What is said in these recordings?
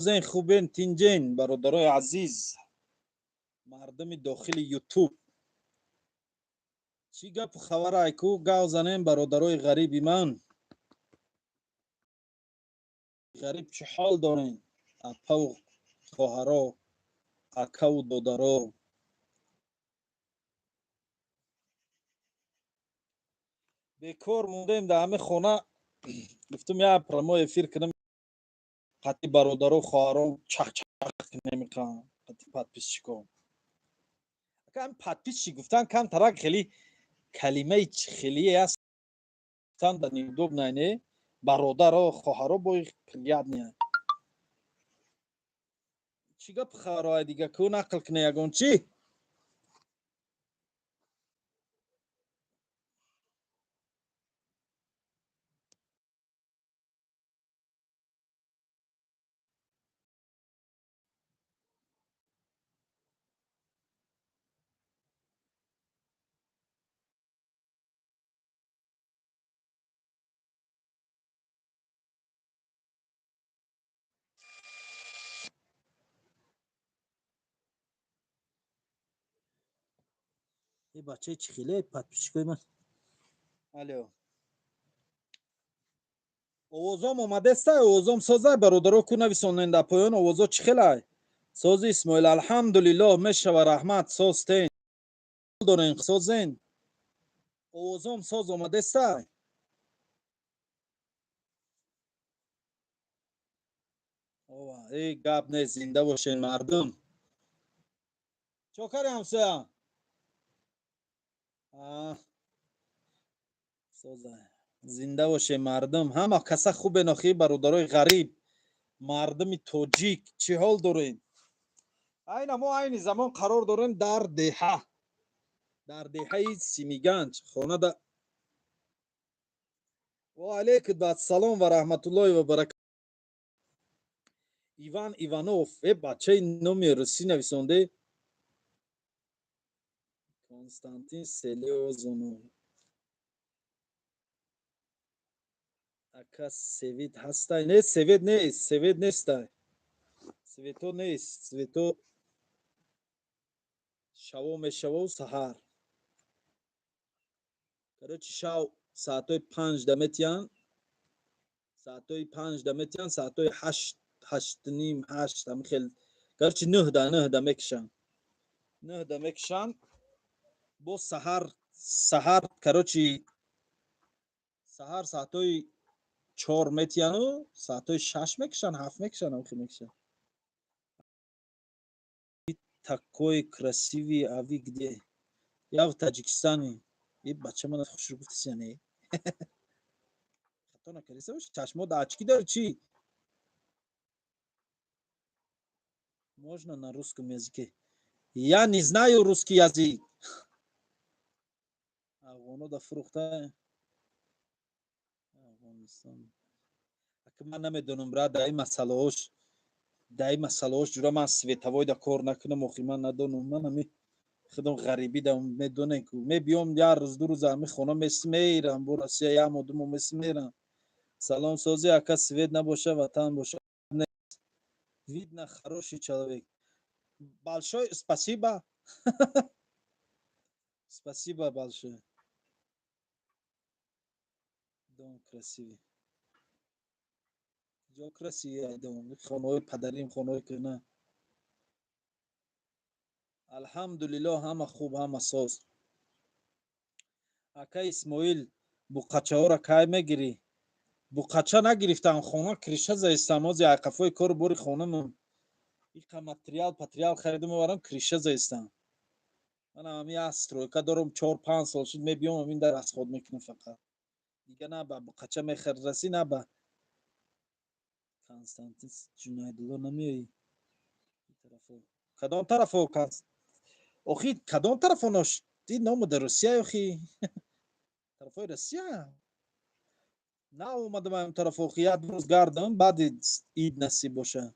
Зен, хубен, тинҷен, бародарои азиз, мардуми дохили Ютуб? Чӣ гапу хабарай ку? Гав занем, бародарои ғариби ман. Ғариб, чӣ ҳол дорен, апаву хоҳаро, акаву додаро? Бекор мондем дар ҳами хона, гуфтум, як прямой эфир кунам, қати бародару хоҳарон чахчах намекунам, қати подписчикон. Акам подписчик гуфтан камтарак хеле калимаи хелие аст, гуфтан да неудобно, не? Бародаро, хоҳаро бо приятно. Чӣ гап хабарҳои дига ку? Нақл куне ягон чӣ. Э, бачаи чӣ хеле подписчикои ман. Алло, овозом омадестай? Овозом созай, бародаро? Ку нависонен дар поён, овозо чӣ хелай? Сози, Исмоил, алҳамдулиллоҳ, мешава, раҳмат. Созтен дорен, созен? Овозом соз омадестай? Э, гап нест, зинда бошен, мардум. Чокари, ҳамсоя? Зинда боше, мардум, ҳама каса хубе нохи. Бародарои ғариб, мардуми тоҷик, чӣ ҳол дорем? Айна мо айни замон қарор дорем дар деҳа, дар деҳаи Симиганҷ, хонада. Ва алейкум ассалом ва раҳматуллоҳи ва баракат. Иван Иванов, э, бачаи номи русӣ нависонде. Константин Селиозонов, ака, свет ҳастай? Не, свет нест, свет нестай, свето нест. Свето шаво мешаву саҳар, короче, шав саатҳои 5 да метиҳанд, саатҳои 5 да метиҳанд, саатҳои 8, 8:30, 8, ҳами хел, короче, 9 да мекушанд, 9 да мекушанд. Боз саҳар, саҳар, короче, саҳар саатҳои 4 метиҳану саатҳои 6 мекушанд, 7 мекушанд, ҳамхел мекушанд. Такой красивый, а вы где? Я в Таджикистане. И бача мана хушрӯ гуфтися, не? Хато накардиса бош, чашмо да очки дори чӣ? Можно на русском языке? Я не знаю русский язык. Афғоно да фурӯхта Афғонистон. Ака, ман намедонам, брат, дар ин масъалаҳош, дар ин масъалаҳош ҷура ман световой да кор накунам, охи ман надонам. Ман ами худам ғарибӣ да медонем ку, мебиём як рӯз, 2 рӯз ами хона месмерам, бо Россия як моҳ, 2 моҳ месмерам. Салом, сози, ака? Свет набоша, ватан боша. Видно, хороший человек. Большое спасибо, спасибо большое. Дом красивый. Ҷо красивый дом. Хонаҳои падарим, хонаҳои кӯҳна. Алҳамдулиллоҳ, ҳама хуб, ҳама соз. Ака Исмоил, буқачаҳоро кай мегирӣ? Буқача нагирифтам, хона крыша заистам. Ози айқафои кору бори хонамон иқа материал патериал харидам, оварам, крыша заистам. Манам ами як стройка дорам, 4-5 сол шуд, мебиём, амин дар расход мекунам фақат, дига на ба буқача мехарасӣ, на ба. Константин Ҷунайдулло, намеоӣ? Кадом тарафо? Охи, кадом тарафо нош ному дар Русия? Охи, тарафои Россия на омадам, ам тарафо. Охи, як рӯз гардам, баъди ид насиб боша.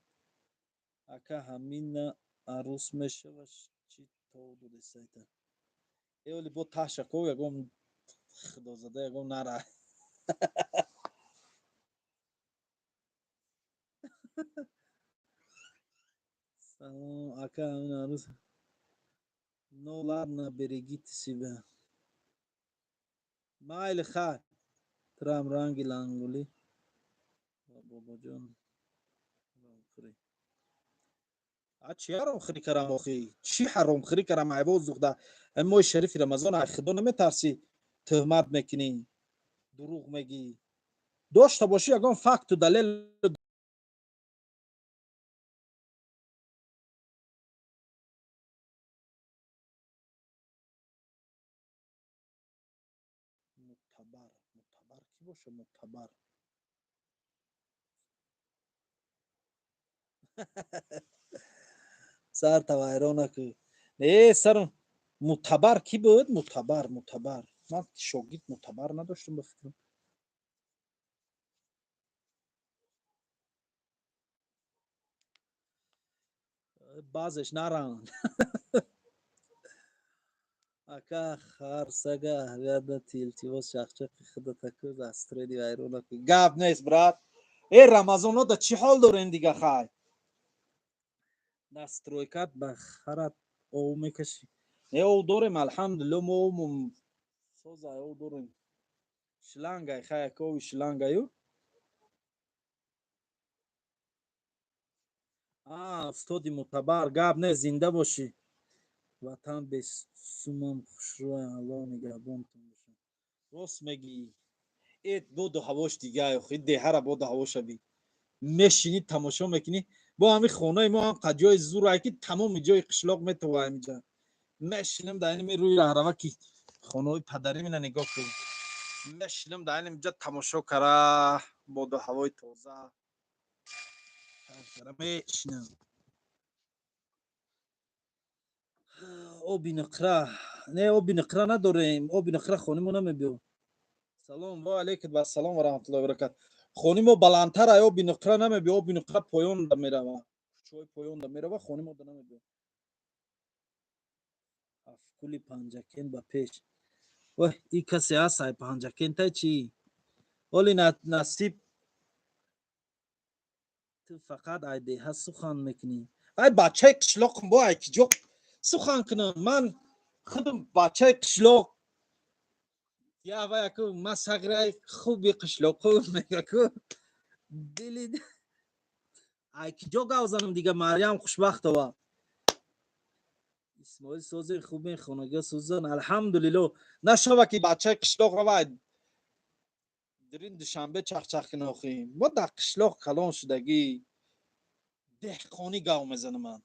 Ака, ҳамина арӯс мешава? Чӣ тов додесайта? Эоли бо ташако ягон худозада, ягон нара. Салом, ака. Ну ладно, берегите себя. Майли, хай. Трам ранги лангули. Бобоҷон. А чӣ ҳаромхӯрӣ карам охи? Чӣ ҳаромхӯрӣ карам? Айвоз зухда. Моҳи шарифи Рамазон, ай худо наметарсӣ, тӯҳмат мекунӣ, дурӯғ мегӣ. Дошта бошӣ ягон факту далел. Мутабар, мутабар кӣ боша? Мутабар. Сарта вайрон накун. Э, сар мутабар кӣ буд? Мутабар, мутабар. Ман шогирд мутабар надоштам, ба фикрам. Баъзеш наранд. Ака, харсага аҳамият надиҳ, илтимос, чақчақи худата кун, настроение вайрон накун. Гап нест, брат. Э, рамазонода чӣ ҳол дорем дига, хай? Настройкат ба харат ов мекашӣ. Не, ов дорем, алҳамдулилло, мо овмон созай, ов дорем. Шлангай, хай, як ови шлангаю. А, устоди мутабар, гап нест, зинда бошӣ. Ватан бесумам хушрӯя, Аллоҳ нигаҳбонтон бошад. Рост мегӣ. Э, боду ҳавош дига, охи деҳара боду ҳавоша би. Мешинӣ, тамошо мекунӣ. Бо ҳамин хонаи мо ҳам қад ҷои зурае ки тамоми ҷои қишлоқ метова ҳаминҷа. Мешинам дар инми рӯи раҳрава ки хонаҳои падарӣ мина нигоҳ кун. Мешинам дар инҷа тамошо кара, боду ҳавои тоза. Мешинам. Оби нуқра. Не, оби нуқра надорем. Оби нуқра хони мо намебиё. Салом, ва алейкум вассалом ва раҳматуллоҳи ва баракат. Хони мо баландтар ай, оби нуқра намебиё, оби нуқра поёнда мерава. Кӯчаҳои поёнда мерава, хони мо да намебиё. Ҳафткули Панҷакент ба пеш. Вой, и касе ҳаст ай Панҷакентай чӣ? Оли насиб, ту фақат ай деҳа сухан мекунӣ. Ай бачаи қишлоқам, бо ай киҷо сухан кунам? Ман худам бачаи қишлоқ. Я ваяку ма сағираи хуби қишлоқу мегаку. Дили ай киҷо гав занам дига, Марьям Хушбахтова. Исмоил, сози хуби хонага сӯзан, алҳамдулилло. Нашава ки бачаи қишлоқ рава дирин Душанбе чахчах кунӣ охи. Мо дар қишлоқ калон шудагӣ, деҳқонӣ гав мезанам ман.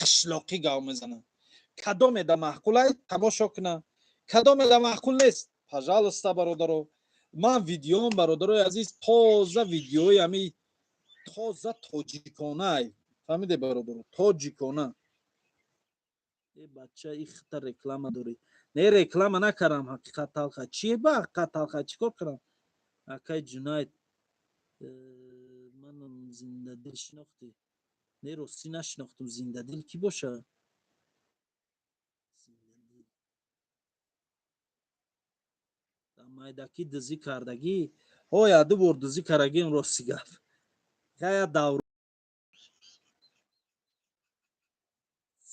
Қишлоқӣ гав мезанам. Кадоме да маъқулай, тамошо куна. Кадоме да маъқул нест, пожалуйста, бародаро. Ман видеом, бародарои азиз, тоза видеои ҳами тоза тоҷиконай. Фаҳмиде, бародаро? Тоҷикона. Э, бача, ихта реклама дорӣ. Не, реклама накардам, ҳақиқат талха. Чие ба ҳақиқат талха? Чӣ кор кардам? Акай Ҷунайд, манам Зиндадил шинохтӣ? Не, ростӣ нашинохтум. Зиндадил кӣ боша? Зиндадил. Дар майдакӣ дузӣ кардагӣ? Ҳоя, ду бор дузӣ кардагим, рости гап. Я давр.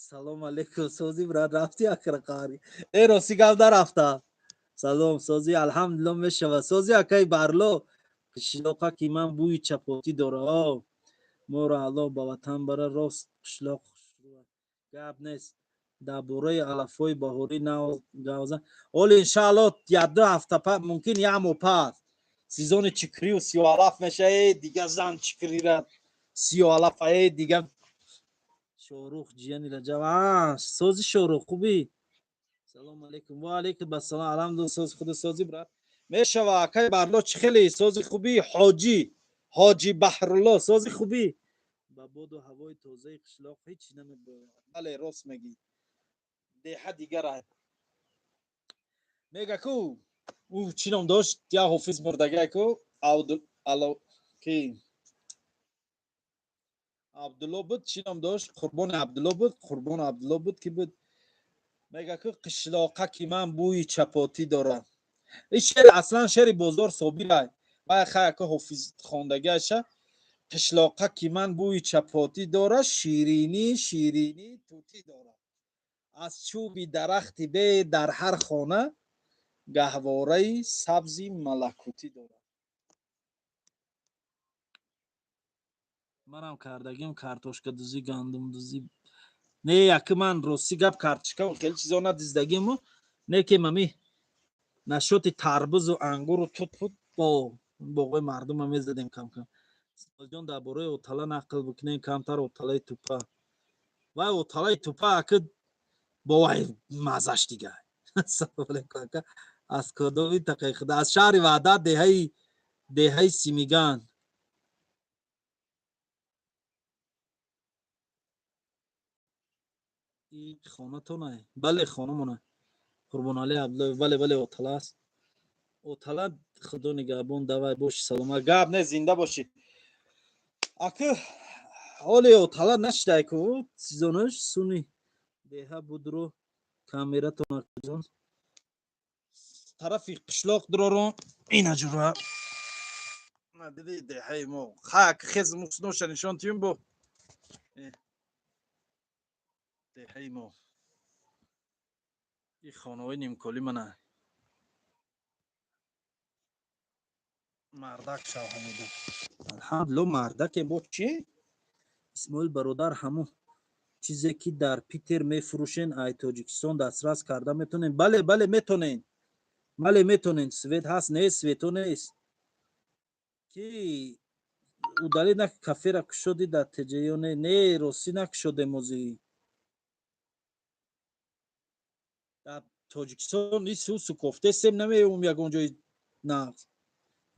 Салом алейкум, сози, брат, рафти акра қаҳри? Э, рости гап, нарафта. Салом, сози, алҳамдулилло, мешава. Сози, акай Барло, қишлоқа ки ман бӯи чапотӣ дора. О, моро Аллоҳ ба ватан бара, рост қишлоқ хушрӯ. Гап нест. Дар бораи алафҳои баҳорӣ гап зан. Оли иншаалло як-ду ҳафта пас, мумкин як моҳ пас, сезони чикрию сиёҳалаф меша. Э, дига зан чикрира сиёҳалафа, э, дига. Шоҳрух ҷияни Раҷаб. А, сози, Шоҳрух, хубӣ? Салому алейкум. Ва алейкум ассалом. Алҳамдулилло, сози, худу сози, брат. Мешава, акай Барло, чӣ хеле сози, хубӣ? Ҳоҷӣ, Ҳоҷи Баҳрулло, сози, хубӣ? Ба боду ҳавои тозаи қишлоқ ҳеҷ намебояд. Бале, рост мегӣ. Деҳа дигар мега ку ӯ чӣ ном дошт, як ҳофиз мурдагай ку, ки Абдулло буд, чӣ ном дошт, Қурбони Абдулло буд, Қурбон Абдулло буд, ки буд, мега ку қишлоқа ки ман бӯи чапотӣ дорам. Ин шеър аслан шеъри Бозор Собирай, вай хаяка ҳофиз хондагиаша. Қишлоқа ки ман бӯи чапотӣ дорад, ширинӣ ширинӣ тутӣ дорад. Аз чӯби дарахти бед дар ҳар хона гаҳвораи сабзи малакутӣ дорад. Манам кардагим картошкадузӣ, гандумдузӣ. Не, яки ман рости гап картошка хеле чизо надиздагиму, не ки мами нашоти тарбузу ангуру тут буд, бо боғои мардума мезадем кам-кам. Исмоилҷон, дар бораи отала нақл бикунем камтар, оталаи тупа. Вай оталаи тупа аки бо вай маззаш дига. Ассалому алайкум ака. Аз кодоми тақаи худа? Аз шаҳри Ваҳдат, деҳаи Симиган. И хонатонай? Бале, хонамона. Қурбоналӣ Абдуллоев, бале, бале, отала аст. Отала, худо нигаҳбон, давай боши саломат. Гап не, зинда бошӣ. Аки ҳоле отала нашидай ку, чизонаш суни деҳа будро камератон акаҷон. Тарафи қишлоқ дуророн ина ҷура. На диди деҳаи мо. Хак хез мусноша нишон тиюм бо. Деҳаи мо. И хонаҳои нимколӣ мана. Мардак шав ҳамиду. Алҳамдулилло, мардаке бо чи? Исмоил бародар, ҳамун чизе ки дар Питер мефурӯшен, ай Тоҷикистон дастрас карда метонем? Бале, бале, метонен. Бале, метонен. Свет ҳаст? Не, свето нест. Ки удали на кафера кушоди дар ТЖ ё не? Не, ростӣ накушодем озӣ. Дар Тоҷикистон исусу кофтесем, намеём ягон ҷои нағз.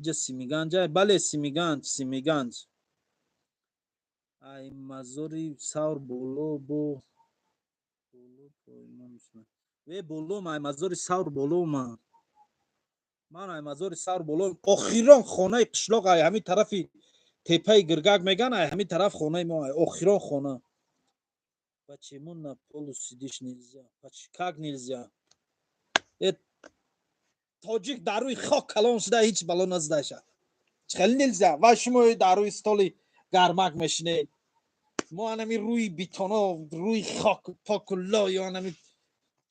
Инҷа Симиганҷ, бале, Симиганҷ, Симиганҷ. Ай мазори савр боло бо боло поймон. Ве болом, ай мазори савр болома. Ман ай мазори савр боло. Охирон хонаи қишлоқ ай ҳамин тарафи тепаи Гиргак меган, ай ҳамин тараф хонаи мо ай охирон хона. Почему на полу сидишь нельзя? Как нельзя? Э, тоҷик дар рӯи хок калон шуда, ҳеҷ бало назадаша. Хеле нельзя. Ва шумо дар рӯи столи гармак мешинед. Мо анами рӯи бетоно, рӯи хок поку лою анами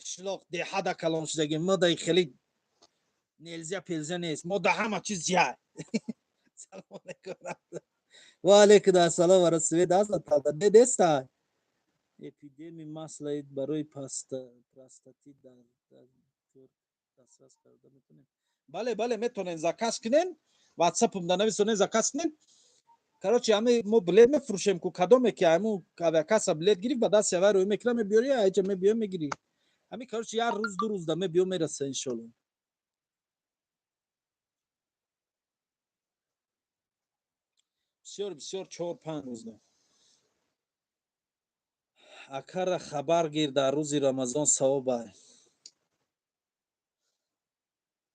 қишлоқ деҳада калон шудагим. Мо дай хеле нельзя пелзя нест. Мо да ҳама чиз ҷай. Салом алейкум. Ва алейкум ассалом ва свет аст талда. Не неста. Эпидеми маслаид барои простатит дар дастрас карда метонем? Бале, бале, метонем, заказ кунем. WhatsApp-ум да нависонем, заказ кунем. Короче, ами мо билет мефурӯшем ку, кадоме ки айму авиакасса билет гирифт, ба дасти авай рӯй мекунам, мебиёри, айҷа мебиё мегирӣ. Ами короче, як рӯз ду рӯз да мебиё мераса иншолло. Бисёр бисёр 4-5 рӯз да. Акара хабар гир, дар рӯзи Рамазон савоб ай.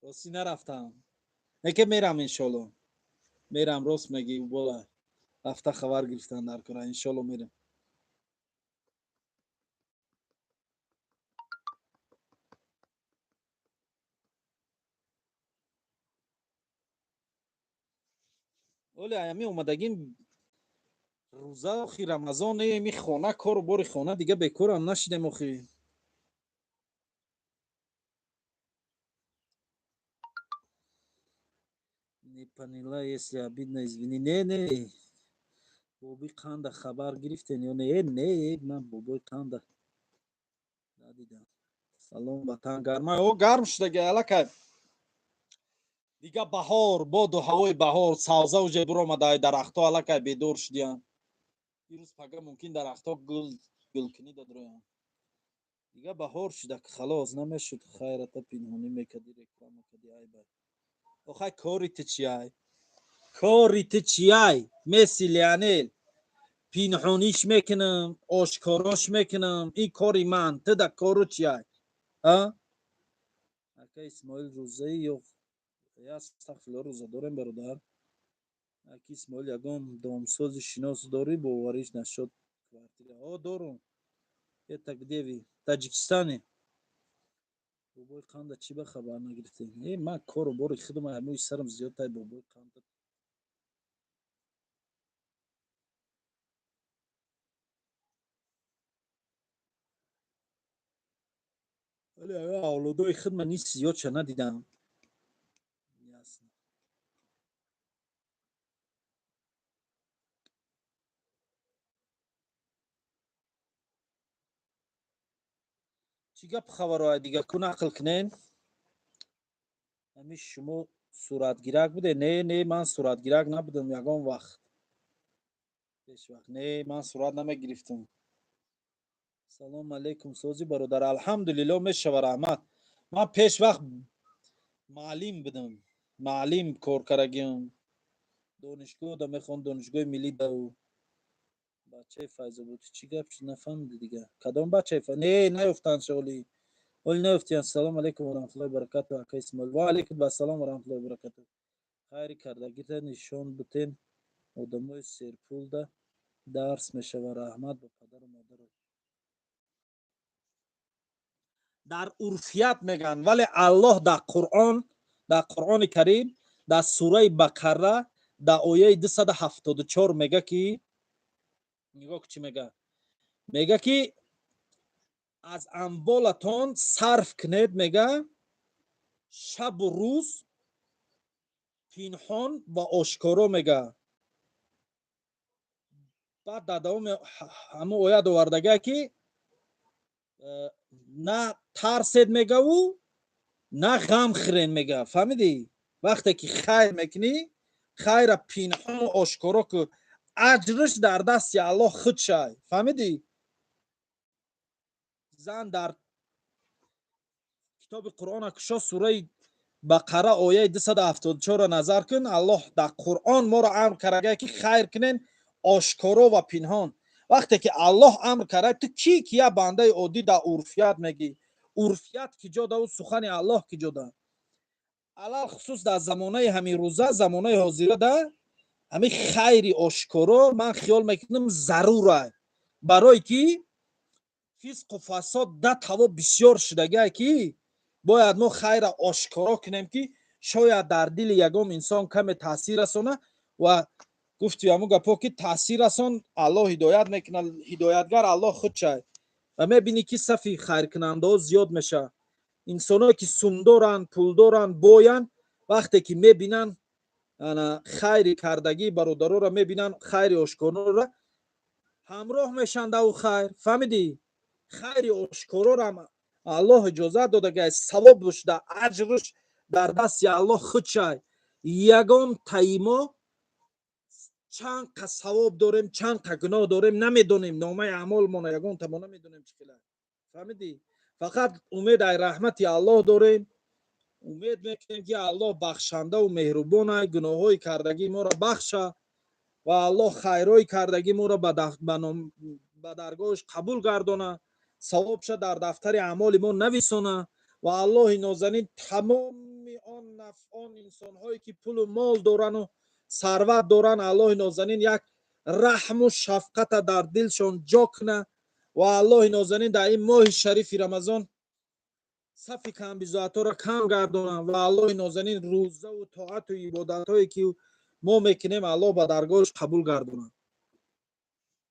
Ростӣ нарафтам. Неке мерам иншолло. Мерам, рост мегӣ, бола. Рафта хабар гирифтан дар кора, иншолло мерам. Оле аями омадагим рӯза охи Рамазон ми хона, кору бори хона, дига бекорам нашидем охи. Не поняла, если обидно, извини. Не, не. Боби қанда хабар гирифтен ё не? Не, ман бобои қанда надидам. Салом, ватан гарма. О, гарм шудаги аллакай. Дига баҳор, боду ҳавои баҳор, савза уже буромадай, дарахтҳо аллакай бедор шудиянд. Ирӯз пага мумкин дарахтҳо гул гулкунӣ дадроянд. Дига баҳор шуда, халос намешуд, хайрата пинҳонӣ мекардӣ, реклама кардӣ, айбай. Охай кори ту чиай? Кори ту чиай? Месси, Лионел. Пинҳониш мекунам, ошкорош мекунам. Ин кори ман, ту да кору чиай? А? Ака Исмоил, рӯзаи ё астағфирулло, рӯза дорем, бародар. Аки Исмоил, ягон домсози шинос дорӣ, бовариш нашуд квартира? О, дорум. Это где вы? Таҷикистане. Бобои қанда чӣ ба хабар нагирифтем? Э, ман кору бори худам, мӯи сарам зиёд тай бобои қанда. Вале авлодои худ ман низ зиёдша надидам. Ясно. Чӣ гап хабарҳои дига ку нақл кунен? Ҳамин шумо суратгирак буде? Не, не, ман суратгирак набудам ягон вақт. Пеш вақт. Не, ман сурат намегирифтам. Салом алейкум, сози бародар. Алҳамдулилло, мешава, раҳмат. Ман пеш вақт маълим будам. Маълим кор карагиам. Донишгоҳ да мехон, донишгоҳи миллӣ да. Бачаи Файзобод чӣ гап шуд, нафаҳмиди дига. Кадом бачаи Не, наёфтанд шоли. Оли наёфтиянд. Салом алейкум ва раҳматуллоҳи ва баракатуҳ, ака Исмоил. Ва алейкум ассалом ва раҳматуллоҳи ва баракатуҳ. Хайри кардагита нишон бутен, одамои серпулда дарс мешава. Раҳмат ба падару модару. Дар урфият мегӯянд, вале Аллоҳ дар Қуръон, дар Қуръони Карим, дар сураи Бақара, дар ояи 274 мега ки, нигоҳ чӣ мега? Мега ки аз амволатон сарф кунед, мега, шабу рӯз, пинҳон ва ошкоро, мега. Баъд дар давоми ҳамун оят овардага ки на тарсед, мегаву, на ғам хӯрен, мега. Фаҳмидӣ? Вақте ки хайр мекунӣ, хайра пинҳону ошкоро ку, аҷриш дар дасти Аллоҳ худ шай. Фаҳмидӣ? Зан дар китоби Қуръона кушо, сураи Бақара, ояи 274 назар кун. Аллоҳ дар Қуръон моро амр кардага ки хайр кунен ошкоро ва пинҳон. Вақте ки Аллоҳ амр карда, ту кӣ ки я бандаи оддӣ дар урфият мегӣ? Урфият ки ҷо даву сухани Аллоҳ ки ҷо да? Алалхусус дар замонаи ҳамин рӯза, замонаи ҳозира да ҳамин хайри ошкоро ман хиёл мекунам зарура, барое ки фисқу фасод да таво бисёр шудагае ки бояд мо хайра ошкоро кунем, ки шояд дар дили ягон инсон каме таъсир расона. Ва гуфти ҳамун гапҳо ки таъсир расон, Аллоҳ ҳидоят мекунад, ҳидоятгар Аллоҳ худ шай. Ва мебинӣ ки сафи хайркунандаҳо зиёд мешавад. Инсоное ки сумдоранд, пулдоранд, боянд, вақте ки мебинанд ана хайри кардагии бародароро, мебинанд хайри ошкороро, ҳамроҳ мешаванд ав хайр. Фаҳмидӣ? Хайри ошкорорам Аллоҳ иҷозат додагай, савобш да аҷрш дар дасти Аллоҳ худ шай. Ягон таимо чанд қа савоб дорем, чанд қа гуноҳ дорем, намедонем. Номаи аъмолмона ягон тамо намедонем чӣ хела. Фаҳмидӣ? Фақат умед ай раҳмати Аллоҳ дорем. Умед мекунем ки Аллоҳ бахшандаву меҳрубон ай, гуноҳҳои кардагии моро бахша ва Аллоҳ хайрҳои кардагии моро ба даргоҳаш қабул гардона, савобша дар дафтари аъмоли мо нависона. Ва Аллоҳи нозанин тамоми он инсонҳое ки пулу мол дорану сарват доранд, Аллоҳи нозанин як раҳму шафқата дар дилшон ҷо куна. Ва Аллоҳи нозанин дар ин моҳи шарифи Рамазон сафи камбизоатҳоро кам гардонад. Ва Аллоҳи нозанин рӯзаву тоату ибодатҳое ки мо мекунем, Аллоҳ ба даргоҳаш қабул гардонад.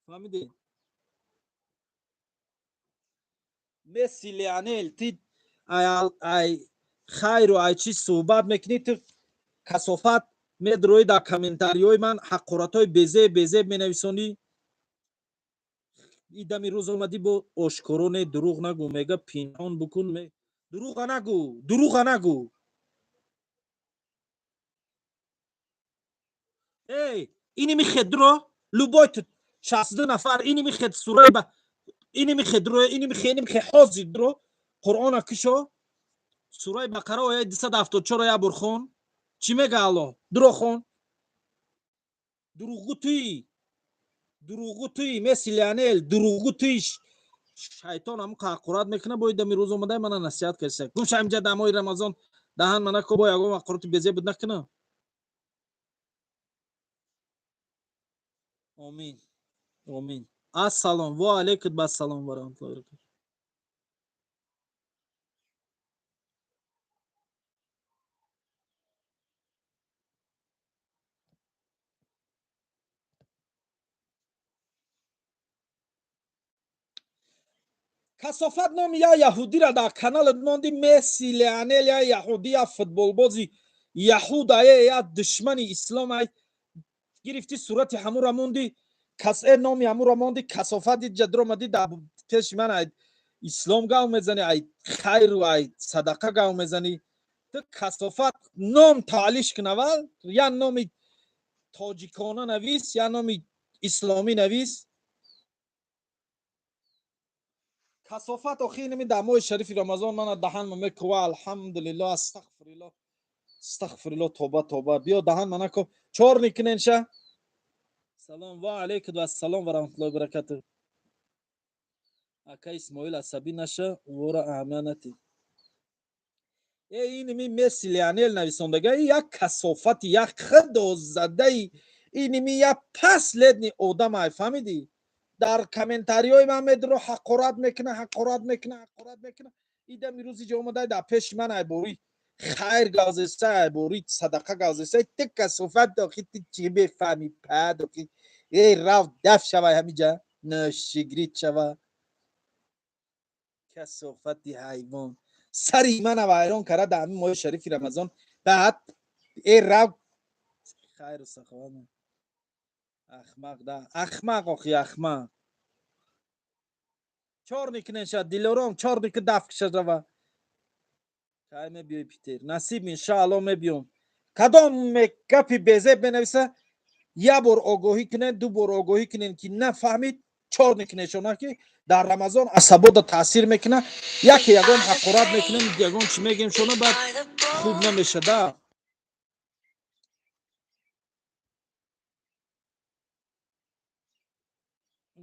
Фаҳмидед? Месси, Леонел, ти ай хайру ай чӣ суҳбат мекунӣ? Ту касофат медроӣ, дар комментариҳои ман ҳақоратҳои безеб безеб менависонӣ. И дами рӯз омадӣ бо ошкоро. Не, дурӯғ нагӯ, мега, пинҳон букун. Дурӯға нагӯ, дурӯға нагӯ. Эй, ини михед дро, любой 62 нафар, ини михед сураи ба ини михед дро, ини михе, ини михе, ҳозир дро, Қуръона кишо, сураи Бақара, ояи 274 як бор хон. Чӣ мега Аллоҳ? Дро, хон. Дурӯғгӯ туӣ, дурӯғгӯ туӣ, Месси, Леонел, дурӯғгӯ туӣ. Шайтон ҳамун ҳақорат мекунад. Бо дами рӯз омадай мана насиҳат кардиса. Гум ша инҷа, дар моҳи Рамазон даҳан мана ко, бо ягон ҳақорати безеб буд накунам. Омин, омин. Ассалом ва алейкум ассалом ва раҳматуллоҳи ва баракатуҳ. Касофат, номи я яҳудира дар каналат монди. Месси, Леонел, я яҳуди, я футболбози яҳуд ае, я душмани ислом ай. Гирифти, сурати ҳамура монди, кас номи ҳамура монди. Касофат, иҷа дуромадӣ, дар пеши ман ай ислом гав мезанӣ, ай хайру ай садақа гав мезанӣ. Ту касофат, ном таълиш кун аввал. Я номи тоҷикона навис, я номи исломӣ навис. Касофат, охи, инами дар моҳи шарифи Рамазон мана даҳанма мекува. Алҳамдулилло, астағфирилло, астағфирилло, тоба, тоба. Биё, даҳан ма нако. Чор никуненша. Салом, ва алайкум ассалом ва раҳматуллоҳи баракату. Ака Исмоил, асабӣ наша, вора аҳамият натӣ. Э, иними Месси, Леонел нависондага, як касофати, як худозадаи, иними як последний одам ай, фаҳмидӣ? Дар комментариҳои ман медро, ҳақорат мекуна, ҳақорат мекуна, ҳақорат мекуна. Идам ирӯзи ҷо омадай, дар пеши ман ай бори хайр гавзеса, ай бори садақа гавзеса. Ту касофат, охи, ту чӣ мефаҳмӣ, пад, охи? Эй, рав, даф шавай, ҳамиҷа ношигрид шава. Касофати ҳайвон, сари мана вайрон кара дар ҳамин моҳи шарифи Рамазон. Баъд э, рав, хайру саховат. Ахмақ да, ахмақ, охи, ахмақ. Чор никунен ша, Дилором, чор ники, даф киша рава. Кай мебиёй Питер? Насиб, иншаалло, мебиём. Кадом гапи безеб менависа, як бор огоҳӣ кунен, ду бор огоҳӣ кунен, ки нафаҳмид, чор никунешона, ки дар Рамазон асабода таъсир мекуна. Яке ягон ҳақорат мекунем, ягон чӣ мегем шона, баъд хуб намешада.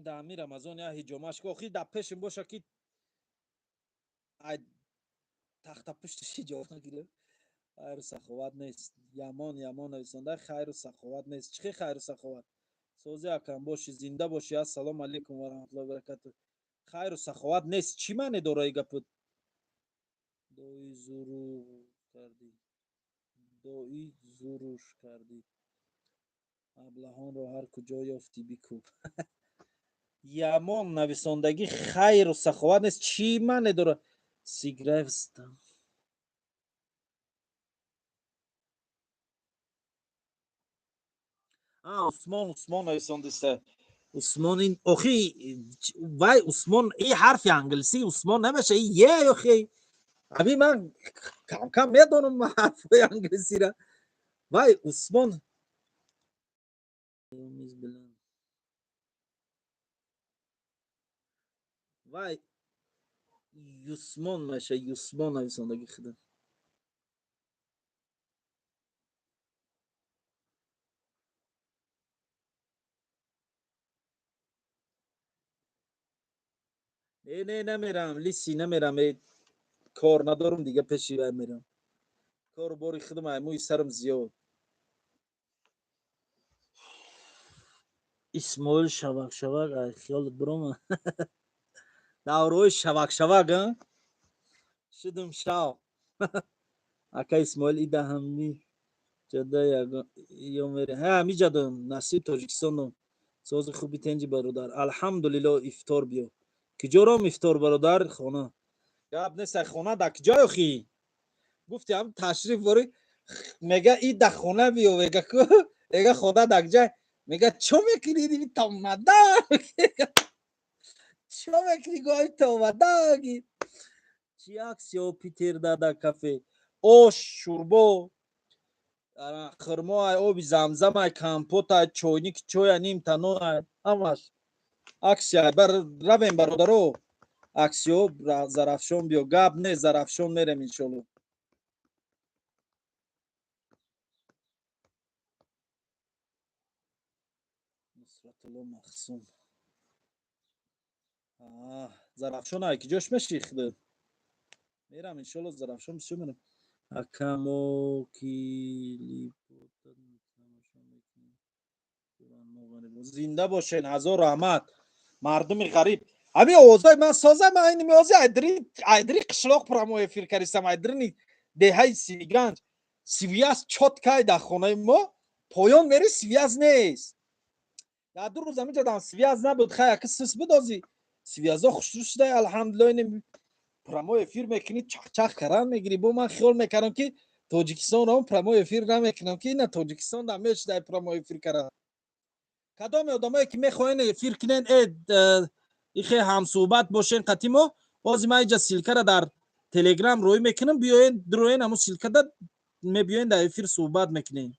Дар ҳамин Рамазон я ҳиҷомаш, охи, дар пешим боша, ки ай тахтапуштиш ҳиҷома гирифт. Хайру саховат нест. Ямон, ямон нависонда, хайру саховат нест. Чӣ хел хайру саховат? Сози, акам, бошӣ, зинда бошӣ. Ассалому алайкум ва раҳматуллоҳи ва баракату. Хайру саховат нест, чӣ маъне дора и гапот? Дои зуру кардӣ, дои зуруш кардӣ. Аблаҳонро ҳар куҷо ёфтӣ, бикӯб. Ямон нависондагӣ, хайру саховат нест, чӣ маъне дора? Сигравстам. Усмон, Усмон нависондиста. Усмон, ин охи, вай Усмон, и ҳарфи англисӣ Усмон намеша, и е, охи. Ами ман камкам медонам ҳарфҳои англисира. Вай Усмон. Миз билан. Вай Юсмон меша, Юсмон нависондагӣ худам. Не, не, намерам, лиси, намерам. Э, кор надорам дига, пеши вай мерам. Кору бори худам ай мӯи сарам зиёд. Исмоил, шавак шавак, ай хиёлат бирома. Даврои шавак шавак, а? Шудум шав. Ака Исмоил, ида ҳами ҷода ё мере? Ҳа, ҳами ҷадам, насиб, Тоҷикистону. Сози, хуби, тенҷи, бародар? Алҳамдулилло. Ифтор биё. Киҷором ифтор, бародар? Хона. Гап нест, ай хона да киҷой, охи? Гуфти ҳам ташриф бори, мега и да хона биё, мега ку, мега хона да киҷай, мега чо мекунӣ тамада, чо мекунӣ гои тамадаги. Чи аксиё Питер дада? Кафе, ош, шурбо, хурмо ай, оби замзам ай, компот ай, чойники чой ай, ним тано ай, ҳамаш аксия. Бар равем, бародаро, аксиё. Зарафшон биё, гап не, Зарафшон мерем, иншолло. Нусратулло Махсум, Зарафшон ай киҷош меши худо? Мерам, иншолло, Зарафшон бисёр мерам. Акамо клипота тамошо мекунем. Зинда бошен, ҳазор раҳмат. Мардуми ғариб, ҳамин овозҳои ман соза. Ман ин меози айдри қишлоқ прямой эфир кардистам, айдрини деҳаи Синиганҷ. Связь чёткай, дар хонаи мо поён мери, связь нест. Дар 2 рӯз ҳаминҷа дам связь набуд. Хай, аки сис буд, ози Связо хушрӯ шуда, алҳамдулиллоҳ. Прямой эфир мекунӣ, чахчах каран мегирӣ. Бо ман хиёл мекардам, ки Тоҷикистонро прямой эфир намекунам, ки ина Тоҷикистон да мешуда прямой эфир кардан. Кадоме одамое ки мехоҳен эфир кунен, ихе ҳамсӯҳбат бошен қати мо, ҳозир ман иҷа ссылкара дар Телеграм рӯй мекунам, биёен, дуроен, ҳамун ссылкада мебиёен, дар эфир суҳбат мекунем.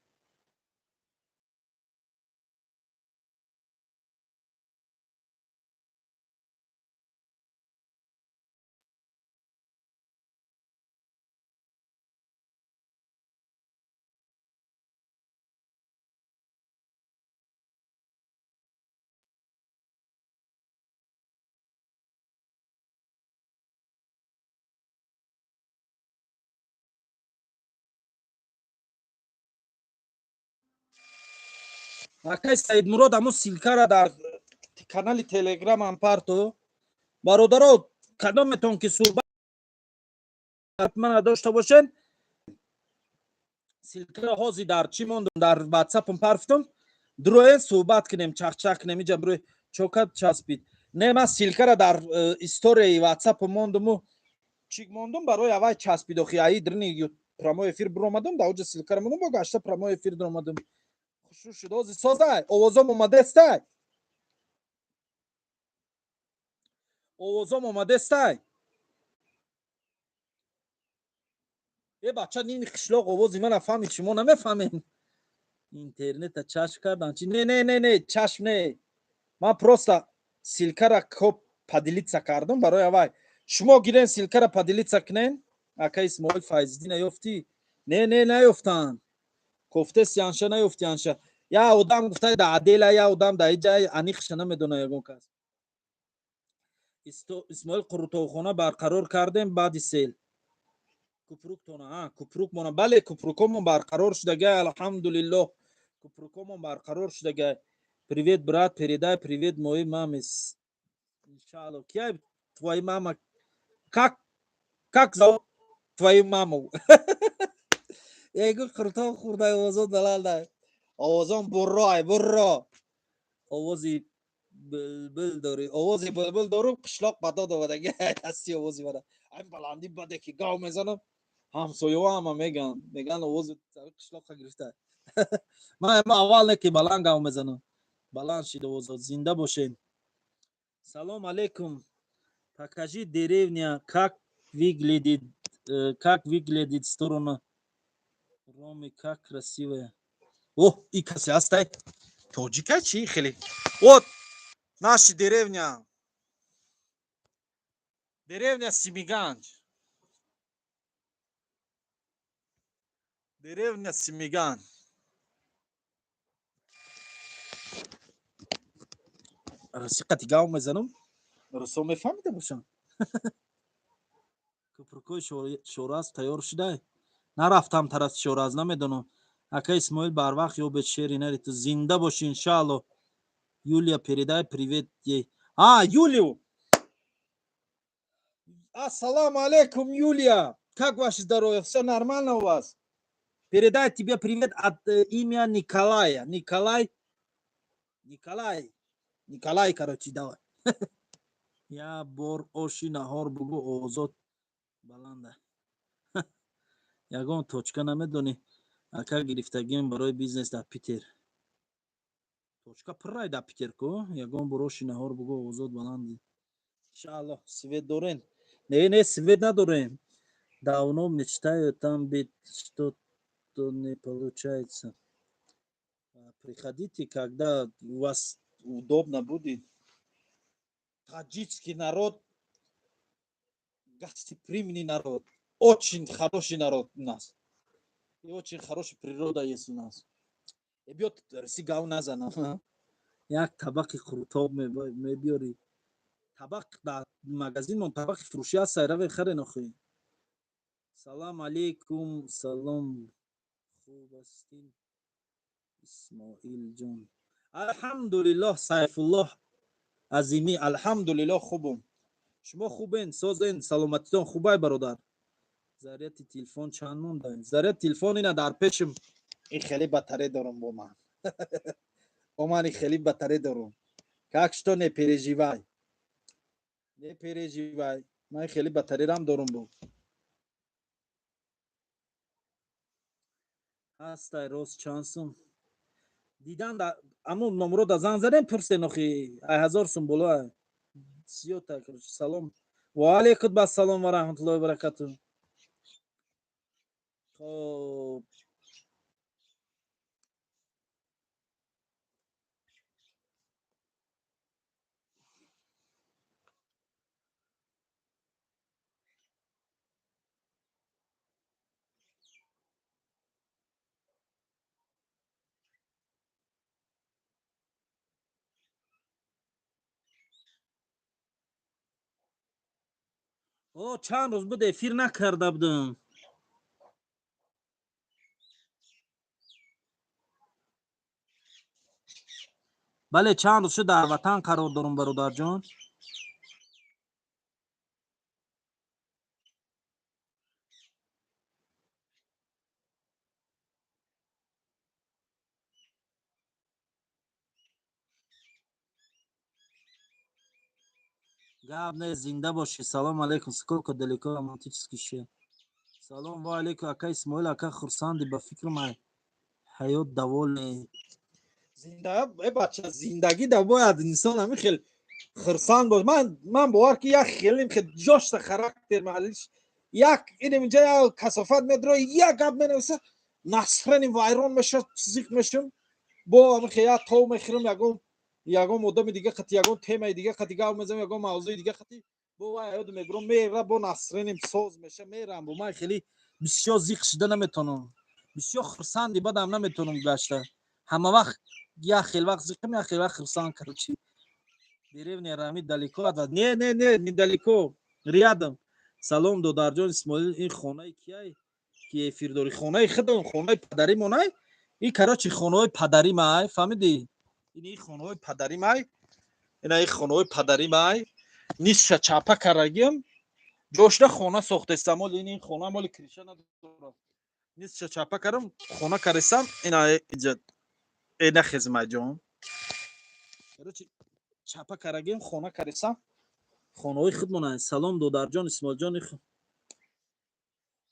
Акай Саидмурод, ҳамун ссылкара дар канали Телеграмам парто. Бародаро, кадометон ки суҳбат мана дошта бошен, ссылкара ҳозир дар чӣ мондум, дар Ватсапам парфтум, дуроен, суҳбат кунем, чахчах кунем. Иҷа бирӯй чока часпид. Не, ман ссылкара дар историяи Ватсапам мондуму чӣ мондум, барои авай часпид. Охи аи дрини прямой эфир биромадум, дар оҷа ссылкара мондум, бо гашта прямой эфир диромадум. Хушрӯ шуд. Ҳозир созай, овозом омадестай, овозом омадестай. Э, бача, ними қишлоқ овози мана фаҳмид, шумо намефаҳмед. Интернета чашм кардан чи? Не, не, не, не, чашм не, ман просто ссылкара коп поделиться кардам барои авай. Шумо гирен, ссылкара поделиться кунен. Ака Исмоил Файзиддина ёфтӣ? Не, не, наёфтанд. Кофтеси анша, наёфти анша. Я одам гуфта да адела, я одам да иҷа, аниқша намедона ягон кас. Исмоил, қурутовхона барқарор кардем баъди сел. Купруктона, купрук мона, бале, купрукомон барқарор шудагай, алҳамдулиллоҳ, купрукомон барқарор шудагай. Привет, брат, передай привет моей маме. Иншаалло. Кия твоя мама? Как зовут твою маму? Ягу қуртов хӯрдай, овозон далалдай. Овозон бурро, бурро. Овози булбул дорӣ, овози булбул дорум, қишлоқ ба дод овадаги ҳасти овози мана. Ай баландӣ баде ки гав мезанам, ҳамсоёҳо ҳама меган, овози қишлоқа гирифта. Ман аввал не ки баланд гав мезанам. Баланд шид овозо, зинда бошем. Салом алейкум. Покажи деревня, как выглядит сторона Роми, как красивая. О, и касе ҳастай? Тоҷика чи хеле? Вот наша деревня. Деревня Семиганҷ. Деревня Семиганҷ. Русиқати гав мезанам. Русо мефаҳмида бошам. Купрукои Шораз тайёр шудай? Нарафтам тарафи Шораз, намедонам. Ака Исмоил, барвақт ёбед шери нари ту, зинда боши, иншаалло. Юлия, передай привет ей. А, Юлию! Ассаламу алейкум, Юлия! Как ваше здоровье? Все нормально у вас? Передай тебе привет от имя Николая. Николай. Николай. Николай, короче, давай. Я бор оши наҳор бугу, овозот баланда. Ягон точка намедонӣ? Ака, гирифтагим барои бизнес дар Питер. Точка пуррай дар Питер ку. Ягон бор оши наҳор бугу, овозот баланди. Иншааллоҳ, свет дорен? Не, не, свет надорем. Давно мечтаю там быть, что-то не получается. Приходите, когда у вас удобно будет. Таджикский народ гостеприимный народ. Очень хороший народ у нас. И очень хорошая природа есть у нас. Э, биё, рси гав назанам. Як табақи қурутоб мебиёрӣ. Табақ дар магазинмон табақи фурӯшӣ ҳаст, сайраве харен охи. Салам алейкум, салом. Хуб ҳастин? Исмоилҷон. Алҳамдулиллоҳ, Сайфуллоҳ Азимӣ, алҳамдулиллоҳ, хубум. Шумо хубен, созен, саломатитон хубай, бародар? Заряди телефон чанд монда? Заряд телефон ина дар пешим. Ин хеле батаре дорум бо ман. Бо ман ин хеле батаре дорум. Как что, не переживай. Не переживай, ман хеле батарерам дорум бу. Ҳастай рост чанд сум? Дидан да аму номро да занг задем пурсен охи ай 1000 сум боло ай. Зиёд ай, короче. Салом. Ва алейкум ассалом ва раҳматуллоҳи ва баракатуҳ. Хоб. О, чанд рӯз буд эфир накарда будам. Бале, чанд рӯз шуд дар ватан қарор дорум, бародарҷон. Гап не, зинда бошӣ. Салом алейкум. Сколько далеко романтический шер. Салом ва алейкум, ака Исмоил, ака хурсанди, ба фикрам ай ҳаёт довольный. Зинда, э бача, зиндагӣ да бояд инсон ҳамин хел хурсанд бош. Ман бовар ки як хелем хел ҷошта характер маҳаллиш. Як инем инҷа як касофат медро, як гап менависа, насрани вайрон меша, зиқ мешам. Бо ҳамин хел як тов мехӯрам, ягон одами дига қати, ягон темаи дига қати гап мезанам, ягон мавзӯи дига қати, бо вай ҳаёт мебурам, мера бо насриним соз меша, мерам. Бо ман хеле бисёр зиқ шида наметонам, бисёр хурсанди бадам наметонам гашта. Ҳама вақт як хел вақт зиқам, як хел вақт хурсанд. Короче, деревня Рами далеко от вас? Не, не, не, недалеко, рядом. Салом, додарҷон Исмоил, ин хонаи кияй ки эфир дорӣ? Хонаи худам, хонаи падаримонай. Ин, короче, хонаҳои падаримай, фаҳмидӣ? Ин хонаҳои падаримай, ина ин хонаҳои падаримай, нисфа чапа карагиам, ҷошта хона сохтестам. Оли ин хона моли криша надорам, нисфа чапа кардам, хона карестам. Ина иҷа э нахезмай ҷон. Короче, чапа карагиам, хона карестам, хонаҳои худмонай. Салом, додарҷон Исмоилҷон.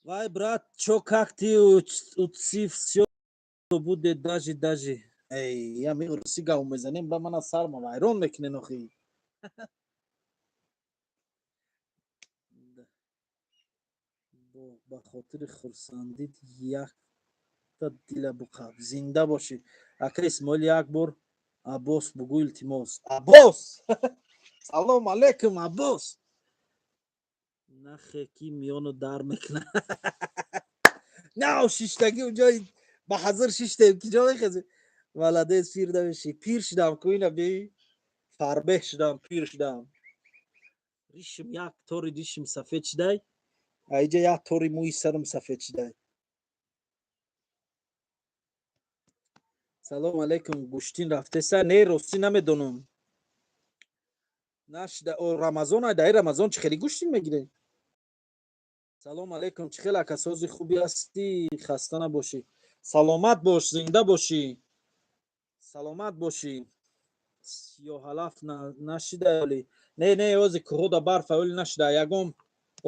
Вай, брат, чо, как ты, утси, всё будет, даже даже. Эй, я ми руси гав мезанем, ба мана сарма вайрон мекунен охи. Ба хотири хурсандид якта дила буқаб. Зинда бошӣ. Ака Исмоил, як бор Аббос бугӯ, илтимос. Аббос! Салом алейкум, Аббос. Нахе ки миёну дар мекуна. Нав шиштагӣ унҷо ба ҳазир шиштем, ки ҷо мехезем. Молодец, пир намешӣ. Пир шудам ку, ина би фарбеҳ шудам, пир шудам. Ришим як тори ришим сафед шудай. Аиҷа як тори мӯи сарам сафед шудай. Салом алейкум, гӯштин рафтеса? Не, ростӣ намедонам. Нашда, о Рамазон ай, даи Рамазон чӣ хеле гӯштин мегирем? Салом алейкум, чӣ хел ака, сози хуби ҳастӣ, хаста набошӣ. Саломат бош, зинда бошӣ. Саломат бошӣ. Сиёҳалаф нашида оли? Не, не, ози кӯҳода барф оли нашида, ягон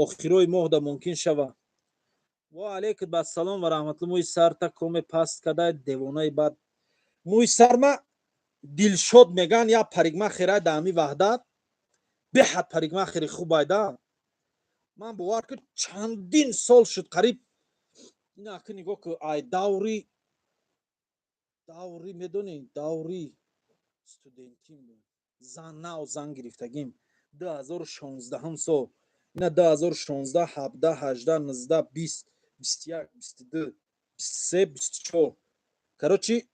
охирои моҳда мумкин шава. Ва алейкум ассалом ва раҳматуллоҳ. Мӯи сарта коме паст кадай, девонаи бад. Мӯи сарма Дилшод меган, як парикмахерай да ҳами Ваҳдат, беҳад парикмахери хубай да. Ман бовар кун, чандин сол шуд, қариб ина аки нигоҳ ку, ай даври медонӣ, даври студентим буд. Зан нав зан гирифтагим 2016 сол. Ина 2016, 17, 18, 19, 20, 21, 22, 23, 24. Короче,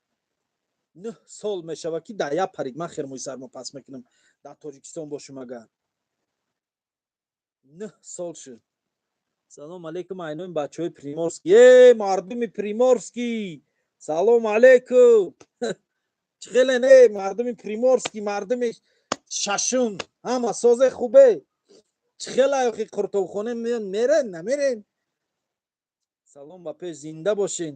9 сол мешавад ки дар як парикмахер мӯи сармо пас мекунам, дар Тоҷикистон бошум агар. 9 сол шуд. Салом алейкум, айнои бачаҳои Приморский. Э, мардуми Приморский, салом алейкум. Чӣ хеле не, мардуми Приморский, мардуми шашум, ҳама созе хубе? Чӣ хеле охи қуртобхона мерен, намерен? Салом ба пеш, зинда бошин.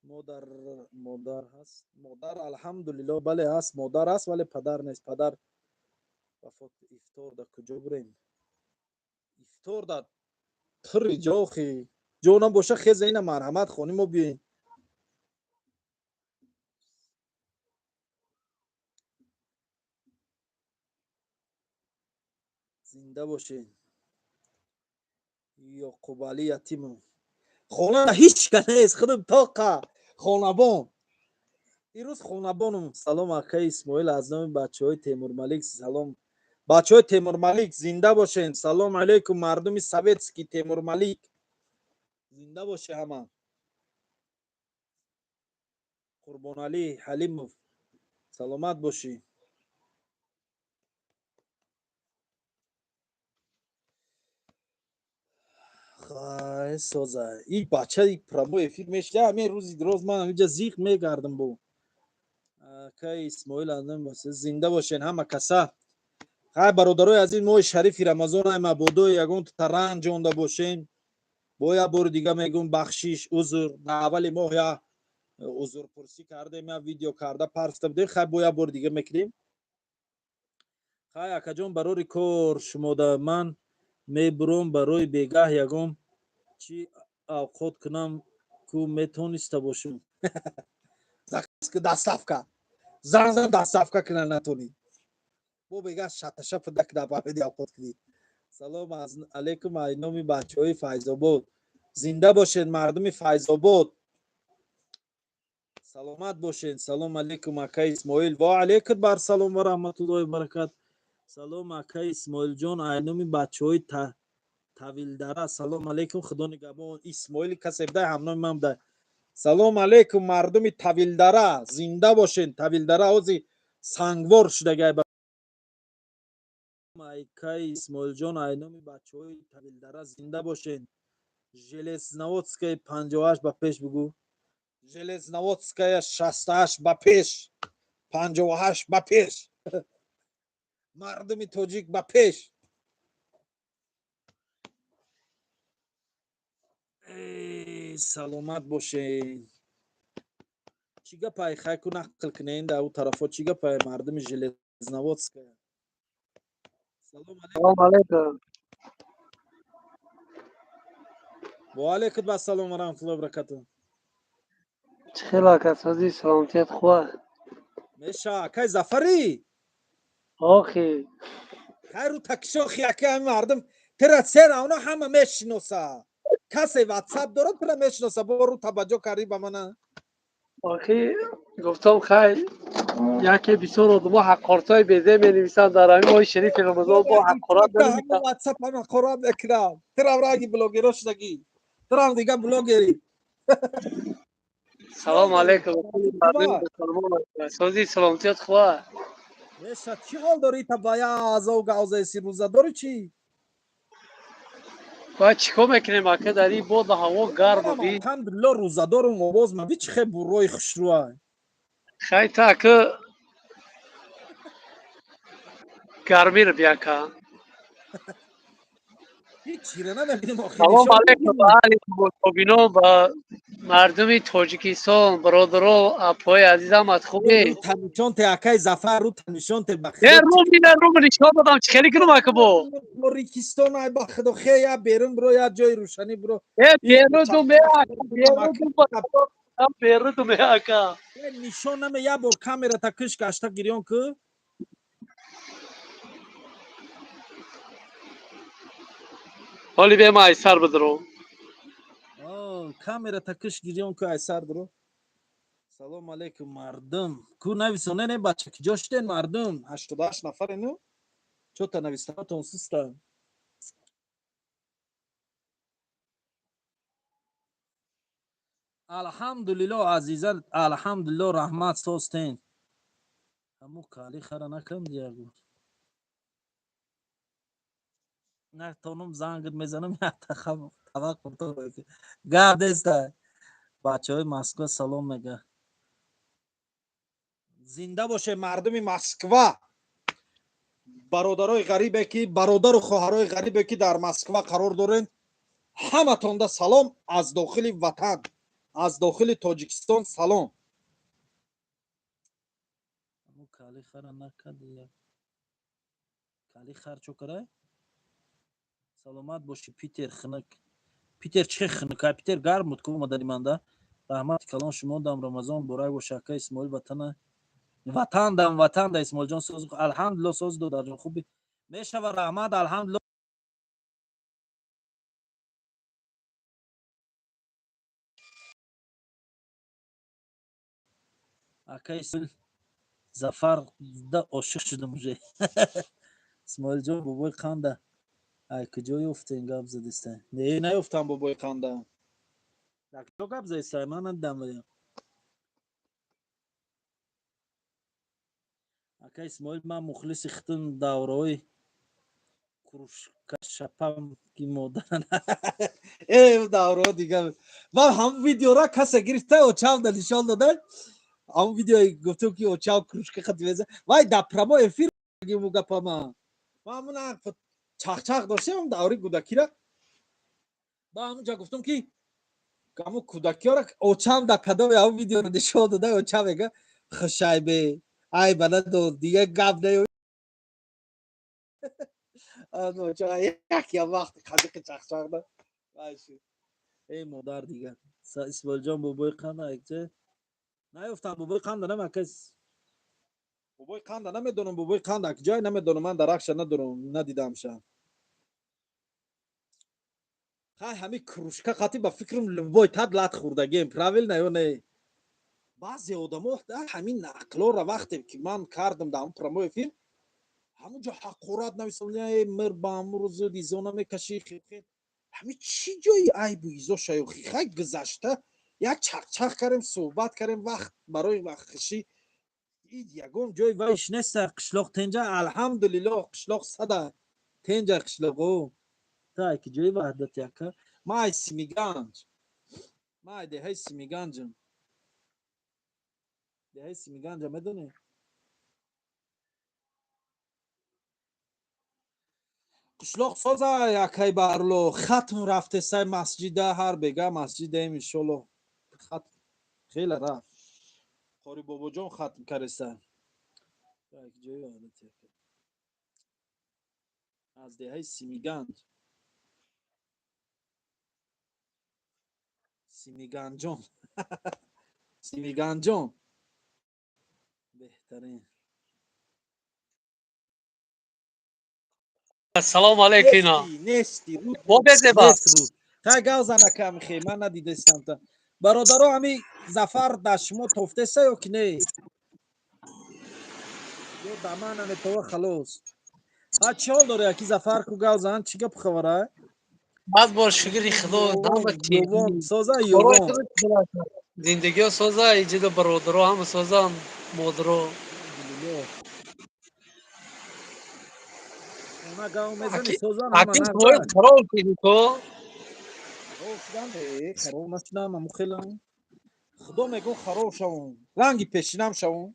Модар, модар ҳаст? Модар алҳамдулилло, бале ҳаст, модар ҳаст, вале падар нест. Падар Вафот ифтор да куҷо бурем? Ифтор да пури ҷохи. Ҷо набоша хеза ина марҳамат хони мо биёем. Зинда бошед. Ёқубалӣ Ятимов. Хона ҳеч ка нест, худам тоқа хонабон. Ирӯз хонабонум. Салом акаи Исмоил аз номи бачаҳои Темурмалик салом. Бачаҳои Темурмалик зинда бошед. Салом алейкум мардуми советский Темурмалик. Зинда боше ҳама. Қурбоналӣ Ҳалимов саломат бошӣ. Хай соза. И бача и прямой эфир мешда. Ҳамин рӯзи роз ман ҳаминҷа зиқ мегардам бо. Акаи Исмоил зинда бошен ҳама каса. Хай бародарои азиз, моҳи шарифи Рамазон ай мабодо ягон таранҷонда бошен. Бо як бори дига мегӯм бахшиш, узр. На аввали моҳ я узрпурсӣ кардем, я видео карда парфта будем. Хай бо як бори дига мекунем. Хай акаҷон, барори кор шумода ман мебуром барои бегаҳ ягон чӣ авқот кунам ку метониста бошам. Доставка. Зан зан доставка кунан натонӣ. Бо бегаҳ шаташа пуда куда бабеди авқот кунӣ. Салом алейкум ай номи бачаҳои Файзобод. Зинда бошед мардуми Файзобод. Саломат бошед. Салом алейкум акаи Исмоил. Ва алейкум бар салом ва раҳматуллоҳи ва баракат. Салом акаи Исмоилҷон ай номи бачаҳои Тавилдара. Салом алейкум, худо нигаҳбон. Исмоил касе бдай ҳамноми ман бдай. Салом алейкум мардуми Тавилдара. Зинда бошед. Тавилдара ҳози сангвор шудагай. Акаи Исмоилҷон ай номи бачаҳои Тавилдара зинда бошед. Железноводская 58 ба пеш бугӯ. Железноводская 68 ба пеш. 58 ба пеш. Мардуми тоҷик ба пеш. Саломат бошед. Чӣ гапай хайку нақл кунед дар ӯ тарафо? Чӣ гапай мардуми Железноводская? Салом алейкум. Ва алейкум ассалом ва раҳматуллоҳи ва баракатуҳ. Чӣ хел ака, созӣ, саломатият хуб аст? Меша, акай Зафарӣ? Охи. Хайру такшохи ака, ҳами мардум тира сера оно ҳама мешиноса. Касе WhatsApp дорад тира мешиноса, бо ру табаҷҷо кардӣ ба мана. Охи, гуфтам хай яке бисёр одамҳо ҳаққортҳои безе менависанд дар ҳамин моҳи шарифи Рамазон бо ҳаққорат менависанд. WhatsApp ҳама ҳаққорат мекунам. Тирам ранги блогеро шудагӣ. Тирам дига блогери. Салом алейкум. Созӣ, саломатият хуб аст? Меша, чӣ ҳол дорӣ? Та ба я азов гавзаи рӯза дорӣ чӣ? Бояд чӣ кор мекунем ака, дар ин боду ҳаво гарм би? Алҳамдулилло рӯзадорум, овоз ма би чӣ хел буррои хушрӯа. Хай та ака гармиро би ака. Ҳеҷ чиро намебинем охир. Салом алейкум ба аҳли тамошобино, ба мардуми Тоҷикистон, бародаро, апои азизам, аз хубе? Рӯ танишон те акаи Зафар, рӯ танишон те ба Э, рӯ мина, рӯ нишон додам, чӣ хеле кунам ака бо? Торикистон ай ба худо, хе я берун биро, я ҷои рӯшанӣ биро. Э, берун ду ме ака, берун ду ба берун ду ме ака. Э, нишон наме, я бор камера та киш гашта гирён ку. Ҳоли бема ай сар бидро. Камера та киш гирён ку, ай сар биро. Салом алейкум мардум. Ку нависоне не бача, ки ҷо шуден мардум? 88 нафаре ну? Чо та нависанатон суста? Алҳамдулилло азиза, алҳамдулилло раҳмат состен. Ҳаму кали хара накам диягу. Натонум зангит мезанам, як таваққуф гап неста. Бачаҳои Москва салом мега. Зинда боше мардуми Москва. Бародарои ғарибе ки, бародару хоҳарои ғарибе ки дар Москва қарор дорен, ҳаматонда салом аз дохили ватан, аз дохили Тоҷикистон салом. Ҳаму кали хара накади як. Кали харчо карай. Саломат бошӣ, Питер хинак. Питер чӣ хинука? Питер гарм буд ку омадани манда. Раҳмати калон шумо дам, Рамазон борай боша, ака Исмоил. Ватана ватандам, ватанда, Исмоилҷон, соз, алҳамдулилло, соз, додарҷон, хуби мешава, раҳмат, алҳамдулилло. Ака Исмоил, Зафар да ошиқ шудам уже. Исмоилҷон, бобои қанда ай куҷо ёфтем, гап задиста? Не, наёфтам бобои қанда. Дар куҷо гап задиста? Ман надидам вая. Ака Исмоил, ман мухлиси хитм давраҳои кружкашапам ки модаран э давраҳо дига. Ман ҳам видеора касе гирифта, очам да нишон дода. Ҳамн видео гуфтам, ки очам кружка хати меза. Вай дар прямой эфир гапама. Ман ҳамун чахчах доштем даври кӯдакира. Ба ҳамунҷа гуфтам, ки ҳамун кӯдакиёра очам да кадоми ҳамун видеоро нишон дода. Очам мега: «Хушайбе, ай ба надод, дига гап наё». Як вақт қадиқи чахчах да. Эй модар дига. Исмоилҷон, бобои қанда якча наёфтам, бобои қанда намакас. Бобои қанда намедонам, бобои қанда ҷой намедонам, ман дарахша надорам, надидамша. Хай, ҳами кружка қати ба фикрам любой тад лат хӯрдагем, правильно ё не? Баъзе одамо ҳамин нақлора вақте ки ман кардам дар ҳамн прямой эфир, ҳамунҷо ҳақорат нависам: «Мир ба ҳамрӯзу изо намекашӣ». Ҳами чӣ ҷои айбу изо шаёхи? Хай, гузашта як чақчақ кардем, суҳбат кардем, вақт барои вақтхушӣ, ягон ҷои вайш неста. Қишлоқ тенҷа, алҳамдулилло, қишлоқ сада тенҷа, қишлоқо. Та ки ҷои ваҳдат яка? Ма ай Симиганҷ, ма ай деҳаи Симиганҷам. Деҳаи Симиганҷа медонӣ? Қишлоқ соза, якай Барло. Хатм рафтесай масҷида, ҳар бега масҷидаем, иншолло. Хатм хеле рафт, қори бобоҷон хатм кареса. Ҷои ваҳдат яка? Аз деҳаи Симиганҷ, Симиганҷон, Симиганҷон беҳтарин. Ассалому алайкум. Нести. Бобезеба. Хай, гав занака, михе ман надидестам та. Бародаро, ҳами Зафар дар шумо тофтеса ё ки не? Ё да ман наметова, халос. Ҳа, чӣ ҳол дорӣ, аки Зафар? Ку гав зан, чӣ гап хабара? Бад бор, шукри Худо. Ёвон соза, ёвон. Зиндагиё соза, иҷида бародаро ҳама созан, модаро. Она гав мезани, созан. Аки хароб киди то? Хароб шудам? Хароб нашудам, аму хелам. Худо мегӯ, хароб шавум, ранги пешинам шавум.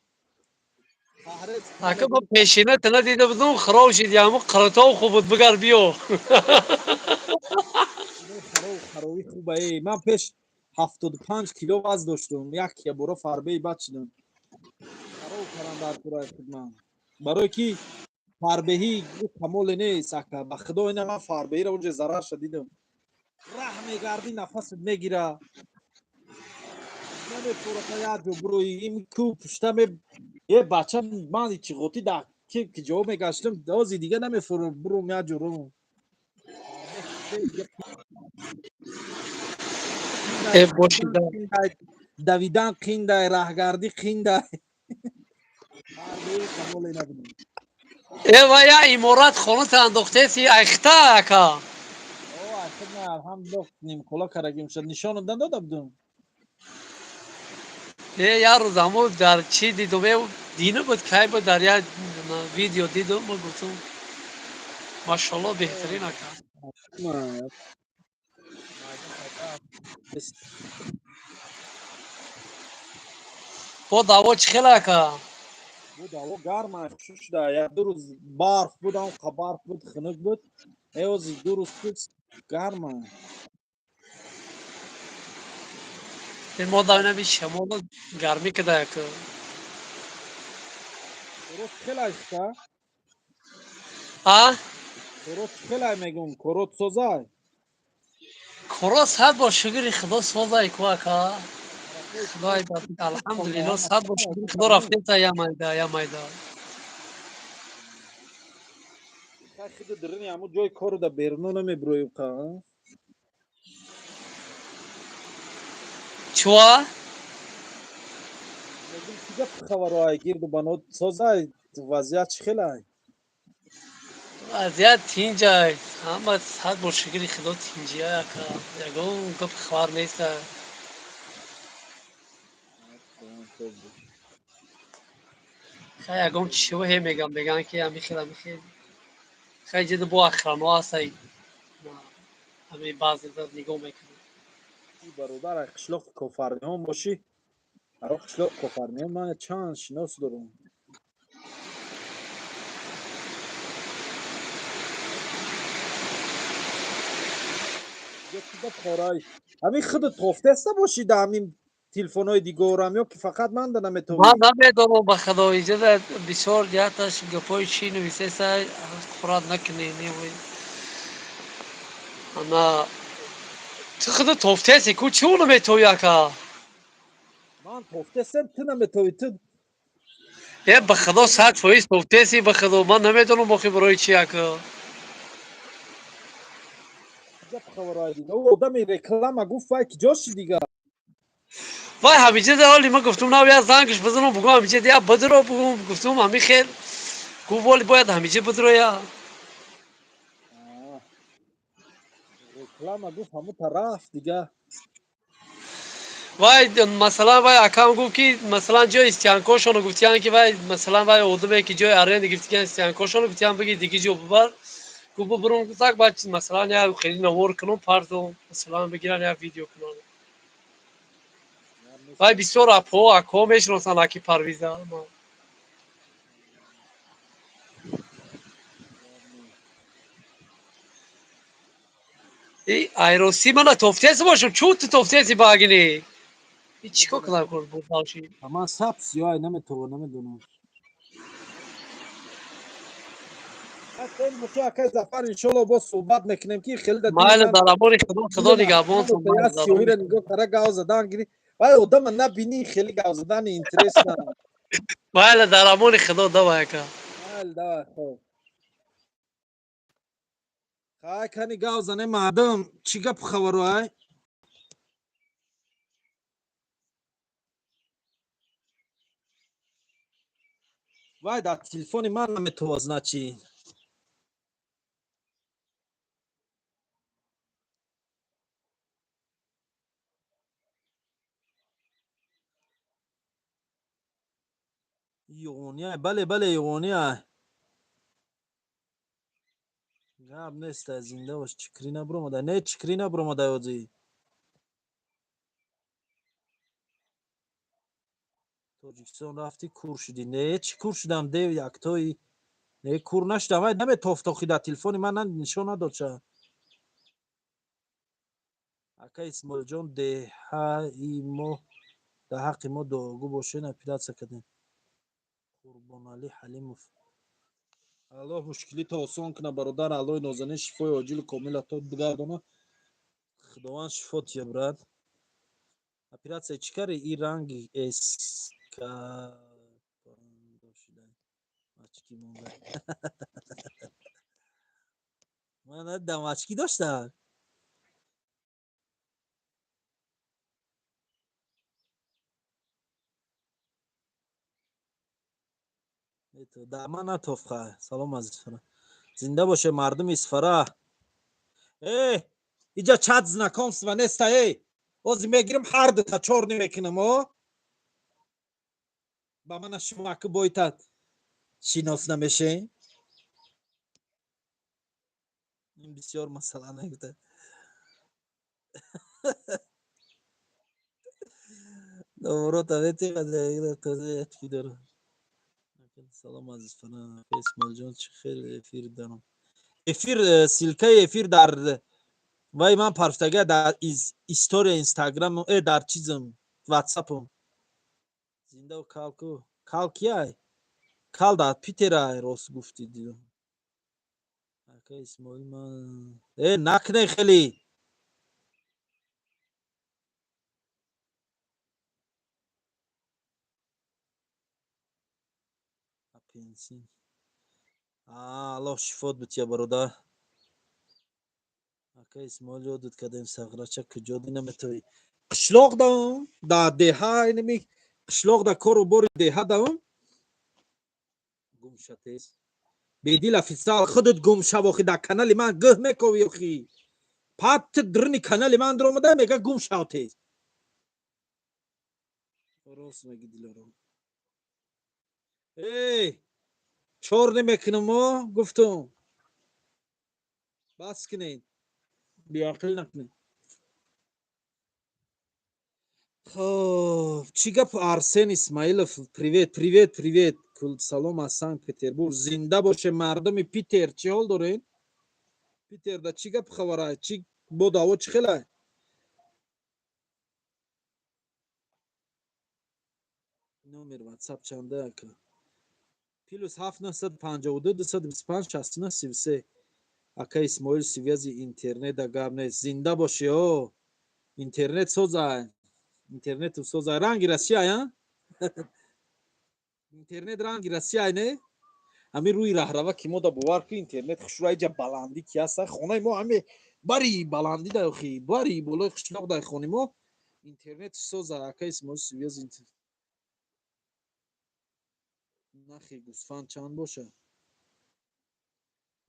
Ака, ма пешина тана дида будум, хароб шиди, аму қаратов хуб буд, бигар биё. Хароб, харобӣ хуба. Э, ман пеш 75 кило вазн доштум, як ябора фарбеи бад шудам. Хароб кардам дар кураи худ ман, барое ки фарбеҳӣ камоле нест, ака, ба худо. Ина ман фарбеҳиро унҷа зарарша дидам. Раҳ мегардӣ, нафасат мегира, намепурата як ҷо бурои ин ку пушта ме е бача. Ман чиғотӣ да ки ҷо мегаштам, ози дига намефурам, бурум як ҷо рум. Э, бошида. Давидан қиндай, раҳгардӣ қиндай. Камоле набудам. Э, ва я иморат хоната андохтеси, айхта, ака? Алҳамдулилло, нимкола карагим шуд, нишону надода будум. Э, як рӯз ҳамо дар чӣ дидум, э, дина буд, кай буд, дар як видео дидум, ма гуфтум: «Машалло, беҳтарин, ака». Ма- Бо даво чӣ хела, ака? Буд, ҳаво гарма шуда. Як ду рӯз барф буд, ҳам барф буд, хунук буд. Э, ози 2 рӯз шуд, гарма. Э, мо давинаби шамоло гармӣ када, ака. Дуруст, хела айхта. А? Корот чӣ хелай мегум? Корот созай? Корот сад бор шукри Худо созай ку ака. Худой алҳамдулилло сад бор шукри Худо рафтеса я майда, я майда. Хай хиду дирини ҳамун ҷои кору да беруно намебироем қа? Чуа? Мегум чӣ гап хабаро ай гирду банот созай вазъият чӣ хелай? Вазъият тинҷай. Ҳама сад бор шукри Худо тинҷия ака. Ягон гап хабар неста. Хай ягон чиво ҳе мегам, меган ки ами хел ами хел. Хай ҷида бо охрано ҳастай. Ами баъзе нигоҳ мекунам. Бародар, ай қишлоқи Кофарниҳон бошӣ? Аро қишлоқи Кофарниҳон ман чанд шинос дорам. Ҳамин худат тофтаста бошӣ да ҳамин телефонҳои дигорам ё ки фақат ман да наметавонӣ? Ман намедонам ба Худо, иҷоза бисёр ҷиҳаташ гапҳои чӣ нависеса хурат накунӣ. Ана ту худат тофтаси ку чӣ наметавӣ ака? Ман тофтасам, ту наметавӣ, ту Е ба Худо 100% тофтаси ба Худо, ман намедонам охи барои чӣ ака. Гап хабарҳои дига. Ӯ одами реклама гуфт вай ки ҷо ши дига? Вай ҳамиҷа дар ҳоли ман гуфтум нав я зангш бизанам бугум ҳамиҷа я бидро бугум гуфтум ҳами хел гуфт воли бояд ҳамиҷа бидро я. Реклама гуфт ҳамун тараф дига. Вай масалан вай акам гуфт ки масалан ҷои стянкошоно гуфтиян ки вай масалан вай одаме ки ҷои аренда гирифтиян стянкошоно гуфтиян биги диги ҷо бибар. Гуфт бубурум так баъд масалан я хеле навор кунам партом масалан бигиран я видео кунам. Вай бисёр апҳо акҳо мешиносанд аки Парвиза. И айроси мана тофтеси бошум чӯ ту тофтеси багини? И чӣ кор кунам боши? Ман сабз ё ай наметавонам, намедонам. Акай Зафар иншолло боз суҳбат мекунем ки хеле да Майли дар амони Худо, Худо нигаҳбонтон. Сиёҳиро нигоҳ кара гав задан гири. Вай одама набинӣ хеле гав задани интерес на. Майли дар амони Худо давай ака. Майли давай хоб. Хай кани гав зане мардум чӣ гап хабаро ай? Вай дар телефони ман наметавонад значи. Юғония, бале, бале, юғония. Гап нест, зинда бош, чикрӣ набуромада. Не, чикрӣ набуромада ҳозир. Тоҷикистон рафтӣ кур шудӣ. Не, чӣ кур шудам, дев яктои. Не, кур нашудам. Вай наметофт охи дар телефони ман нишон надод ша. Ака Исмоилҷон, деҳаи мо дар ҳаққи мо дуогӯ бошед, оператсия кардем. Қурбоналӣ Ҳалимов. Аллоҳ мушкилито осон кунад, бародар. Аллоҳи нозанин шифои оҷилу комила то бигардона. Худованд шифо тия, брат. Оператсия чӣ карди? И ранги эска мачки монда. Ман надидам мачки доштам. Да ман натофха. Салом аз Исфара. Зинда боше мардуми Исфара. Э, иҷа чат знакомства неста, эй. Ҳозир мегирим ҳар дута чорни мекунам, о? Ба мана шумо аку бойтад шинос намешем? Ин бисёр масъала нагуфта. Доброта вети дорам. Салом аз Исфара. Исмоилҷон, чӣ хел эфир дорам. Эфир, ссылкаи эфир дар вай ман парфтага дар история Инстаграм, дар чизам, Ватсапам. Зинда калку. Кал кияй? Кал дар Питерай, рост гуфтӣ дидам. Ака Исмоил, ман накне хеле. Апельсин. Аллоҳ шифот бития, бародар. Ака Исмоил, ёдат кардем, сағрача куҷо дина метавӣ? Қишлоқ даом, да деҳа, инами қишлоқ да, кору бори деҳа даом. Гумша тез. Бедил официал, худат гум шав, охи дар канали ман гӯҳ мековӣ, охи. Пат дрни канали ман даромада мега гум шав тез. Рост меги, Дилором. Эй, чор намекунам, о гуфтум. Бас кунед. Беақл накунед. Хоб, чӣ гап, Арсен Исмаилов, привет, привет, привет. Салом аз Санкт-Петербург. Зинда боше мардуми Питер, чӣ ҳол доред? Питерда чӣ гап хабара? Чӣ бод, ҳаво чӣ хелай? Номер WhatsApp чанда, ака? +7 952 225 69 33. Ака Исмоил, связи интернета гап нест. Зинда бошӣ, о. Интернет созай. Интернету созай. Ранги Россия, а? Интернет ранги Россия, не? Ҳамин рӯи раҳрава ки мо да, бовар ки, интернет хушрӯ. Иҷа баландӣ ки ҳаста, хонаи мо ҳаме бари баландӣ да, охи бари болои қишлоқ дар хони мо интернет соза. Ака Исмоил, связи интернет. Нархи гӯсфанд чанд бошад?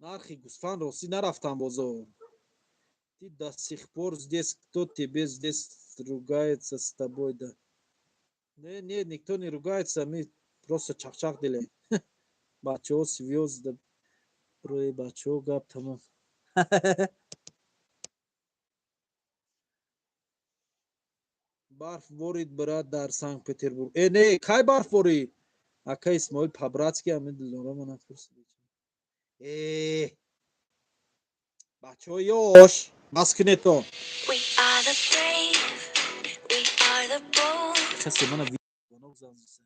Нархи гӯсфанд, ростӣ, нарафтам бозор. Ты до сих пор здесь? Кто тебе здесь ругается с тобой, да? Не, не, никто не ругается, мы просто чақчақ делаем. Бачаҳо звёзда рӯи бачаҳо гап тамом. Барф ворид, брат, дар Санкт Петербург? Э, не, кай барф ворид? Ака Исмоил, по-братски, ҳамин Дилорама напурсиди. Э, бачаҳо ёш, бас кунедтон. We are the brave, we are the bold. Касе мана звонок занзиса.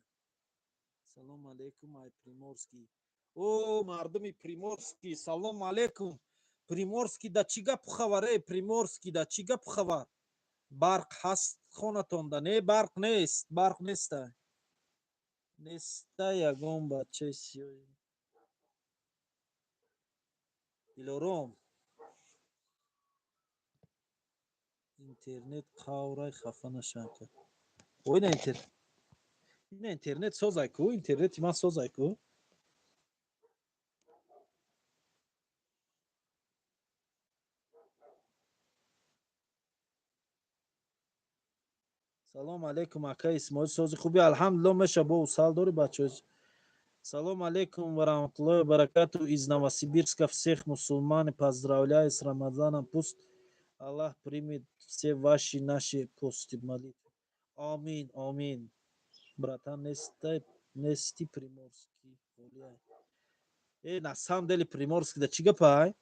Салом алейкум, ай Приморский. О, мардуми Приморский, салом алейкум. Приморский да чӣ гапу хабар? Э, Приморский да чӣ гапу хабар? Барқ ҳаст хонатонда? Не, барқ нест, барқ неста. Неста ягон бачаи сиёҳ. Дилором. Интернет қаврай, хафа нашавка. Ой, на интернет. Ина интернет созай ку, интернети ман созай ку. Салом алейкум, ака Исмоил, сози хуби? Алҳамдулилло, меша бо усал дори, бачаҳо. Салом алейкум ва раҳматуллоҳи ва баракату. Из Новосибирска всех мусульман поздравляю с Рамазаном. Пусть Аллах примет все ваши, наши посты, молитвы. Амин, амин. Братан, нестай, нести Приморский. Гуляй. Э, на самом деле Приморский да чӣ гапай?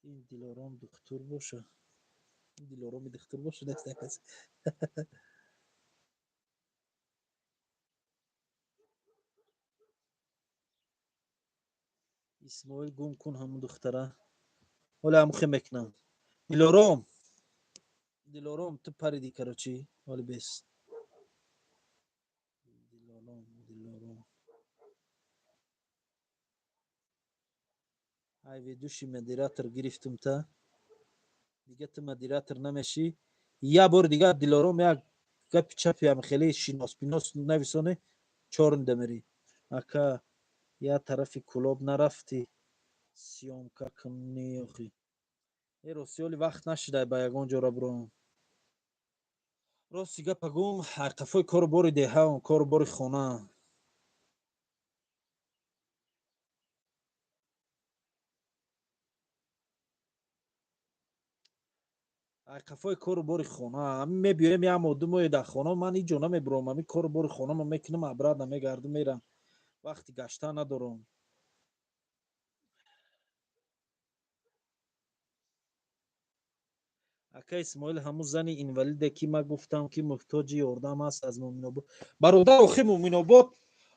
Ин Дилором духтур боша. Ин Дилороми духтур боша, нест касе. Исмоил, гум кун ҳамун духтара. Ҳола ҳамухе мекунам. Дилором. Дилором, ту париди, короче. Ҳоли бес. Дилором, Дилором. Ай, ведущий, модератор гирифтум та. Дига ту модератор намешӣ. Я бор дига, Дилором, як гапи чапи ҳам хеле шинос-пинос нависоне, чорнда мерӣ. Ака, я тарафи Кулоб нарафтӣ? Съёмка кунӣ охи. Э, рости, ҳоли вақт нашидай ба ягон ҷора буром. Рости гапа гум, ҳар қафои кору бори деҳа, кору бори хона. Ай қафои кору бори хона. Ҳамин мебиёем як моҳ, 2 моҳе дар хона, ман ҳеҷ ҷо намебуром. Ҳамин кору бори хонама мекунам, обратно мегардам, мерам. Вақти гаштан надорам. Ака Исмоил, ҳамун зани инвалиде, ки ман гуфтам, ки муҳтоҷи ёрдам аст, аз Муъминобод. Бародар, охи, Муъминобод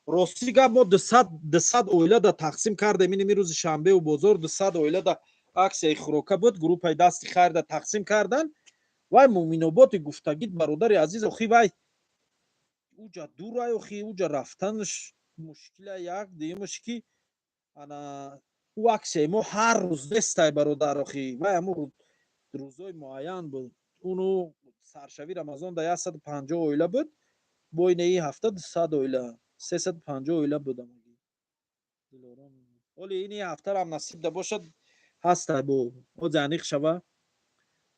Рости гап, мо 200 оила да тақсим кардем. Иними рӯзи шанбеу бозор 200 оила да аксияи хӯрока буд, группаи Дасти хайр да тақсим кардан. Вай Муъминоботи гуфтагит, бародари азиз, охи, вай уҷа дурай, охи, уҷа рафтанаш мушкила. Як дуюмаш ки ана ӯ аксияи мо ҳар рӯз нестай, бародар, охи, вай ҳамун рӯзои муайян буд. Уну саршави Рамазон да 150 оила буд, бо инаи ҳафта 200 оила, 350 оила буд амаги. Оли ини ҳафтарам насиб да бошад, ҳастай, бо ози аниқ шава.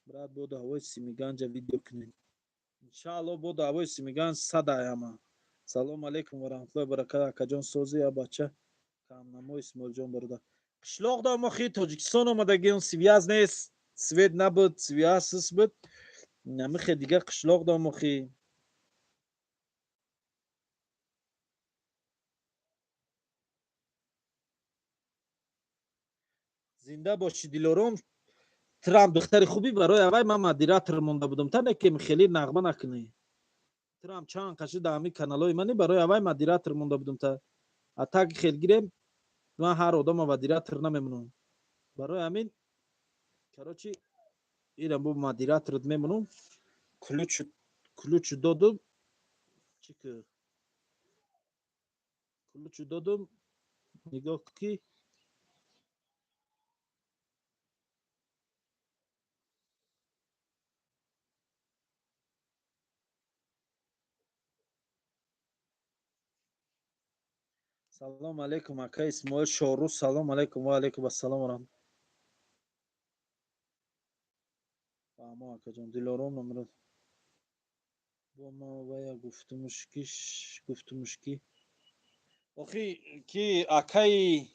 Брат, бо даъвои Симиганҷа видео кунед, иншаалло. Бо даъвои Симиганҷ садай ҳама. Салому алейкум ва раҳматуллоҳи баракат, акаҷон, сози я бача камнамо Исмоилҷон, бародар. Қишлоқ да мо хи Тоҷикистон омадагион, связь нест, свет набуд, связь сис буд, намихе дига қишлоқ да мо хи. Зинда бошӣ, Дилором. Трам духтари хубӣ, барои аввай ман модератор монда будам, та не ки хеле нағма накунӣ. Трам чанд қаши да ҳамин каналҳои мани, барои аввай модератор монда будам, та атак хел гирем, ман ҳар одама модератор намемонам. Барои ҳамин, короче, ирам бо модераторат мемонам. Ключ додум, чӣ ки ключ додум, нигоҳ ки. Салом алейкум, ака Исмоил Шору. Салом алейкум, ва алейкум ассалом ва раҳмат. Фаҳмо, акаҷон. Дилором номро бо ма вая гуфтумуш ки охи ки акаи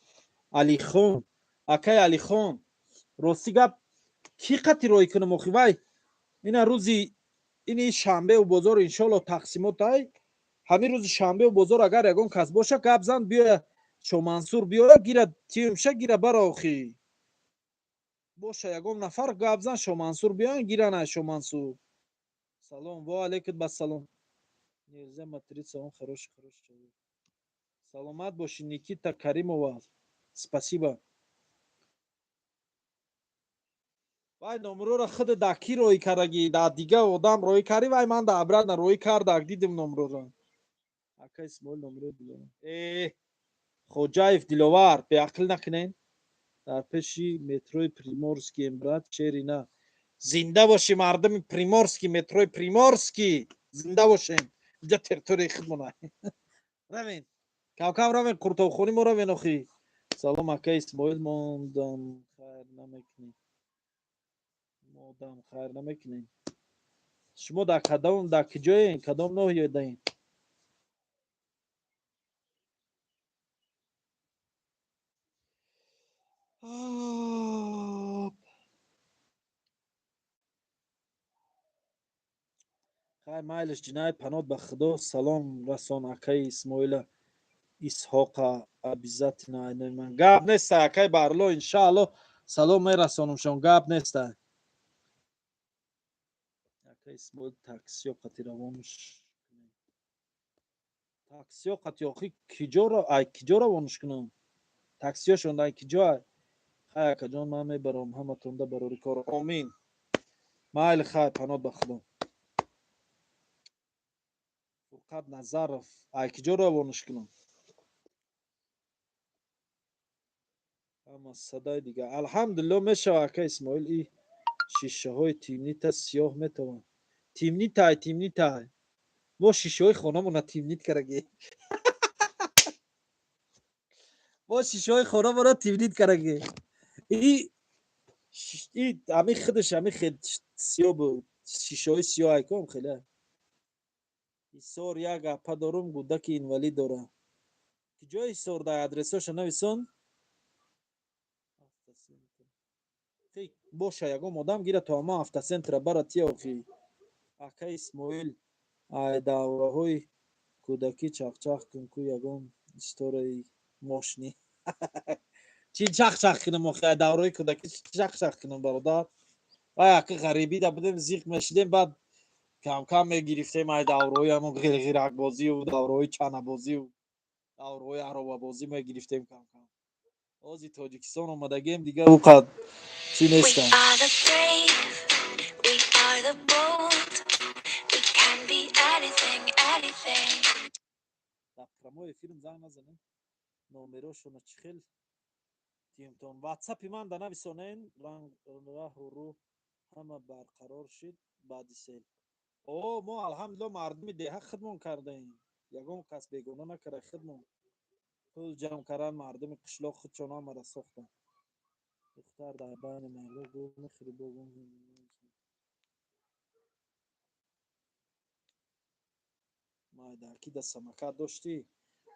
Алихон, акаи Алихон, рости гап, кӣ қати рой кунам, охи? Вай ина рӯзи ини шанбеу бозор, иншоалло, тақсимот ай ҳамин рӯзи шанбеу бозор. Агар ягон кас боша, гап зан, биёя, Шомансур биёя, гира, тиюмша, гира, бара, охи. Боша ягон нафар, гап зан, Шомансур биёян, гиран ай Шомансур. Салом, ва алейкум бассалом. Нельзя материться, он хороший, хороший человек. Саломат бошӣ, Никита Каримова, спасибо. Вай номрора худ да кӣ роӣ кардагӣ? Да дига одам роӣ кардӣ, вай ман да обратно роӣ кардак, дидим номрора. Ака Исмоил, номро Диловар. Э, Хоҷаев Диловар, беақл накунен. Дар пеши метрои Приморский, брат, черина. Зинда бошӣ, мардуми Приморский, метрои Приморский, зинда бошем. Инҷа территорияи худмона. Равен, камкам равен, қуртобхонӣ мо равен, охи. Салом, ака Исмоил, мондам хайр намекунем, модам хайр намекунем. Шумо дар кадом, дар куҷоем, кадом ноҳия даем? Хай, майлиш, ҷинаи панот ба Худо. Салом расон акаи Исмоила Исҳоқа обязательно. Ман гап неста, акаи Барло, иншаалло, салом мерасонумшон, гап неста. Ака Исмоил, таксиё қати равонш, таксиё қати, охи, киҷоро, ай киҷо равонш кунам? Таксиёшон ай киҷо? Ай хай, акаҷон, ман мебарам ҳаматонда, барори кор, омин. Майли, хай, панот ба Худо. Фурқат Назаров, ай киҷо равонаш кунам? Ҳама садаи дига, алҳамдулилло, мешава. Ака Исмоил, и шишаҳои тимнита сиёҳ метавон тимнитай, тимнитай. Мо шишаҳои хонамона тимнит карагӣ, мо шишаҳои хонамона тимнит карагӣ. И ҳами худаш ҳами сиёҳ буд, шишаҳои сиёҳ айком хеле. Ҳисор як апа дорум, гудаки инвалид дорам. Киҷои Ҳисор дар адресоша нависон боша, ягон одам гира то ама автоцентра бара тия, охи. Ака Исмоил, ай давраҳои кӯдакӣ чахчах кун ку, ягон историяи мошинӣ. Чӣ чахчах кунам, охи? Ай давраҳои кӯдакӣ чахчах кунам, бародар? Вай, ака, ғарибида будем, зиқ мешидем, баъд камкам мегирифтем ай давраҳои ҳамон ғирғиракбозию давраҳои чанабозию. Даврҳои аробабозӣ мегирифтем кам-кам. Ҳози Тоҷикистон омадагием, дигар ӯ қад чӣ We нестам. are the brave, we are the bold. We can be anything, anything. Дар прямой эфирм занг назанем. Номерошона чӣ хел тиёмтон. Ватсапи ман да нависонен, раҳу рӯ ҳама барқарор шид баъди сел. О, мо алҳамдулилло мардуми деҳа хидмон кардаем. Ягон кас бегона накарда, хидмон. Пул ҷамъ кардан, мардуми қишлоқ худшон ҳамаро сохтанд. Духтар дар байни мардо гул мехӯри, бо гум. Майдаки да самокат доштӣ?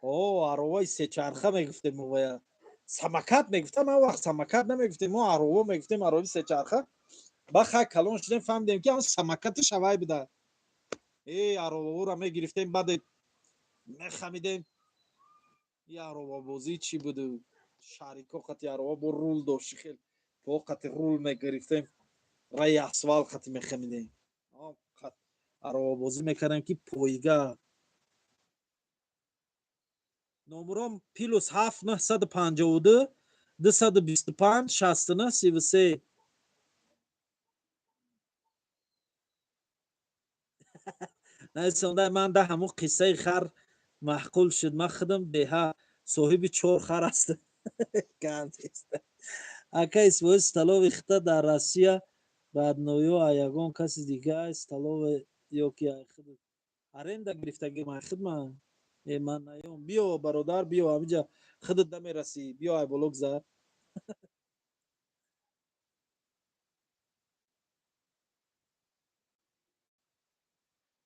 О, ароваи сечарха мегуфтем мо вая. Самокат мегуфтам, он вақт самокат намегуфтем, мо арова мегуфтем, арови сечарха. Ба хай калон шудем, фаҳмидем, ки ҳам самокати шавай буда. Э, ароваҳоро мегирифтем, баъде мехамидем. И аровабозӣ чӣ буду? Шарико қати арова бо рул дошт, хел по қати рул мегирифтем, раи асфалт қати мехамидем. Аровабозӣ мекардем, ки пойга. Номером +7 952 225 69 33. Нависонда, ман да ҳамун қиссаи хар маъқул шуд. Ман худам деҳа соҳиби чор хар ҳастам. Ака Исмоил, столовый хита дар Россия родной ё ягон каси дига столовый ё ки ай худ аренда гирифтагим, ай худ ман. Э, ман наём. Биё, бародар, биё, ҳамиҷа худат намерасӣ. Биё, ай боло гузар.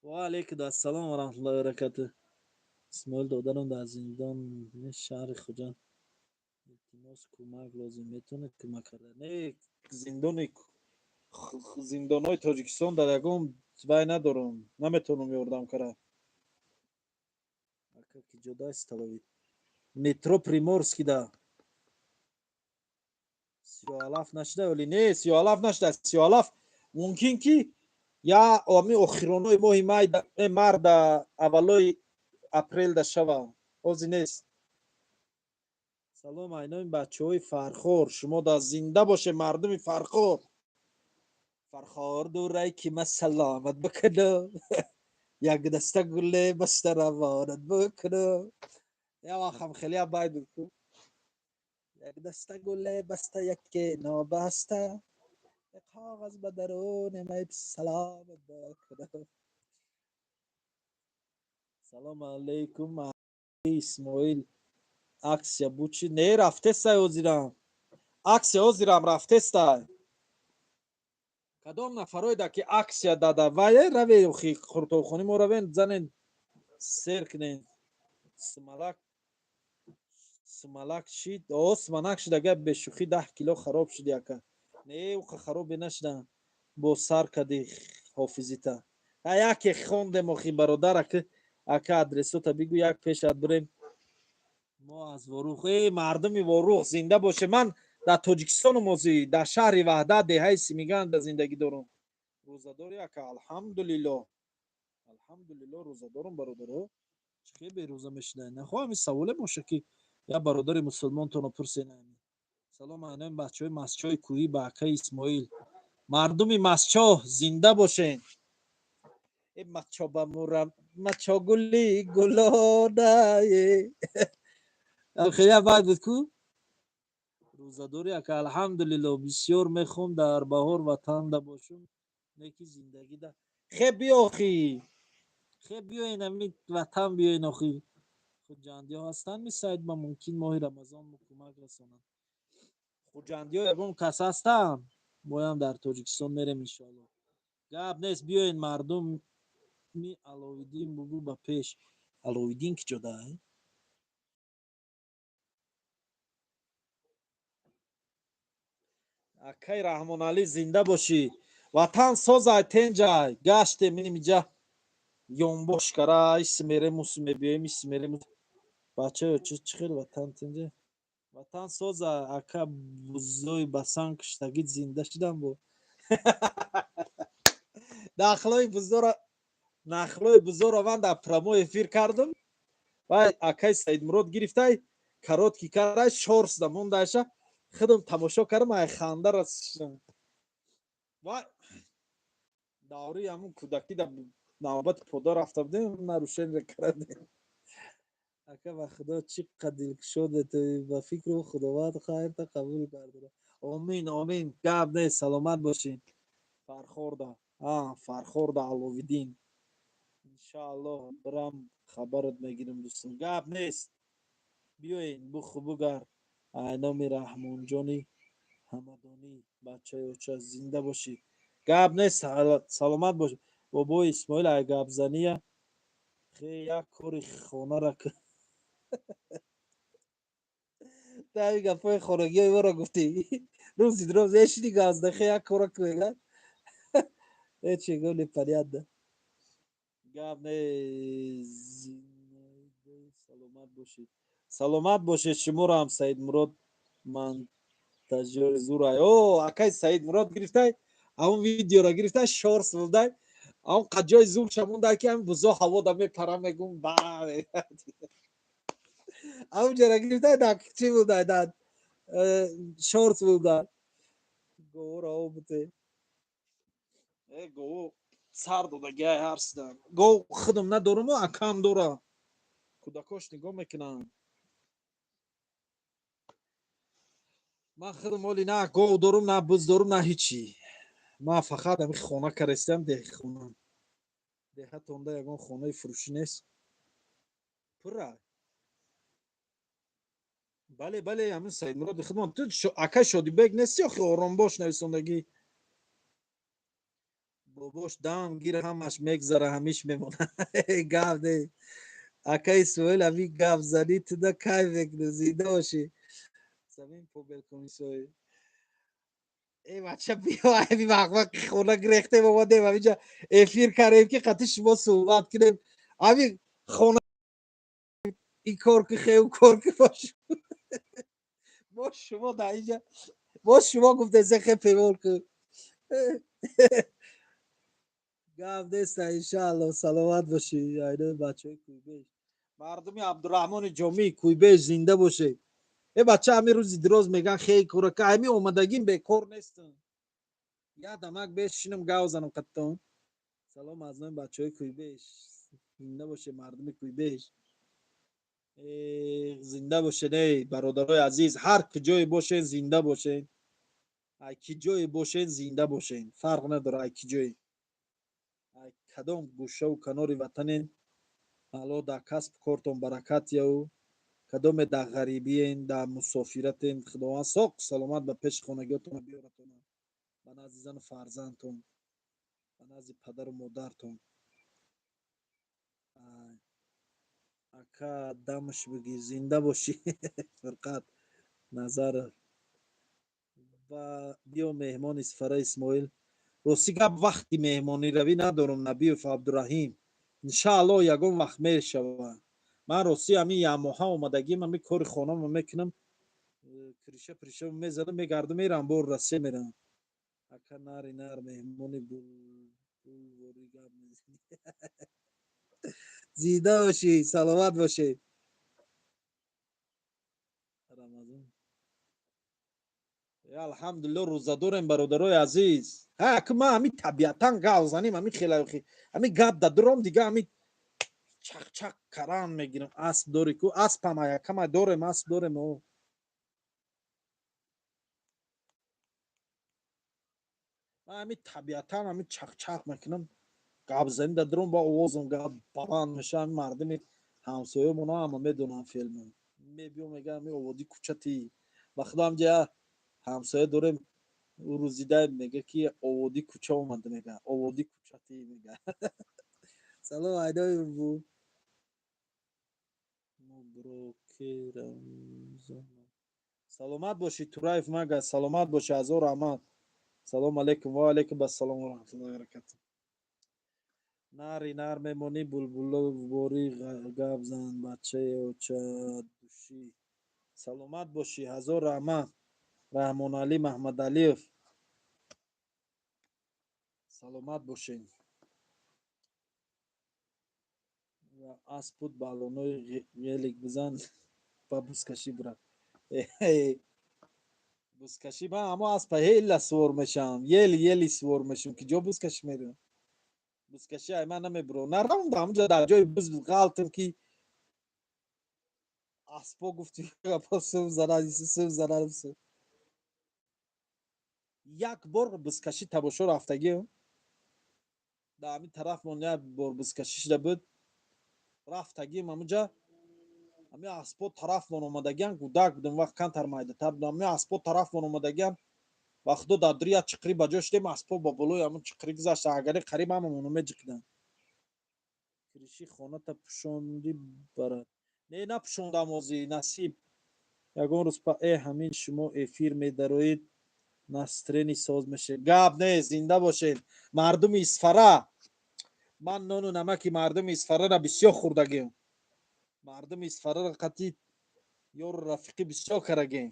Ва алайкум ассалом ва раҳматуллоҳи ва баракатуҳ. Исмоил, додарам дар зиндон шаҳри Хуҷанд, илтимос, кӯмак лозим, метавонед кӯмак карда? Не, зиндони зиндонҳои Тоҷикистон дар ягон вай надорам, наметавонам ёрдам кара. Ака, ки ҷода столовый? Метро Приморский да. Сиёалаф нашуда оли? Не, сиёалаф нашуда. Сиёалаф мумкин ки я ами охиронои моҳи май, марда, аввалои апрелда шава, ҳозир нест. Салом, айнои бачаҳои Фархор, шумо да зинда боше, мардуми Фархор. Фархор дурай, ки ма саломат бикунам, як даста гуле баста равонат бикунам. Я вақам хеле байд буд. Як даста гуле баста, яке нобаста, коғаз ба даруни май саломат бикунам. Салом алейкум, Исмоил, акция буд чи не? Рафтестай ҳозирам, акция ҳозирам рафтестай. Кадом нафароеда ки акция дада вае, раве охи қуртобхонӣ мо равен, занен, сер кунен. Сумалак, сумалак шид? О, суманак шид. Агар бешӯхӣ 10 кило хароб шуди, ака. Не, уқа харобе нашудам, бо сар кади ҳофизита. А яке хондем охи, бародар. Ака, ака, адресота бигӯ, як пешат бирем. Мо аз Ворух. Э, мардуми Ворух зинда боше. Ман дар Тоҷикистону мозӣ, дар шаҳри Ваҳдат, деҳаи Симиганда зиндагӣ дорам. Рӯзадори, ака? Алҳамдулилло, алҳамдулилло, рӯзадорам, бародаро. Чӣ хел берӯза мешидаед? Нахоҳам ин саволе боша, ки як бародари мусулмонтонро пурсен. Салом, айнои бачаҳои Масчоҳи кӯҳӣ ба акаи Исмоил. Мардуми Масчоҳ зинда бошен. Э, мачо ба мурам, мачо гули гулонае. Хеле бад буд ку. Рӯзадорӣ, ака? Алҳамдулилло, бисёр мехоҳам дар баҳор ватанда бошум, неки зиндагӣ да. Хе, биё охи, хе, биёен, ами ватан биёен охи. Хуҷандиҳо ҳастанд мисайд, ба мумкин моҳи Рамазон мо кӯмак расонанд. Хуҷандиҳо ягон кас ҳастанд? Моям дар Тоҷикистон мерем, иншоалло. Гап нест, биёен. Мардуми Аловиддин бугӯ ба пеш. Аловиддин ки ҷода? Акай Раҳмоналӣ, зинда бошӣ. Ватан созай, тенҷай. Гаштем инимиҷа, ёнбош кара ис мерем, ус мебиёем, ис мерем. Бачаё, чӣ хел ватан тенҷа? Ватан соза. Ака, бузои басан куштагит зинда шудам бо нахлои бузора. Нахлои бузоро ман дар прямой эфир кардам. Вай акай Саидмурод гирифтай, короткий карай, шорс да мондайша, худам тамошо кардам, ай ханда расишам. Вай даври ҳамун кӯдакӣ да навбати пода рафта будем, нарушение кардем. Ака, ба худо, чӣ қадр дилкушоде ту, ба фикру Худованд хайрта қабул гардона. Омин, омин, гап нест, саломат бошед. Фархорда, а Фархорда Аловиддин, иншааллоҳ бирам, хабарат мегирам, дӯстон. Гап нест, биёен, буху бугар. Айноми Раҳмонҷони Ҳамадонӣ, бачаи оча, зинда бошӣ. Гап нест, саломат бош. Бобои Исмоил, ай гапзания хе як кори хонара кун. Таи гапҳои хонагиҳои моро гуфтӣ. Рӯзи рӯз эшиди газда, хе як кора кун. Ҳечи гули понятно. Гап не, саломат бошед, саломат бошед. Шуморо ҳам Саидмурод монтажёри зурай. О, акай Саидмурод гирифтай, ҳамун видеоро гирифтай, шорс бурдай, ҳамун қаҷои зурша мондай, ки ҳамин бузо ҳаво да мепара, мегум ба ҳамун ҷора гирифтай, да чӣ будай, да шорс бурдай. Говоро буте э гово сар додагиай ҳарсида. Гов худам надоруму, акам дора, кӯдакош нигоҳ мекунанд. Ман худам оли на гов дорум, на буз дорум, на ҳичи. Ман фақат ами хона карестиам, деҳхона. Деҳатонда ягон хонаи фурӯшӣ нест? Пурра, бале, бале, ҳамин Саидмуроди худмон. Ту акай Шодибек нести охи, оромбош нависондагӣ. Бобош, дам гир, ҳамаш мегзара, ҳамиш мемона. Гап не, акай Исмоил, ами гапзанӣ туда кайф мекунӣ. Зинда бошӣ. Замин побел кун, Исмоил. Э бача, биё, ами вақт хона гирехтем, омадем ҳаминҷа эфир кардем, ки қати шумо суҳбат кунем. Ами хона ин кор ки, хеу кор ки, бош мо шумо дар инҷа, мо шумо гуфтем, хе певол кун. Гап неста, иншаалло, саломат бошӣ. Айнои бачаҳои Кӯйбеш, мардуми Абдураҳмони Ҷомии Кӯйбеш, зинда бошед. Э бача, ҳами рӯзи дироз меган, хей корака, ҳами омадагим, бекор нестам, як дамак бешинам, гав занам қаттон. Салом аз номи бачаҳои Кӯйбеш, зинда бошед, мардуми Кӯйбеш, зинда бошед. Эй бародарои азиз, ҳар куҷое бошед, зинда бошед. Ай ки ҷое бошед, зинда бошед, фарқ надорад ай ки ҷое, ай кадом гӯшаву канори ватанен. Алло дар касбу кортон баракат яву. Кадоме дар ғарибиен, дар мусофиратен, Худованд соқ саломат ба пеши хонагиётон биёратон, ба назди зану фарзандтон, ба назди падару модартон. Ака, дамаш бигӣ, зинда бошӣ. Фирқат Назаров ва биё меҳмони Исфара, Исмоил. Рости гап, вақти меҳмониравӣ надорам. Набиев Абдураҳим, иншааллоҳ, ягон вақт мешавад. Ман рости ҳамин якмоҳа омадагим, ҳами кори хонамо мекунам, криша приша мезанам, мегардам, мерам, бор Россия мерам. Ака, нари нар меҳмони булворӣ гап мезанӣ. Зинда бошӣ, саломат бошед. Рамазон, алҳамдулилло, рӯза дорем, бародарои азиз. Ҳа, ки ман ҳами табиатан гап занем, ҳами хела ҳами гап дадуром, дига ҳами чақчақ каран мегирам. Асп дори ку? Аспам якама дорем, асп дорем. О, ман ҳами табиатан ҳами чақчақ мекунам, гапзанӣ дадуром, ба овозам гап баланд меша. Ҳами мардуми ҳамсоямона ҳама медонам, филмо мебиё, мегӯям, ҳами оводи кучати. Ба худо, ҳамҷа ҳамсоя дорем, ӯ рӯзида мега, ки оводи куча омада, мега, оводи кучати мега. Салом айдои бу муброки Рамзон, саломат бошӣ. Тураев мага, саломат бошӣ, ҳазор раҳмат. Салом алейкум. Ва алейкум ассалом ва раҳматуллоҳи ва баракатуҳ. Нари нар мемонӣ, булбулворӣ гап зан, бачаи оча душӣ. Саломат бошӣ, ҳазор раҳмат. Раҳмоналӣ Маҳмадалиев, саломат бошед. Аспуд баллонои велик бизан ба бузкашӣ брат. Бузкашӣ ман ҳамо аспа ҳела сувор мешавам, ели ели сувор мешавам, ки ҷо бузкашӣ меравам. Бузкашӣ ай ман намебурам. Наравам ҳамунҷа дар ҷои буз ғалтам, ки аспо гуфти сум зарар сум зарар. Як бор бузкашӣ тамошо рафтагиам. Дар ҳамин тарафмон як бор бузкашӣ шуда буд, рафтагиам ҳамунҷа. Ҳамин аспо тарафмон омадагиан, кӯдак будам, вақт камтар майдатар будам. Ҳамин аспо тарафмон омадагиан ва худо дар дури як чиқирӣ ба ҷо шудем, аспо ба болои ҳамун чиқирӣ гузашта, агари қариб ҳамамоно меҷиқиданд. Крыши хоната пӯшондӣ, барад? Не, напӯшондам ҳозӣ, насиб ягон рӯз. Па ҳамин шумо эфир медароед, настроение соз мешед. Гап не, зинда бошед, мардуми Исфара. Ман нону намаки мардуми Исфарара бисёр хӯрдагиам, мардуми Исфарара қатъи ёру рафиқӣ бисёр карагем.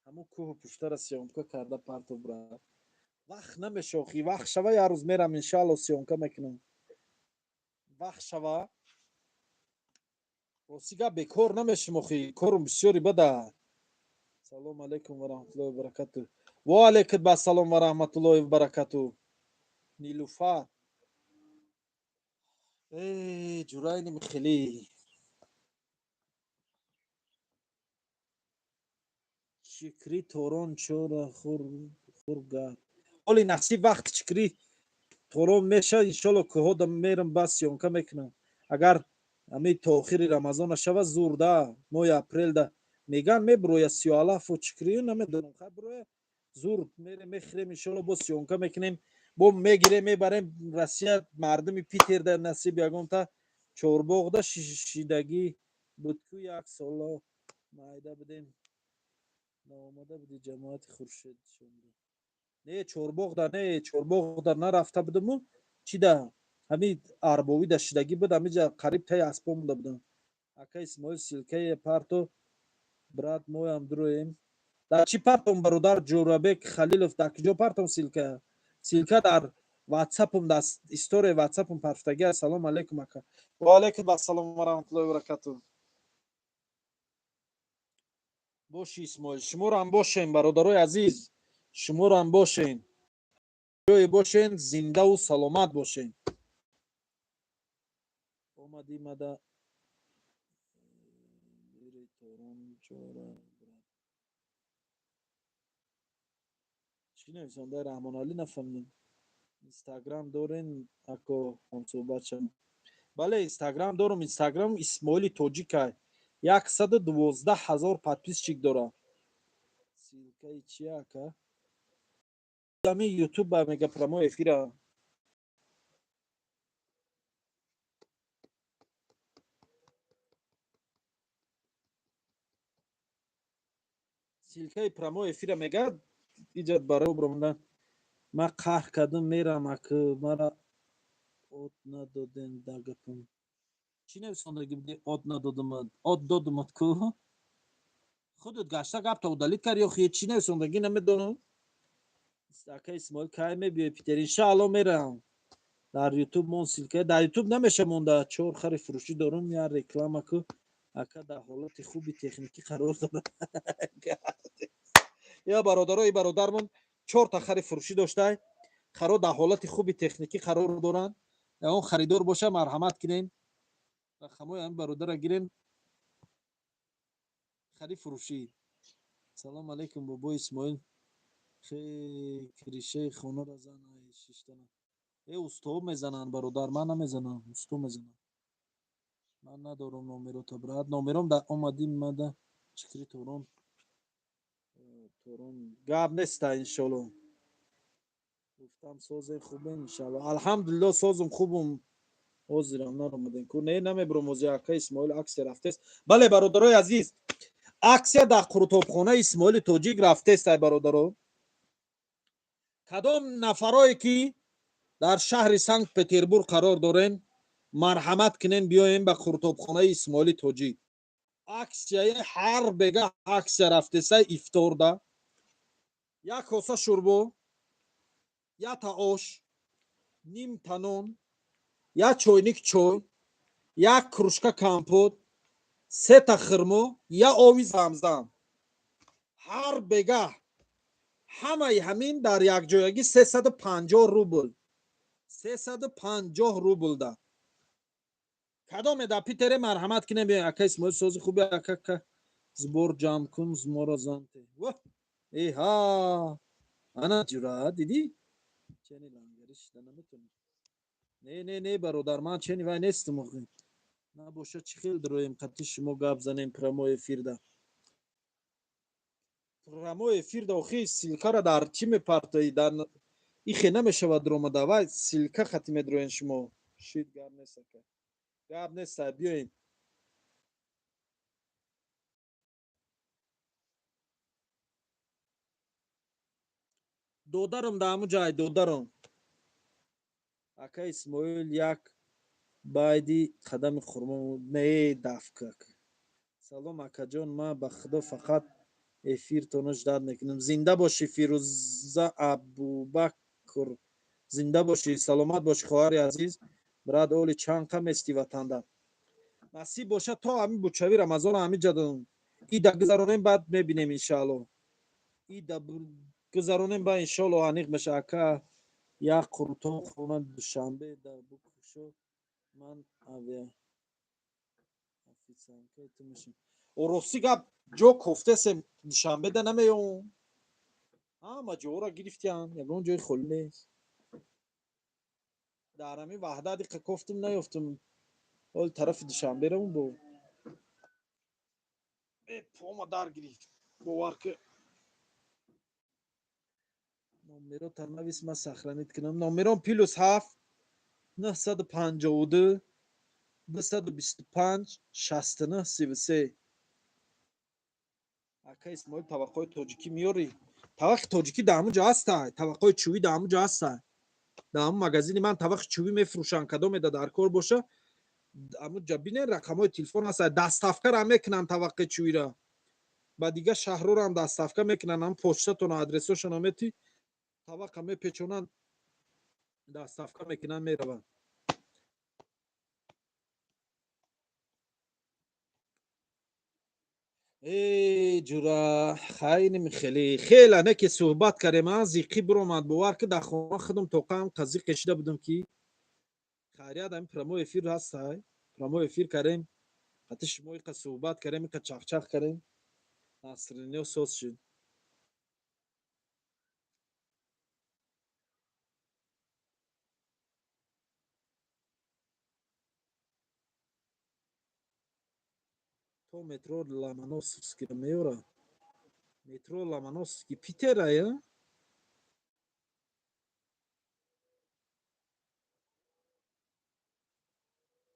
Ҳамун кӯҳу пуштара съёмка карда партов, брат. Вақт намешохӣ, вақт шава, як рӯз мерам, иншаалло, съёмка мекунам, вақт шава. Рости гап, бекор намешим охи, корум бисёри бада. Салому алайкум ва раҳматуллоҳи ва баракату. Ва алайкум ассалом ва раҳматуллоҳи ва баракату. Нилуфар, ҷурайни хеле чикри торон чора хургар. Оли насиб, вақт чикри торон меша, иншолло, кӯҳода мерам, бас съёмка мекунам. Агар ҳамин то охири рамазона шава, зурда моҳи апрелда меган мебуроя сиёалафу чикрию, намедонам, хай буроя, зур мерем, мехӯрем, иншолло, бо съёмка мекунем, бо мегирем, мебарем Россия. Мардуми Питерда насиб ягонта чорбоғда шидагӣ буд ку, як соло майда будем, наомада буди ҷамоати Хуршед. Не, Чорбоғда не, Чорбоғда нарафта будаму чида, ҳамин Арбовида шидагӣ буд, ҳамиҷа қариб таи аспо монда будам. Ака Исмоил, ссылкаи парто, брат, моям дуроем. Дар чӣ партом, бародар Ҷӯрабек Халилов? Дар куҷо партом ссылка? Ссылка дар ватсапум, дар историяи ватсапум парфтагӣ. Ассалому алайкум, ака. Ва алайкум ассалом ва раҳматуллоҳи ва баракатуҳ. Боши, Исмоил, шуморо ҳам бошем, бародарои азиз, шуморо ҳам бошен, ҷое бошен, зиндаву саломат бошен. Омадӣ мада бири торон чора, брат. Чӣ нависонда Раҳмоналӣ, нафаҳмидам. Инстаграм дорен, ако, ҳамсӯҳбат шавам? Бале, инстаграм дорам. Инстаграм Исмоили Тоҷикай, 112 000 подписчик дорам. Ссылкаи чия, ака? Ами Ютуб мега, прямой эфира. Ссылкаи прямой эфира мега, иҷад барои бромдан. Ман қаҳр кардам, мерам, ака, мара от надодем да гапам. Чӣ нависондаги буди, от надодамад? От додамад ку, худат гашта гапта удалить кард ё чӣ нависондагӣ, намедонам. Ака Исмоил, кай мебиёй Питер? Иншаалло, мерам. Дар Ютуб мон ссылка, дар Ютуб намеша монда. Чор хари фурӯшӣ дорум, я реклама ку, ака, дар ҳолати хуби техникӣ қарор дорад. Я бародарои бародармон чорта хари фурӯшӣ доштай, харо дар ҳолати хуби техникӣ қарор доранд. Ягон харидор боша, марҳамат кунем, рақамҳои ҳамин бародара гирем. Хари фурӯшӣ. Салому алайкум, бобои Исмоил. Крышаи хонаро зан шиштана. Э, усто мезананд, бародар, ман намезанам, усто мезанам. Ман надорам номерота, брат, номером дар омадим мада чикри торон торон. Гап неста, иншолло. Гуфтам, созем, хубем, иншалло, алҳамдулилло, созум, хубум. Ҳозирам наромадем ку? Не, намебурам ҳозир. Ака Исмоил, аксия рафтест? Бале, бародарои азиз, аксия дар қурутобхонаи Исмоили Тоҷик рафтест. Ай бародаро, кадом нафарое ки дар шаҳри Санкт Петербург қарор дорем, марҳамат кунем, биёем ба қурутобхонаи Исмоили Тоҷик. Аксияи ҳар бега аксия рафтеса. Ифторда як коса шӯрбо, Якта ош, нимта нон, як чойник чой, як кружка компот, сета хирмо, як ови замзам ҳар бегаҳ. Ҳамаи ҳамин дар якҷоягӣ 350 рубл, 350 рублда. Кадоме дар Питере, марҳамат кинем. Ака Исмоил, сози хуби, ака, сбор ҷамъ кун, моро занте. Эҳа, ана ҷура дидӣ, чени лангари шида наметонӣ. Не, не, не, бародар, ман чени вай нестам. Охи набоша, чӣ хел дроем, қати шумо гап занем прямой эфирда? Прямой эфирда охи ссылка ра дар чӣ мепартоӣ? Дар ихе намешавад ромада, вай ссылка хати медроен шумо. Шид, гап нест, ака, гап нест, биёем. Додарам дар ҳамун ҷай, додарам. Ака Исмоил, як байди қадами хурмо не дафка. Салом, акаҷон, ман ба худо фақат эфиртонро ждать мекунам. Зинда бошӣ, Фирӯза Абубакр, зинда бошӣ, саломат бошӣ, хоҳари азиз. Брат, оли чанд қа мести ватанда? Насиб бошад, то ҳамин бучави Рамазон ҳамин ҷа ида гузаронем, баъд мебинем, иншаалло. Ида гузаронем, ба иншоалло аниқ меша. Ака, як қурутон хона Душанбе да букушо, ман авиа официантка ту мешам. Орости гап, ҷо кофтесем, Душанбеда намеём, ҳама ҷоро гирифтиям, ягон ҷои холӣ нест. Дар ҳамин Ваҳдат иқа кофтум, наёфтум. Ҳоли тарафи Душанбе равм. Бо пома дар гирифт, бовар ки. Номеро навис, ман сохранить кунам. Номером +7 952 225 69 33. Ака Исмоил, таваққои тоҷикӣ меёрӣ? Таваққи тоҷикӣ дар ҳамун ҷо ҳаста, таваққои чӯбӣ дар ҳамун ҷо ҳаста. Дар ҳамун магазини ман таваққи чӯбӣ мефурӯшанд. Кадомеда дар кор боша, ҳамун ҷа бинен, рақамҳои телефон ҳаста. Доставка ра мекунанд таваққи чӯбира, ба дигар шаҳрҳоро ҳам доставка мекунанд. Ҳам почтатона, адресошона мети, таваққа мепечонанд, доставка мекунанд, мераванд. Э ҷура, хайнем, хеле хела не ки суҳбат кардем, а зиқӣ биромад. Бовар ки, дар хона худам тоқаам қазиқ кешида будам, ки хайрият, ҳамин прямой эфир ҳастай. Прямой эфир кардем, қати шумо иқа суҳбат кардем, иқа чахчах кардем, настроение соз шуд. То метро Ломоносовскиро меёра? Метро Ломоносовский Питера я?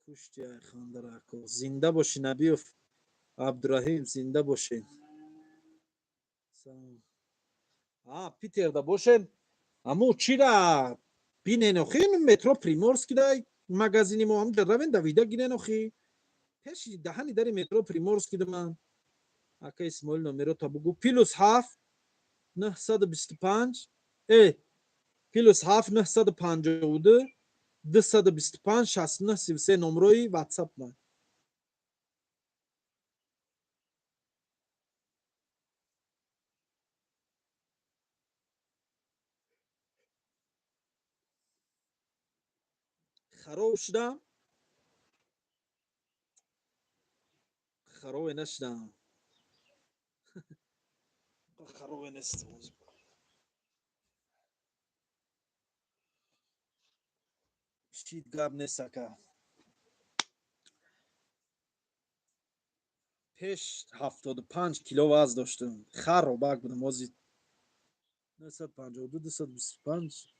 Кушти айхандарако. Зинда бошӣ, Набиёв Абдураҳим, зинда бошед. А Питерда бошен, аму чира бинен охи, метро Приморский да магазини мо, ҳамҷа равен, давида гирен охи. Пеши даҳани дари метро Приморский да ман. Ака Исмоил, номерота бугу. +7 925, +7 952 225 69 33, номрои ватсап ман. Хароб шудам, харобе нашудам, харобе нестам. Шид, гап нест, ака. Пеш 75 кило вазн доштам, харобак будам. Ҳозир 952 225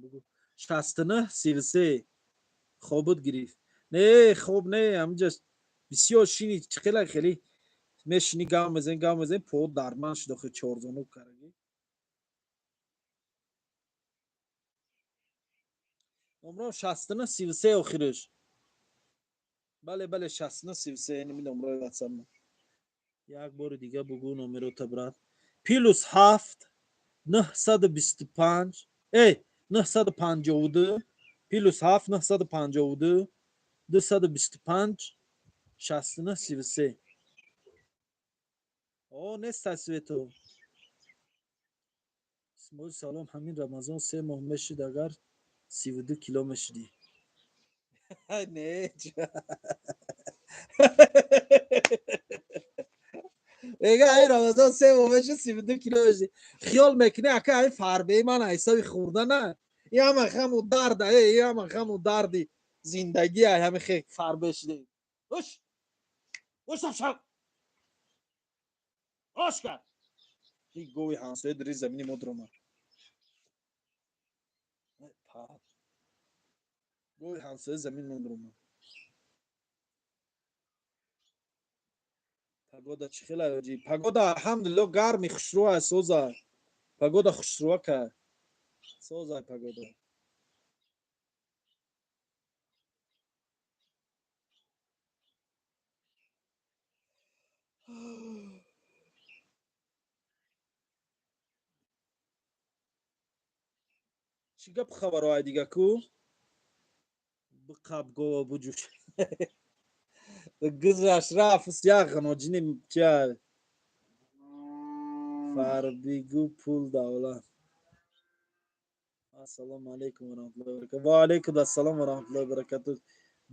бугу 69 33. Хобут гирифт? Не, хоб не, ҳаминҷа бисёр шини, хела хеле мешини, гав мезани, гав мезани, по дарман шуд охи, чорзону карагӣ. Номром 69 33 охирш. Бале, бале, 69 33, ними номрои ватсап. Як бори дига бугӯ номерота, брат. +7 925, 952, +7 952 225 69 33. О, неста свето. Исмоил, салом. Ҳамин Рамазон 3 моҳ мешид, агар 32 кило мешидӣ. Не, мега, ай Рамазон 3 моҳ мешид, 32 кило мешидӣ. Хиёл мекунӣ, ака, ай фарбеи ман ҳисоби хӯрдана, и ҳама ғаму дарда, и ҳама ғаму дарди зиндагӣ, ай ҳами хе фарбе шиде. Уш, уш, шав, ош кард. И гови ҳамсоя дари замини мо дуромад. Гови ҳамсоя замини мо дуромад. Погода чӣ хела, оҷи? Погода, алҳамдулилло, гарми хушрӯа, соза. Погода хушрӯа ка, соза погода. Чӣ гап, хабаро, ай дига ку? Биқаб гова, буҷуш, гузашт, рафт як ғаноҷини чия. Фарбигу пул давлат. Ассалому алайкум ва раҳматуллоҳи ва баракатуҳ. Ва алайкум ассалом ва раҳматуллоҳи ва баракатуҳ.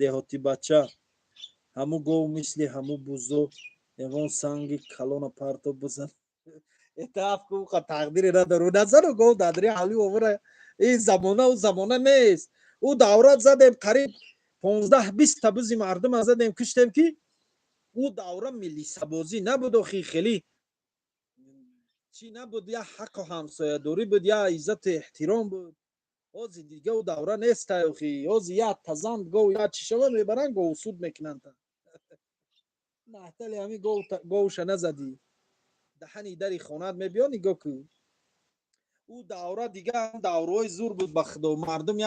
Деҳоти бача, ҳаму гов мисли ҳаму бузо, ягон санги калона парто бизан, этаф ку, тақдире надору, назану гов дадри ҳали овара. Ин замона ӯ замона нест. Ӯ даврат задем, қариб 15-20 та бузи мардума задем, куштем, ки ӯ давра милисабозӣ набуд, охи, хеле чӣ набуд, я ҳаққу ҳамсоядорӣ буд, я иззату эҳтиром буд. Ҳозир дига ӯ давра неста, охи. Ҳозир я тазанд гов, я чӣ шава, мебаранд, говсуд мекунанд. Маҳтали ҳамин говша назадӣ, даҳани дари хонат мебиё, нигоҳ кун. Ӯ давра дига давраҳои зур буд, ба худо. Мардум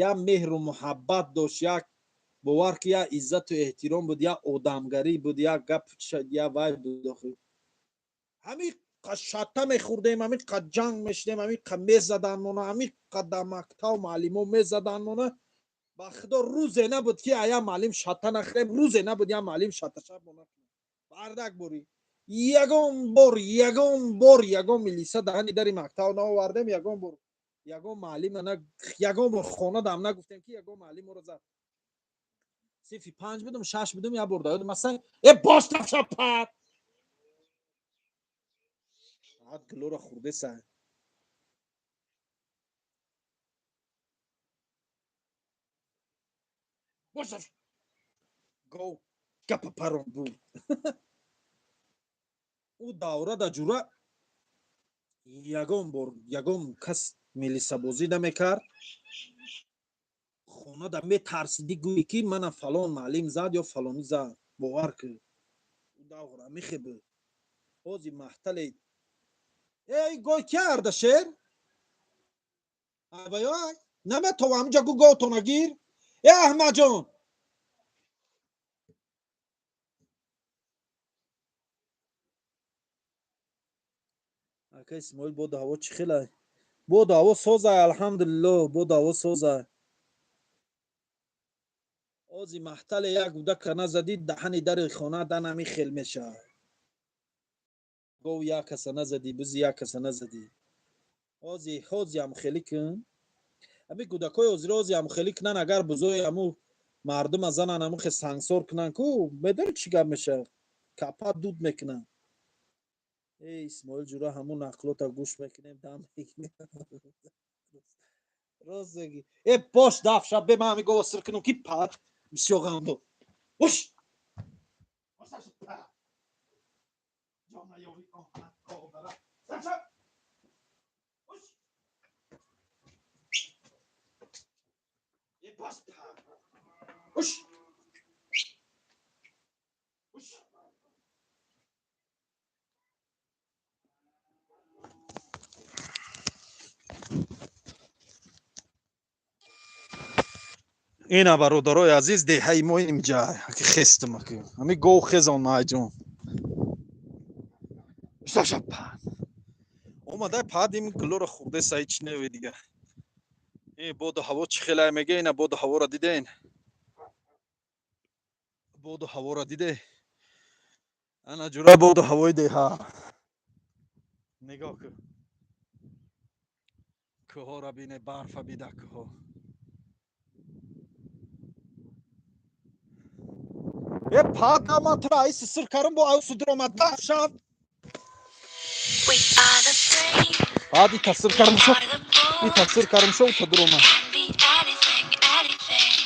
я меҳру муҳаббат дошт, як бовар ки я иззату эҳтиром буд, я одамгарӣ буд, я гап, я вай буд, охи. Ҳамин шатта мехӯрдем, ҳамин қа ҷанг мешудем, ҳамин қа мезаданмона, ҳамин қа дар мактаб муаллимо мезаданмона. Ба худо, рӯзе набуд, ки ая муаллим шатта нахӯрем, рӯзе набуд, я муаллим шатташаб накунем. Бардак борӣ, ягон бор, ягон бор ягон милиса даҳани дари мактаб наовардем, ягон бор ягон муаллим, ягон бор хона дам нагуфтем, ки ягон муаллим моро зад. Синфи панҷ будум, шаш будум, як бор даёдам асан. Э, бош, тафшапат гулора хӯрдеса. Бош, гов гапа парон буд. Ӯ давра да ҷура ягон бор ягон кас милисабозӣ намекард. Хонада метарсидӣ, гӯӣ ки мана фалон маълим зад ё фалонӣ зад. Бовар кун, ӯ давра мехе буд. Ҳозир маҳтале. Эй, гой ки Ардашер абаё наметова, ҳаминҷа гу, говтона гир. Э, Аҳмадҷон. Ака Исмоил, боду ҳаво чӣ хелай? Боду ҳаво созай, алҳамдулилло, боду ҳаво созай. Ози маҳтале як гудака назадӣ, даҳани дари хона данами хел мешавад. Гов як каса назадӣ, бузи як каса назадӣ. Ҳози ҳози ҳам хелӣ кун. Ҳами кӯдакҳои ҳозира ҳози ҳам хелӣ кунанд, агар бузои ҳаму мардума занан, ҳаму хе сангсор кунанд ку, медонӣ чӣ гап мешавад? Капа дуд мекунанд. Эй, Исмоил ҷура, ҳамун нақлота гӯш мекунем, дам мекунем. Рост мегӣ. Э, бош, дафша, бе, ман ҳами гова сир кунам, ки пат бисёр ғам дод. Уш, уш, уш. Ина, бародарои азиз, деҳаи мо инҷа ки хестам, ҳами гов хезон, айҷон. Омадай паъд ин гулоро хӯрдеса, ҳеч неве дига. Э боду ҳаво чӣ хелай мега, ина боду ҳаворо диден? Боду ҳаворо диде? Ана ҷура боду ҳавои деҳа. Нигоҳ кун. Кӯҳоро бине, барфа бида кӯҳо. Э паъд ман туро айси сир карам бо ай судир омад шав. We are the brave. Баъд и тасир We карам шав. are the И bold. тасир карам шав та дур We омад. can be anything, anything.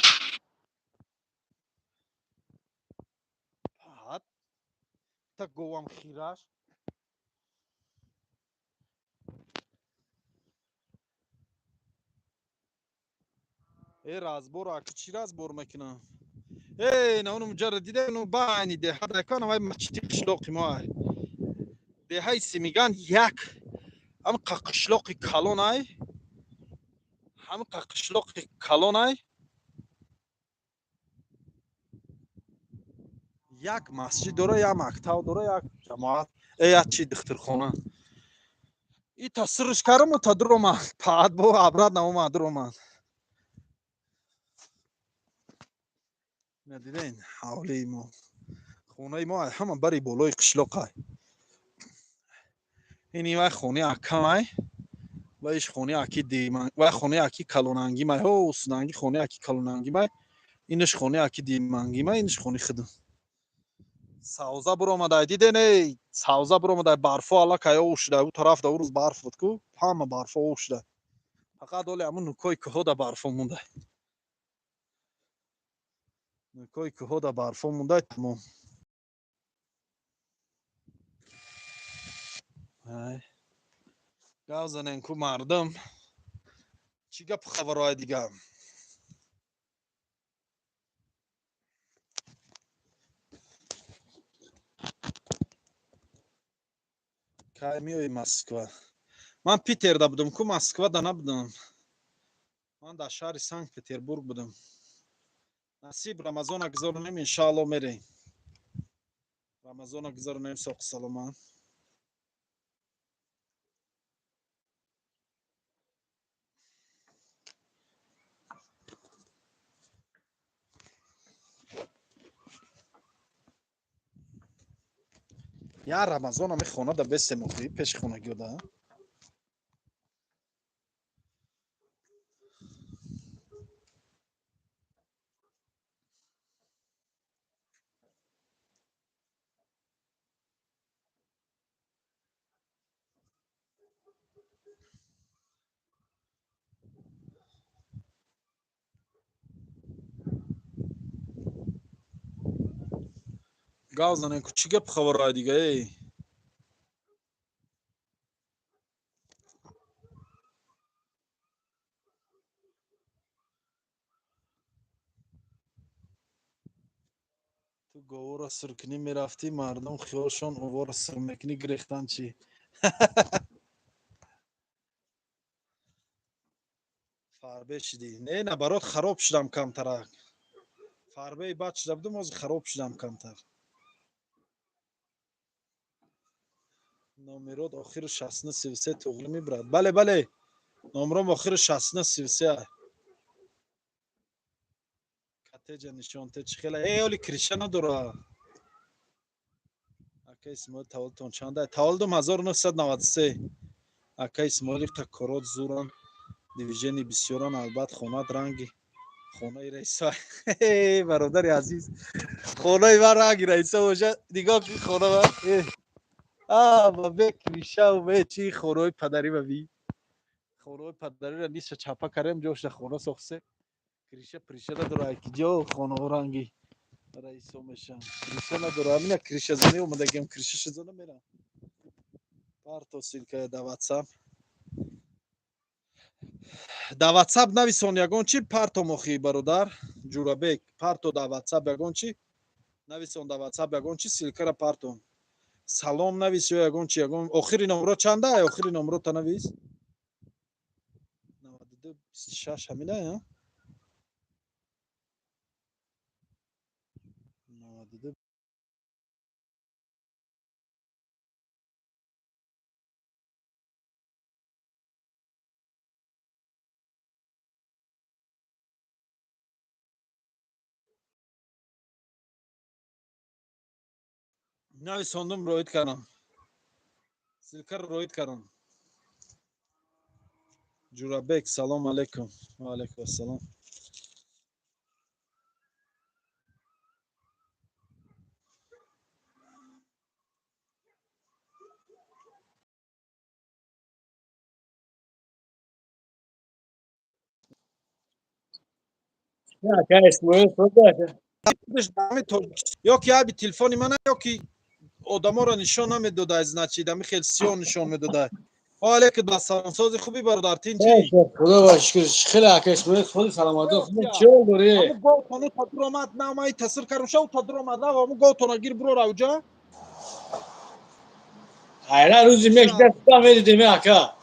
Паъд та говам хираш. Э разбор аки чӣ разбор мекунам? Э на ону муҷарра дида, ну байни деҳа дайкана вай масҷиди қишлоқи мо ай. Деҳаи Симиган як ҳам қишлоқи калон ай, ҳам қишлоқи калон ай, як масҷид дора, як мактаб дора, як ҷамоат, э як чи духтурхона. И тасирш караму та дур омад. Паъд бо абрат наомад, дур омад. Диден ҳавлии мо. Хонаи мо ҳама бари болои қишлоқ ай. Ин вай хонаи акам ай. Вайш хонаи аки диман, вай хонаи аки калонангим ай. Ҳо, уснанги хонаи аки калонангим ай. Инаш хонаи аки димангим ай, инаш хонаи худам. Савза буромадай, диден эй, савза буромадай, барфо аллакай ов шуда, ӯ тараф да рӯз барф буд ку, ҳама барфо ов шуда. Фақат оли ҳамун нукои кӯҳо да барфо мондай. Нукои кӯҳо да барфо мондай, тамом. Ай. Гав занен ку мардум. Чӣ гапу хабарҳои дига? Кай меои Москва? Ман Питерда будам ку, Москвада набудам. Ман дар шаҳри Санкт Петербург будам. Насиб Рамазона гузаронем, иншаалло мерем. Рамазона гузаронем соқу саломат. Я Рамазона мехона да бесем охи пеши хонагиёда. Гав занен ку чӣ гап хабарҳои дига эй? Ту говора сиркунӣ мерафтӣ, мардум хиёлшон овора сир мекунӣ, гирехтан чӣ? Фарбе шидӣ. Не, на барот хароб шудам камтарак. Фарбеи бад шуда будам, ҳозир хароб шудам камтар. Номерот охири 6933 туғри мебарад. Бале, бале. Номером охири 6933. Катеҷа нишонте чӣ хела? Э, оли криша надора. Ака Исмоил таваллудтон чанда? Таваллудум 1993. Ака Исмоил такорот зуран, движени бисёран, албат хонат ранги хонаи раиса. Бародари азиз, хонаи ман ранги раиса бошад. Нигоҳ кун хона ман. А, ба бе кришау бе чи хонаи падарӣ ба би. Хонаи падариро ниша чапа карем, ҷошда хона сохсе. Криша приша надора, ки ҷо хонаҳо ранги раисо мешан. Криша надора, ҳамина кришазанӣ омадагиам, кришашазана мерам. Парто ссылкая да WhatsApp. Да WhatsApp нависон ягон чи, парто мохи бародар Ҷурабек, парто да WhatsApp ягон чи, нависон да WhatsApp ягон чи, ссылкара парто. Салом навис ё ягон чи, ягон охири номро чанда? Охири номро та навис. 92 26 ҳамина, а? 92. Нависондум, роид кардам, ссылка ро роид кардам. Ҷурабек, салом алейкум. Ва алейкум ассалом. Ака Исмоил, худо. Ё ки аби телефони мана, ё ки одаморо нишон намедодай, значит, ами хел сиён нишон медодай. Ва алейкум ассалом, сози, хуби, бародар, тинчи? Худо ба шукр, хеле, ака Исмоил, худи саломатӣ, худ чӣ дорӣ? Аму готону та дуромад, на май тасир кардам, шав та дуромад, на аму готона гир, буро равҷа. Хайра, рӯзи мешида хута медидем, ака.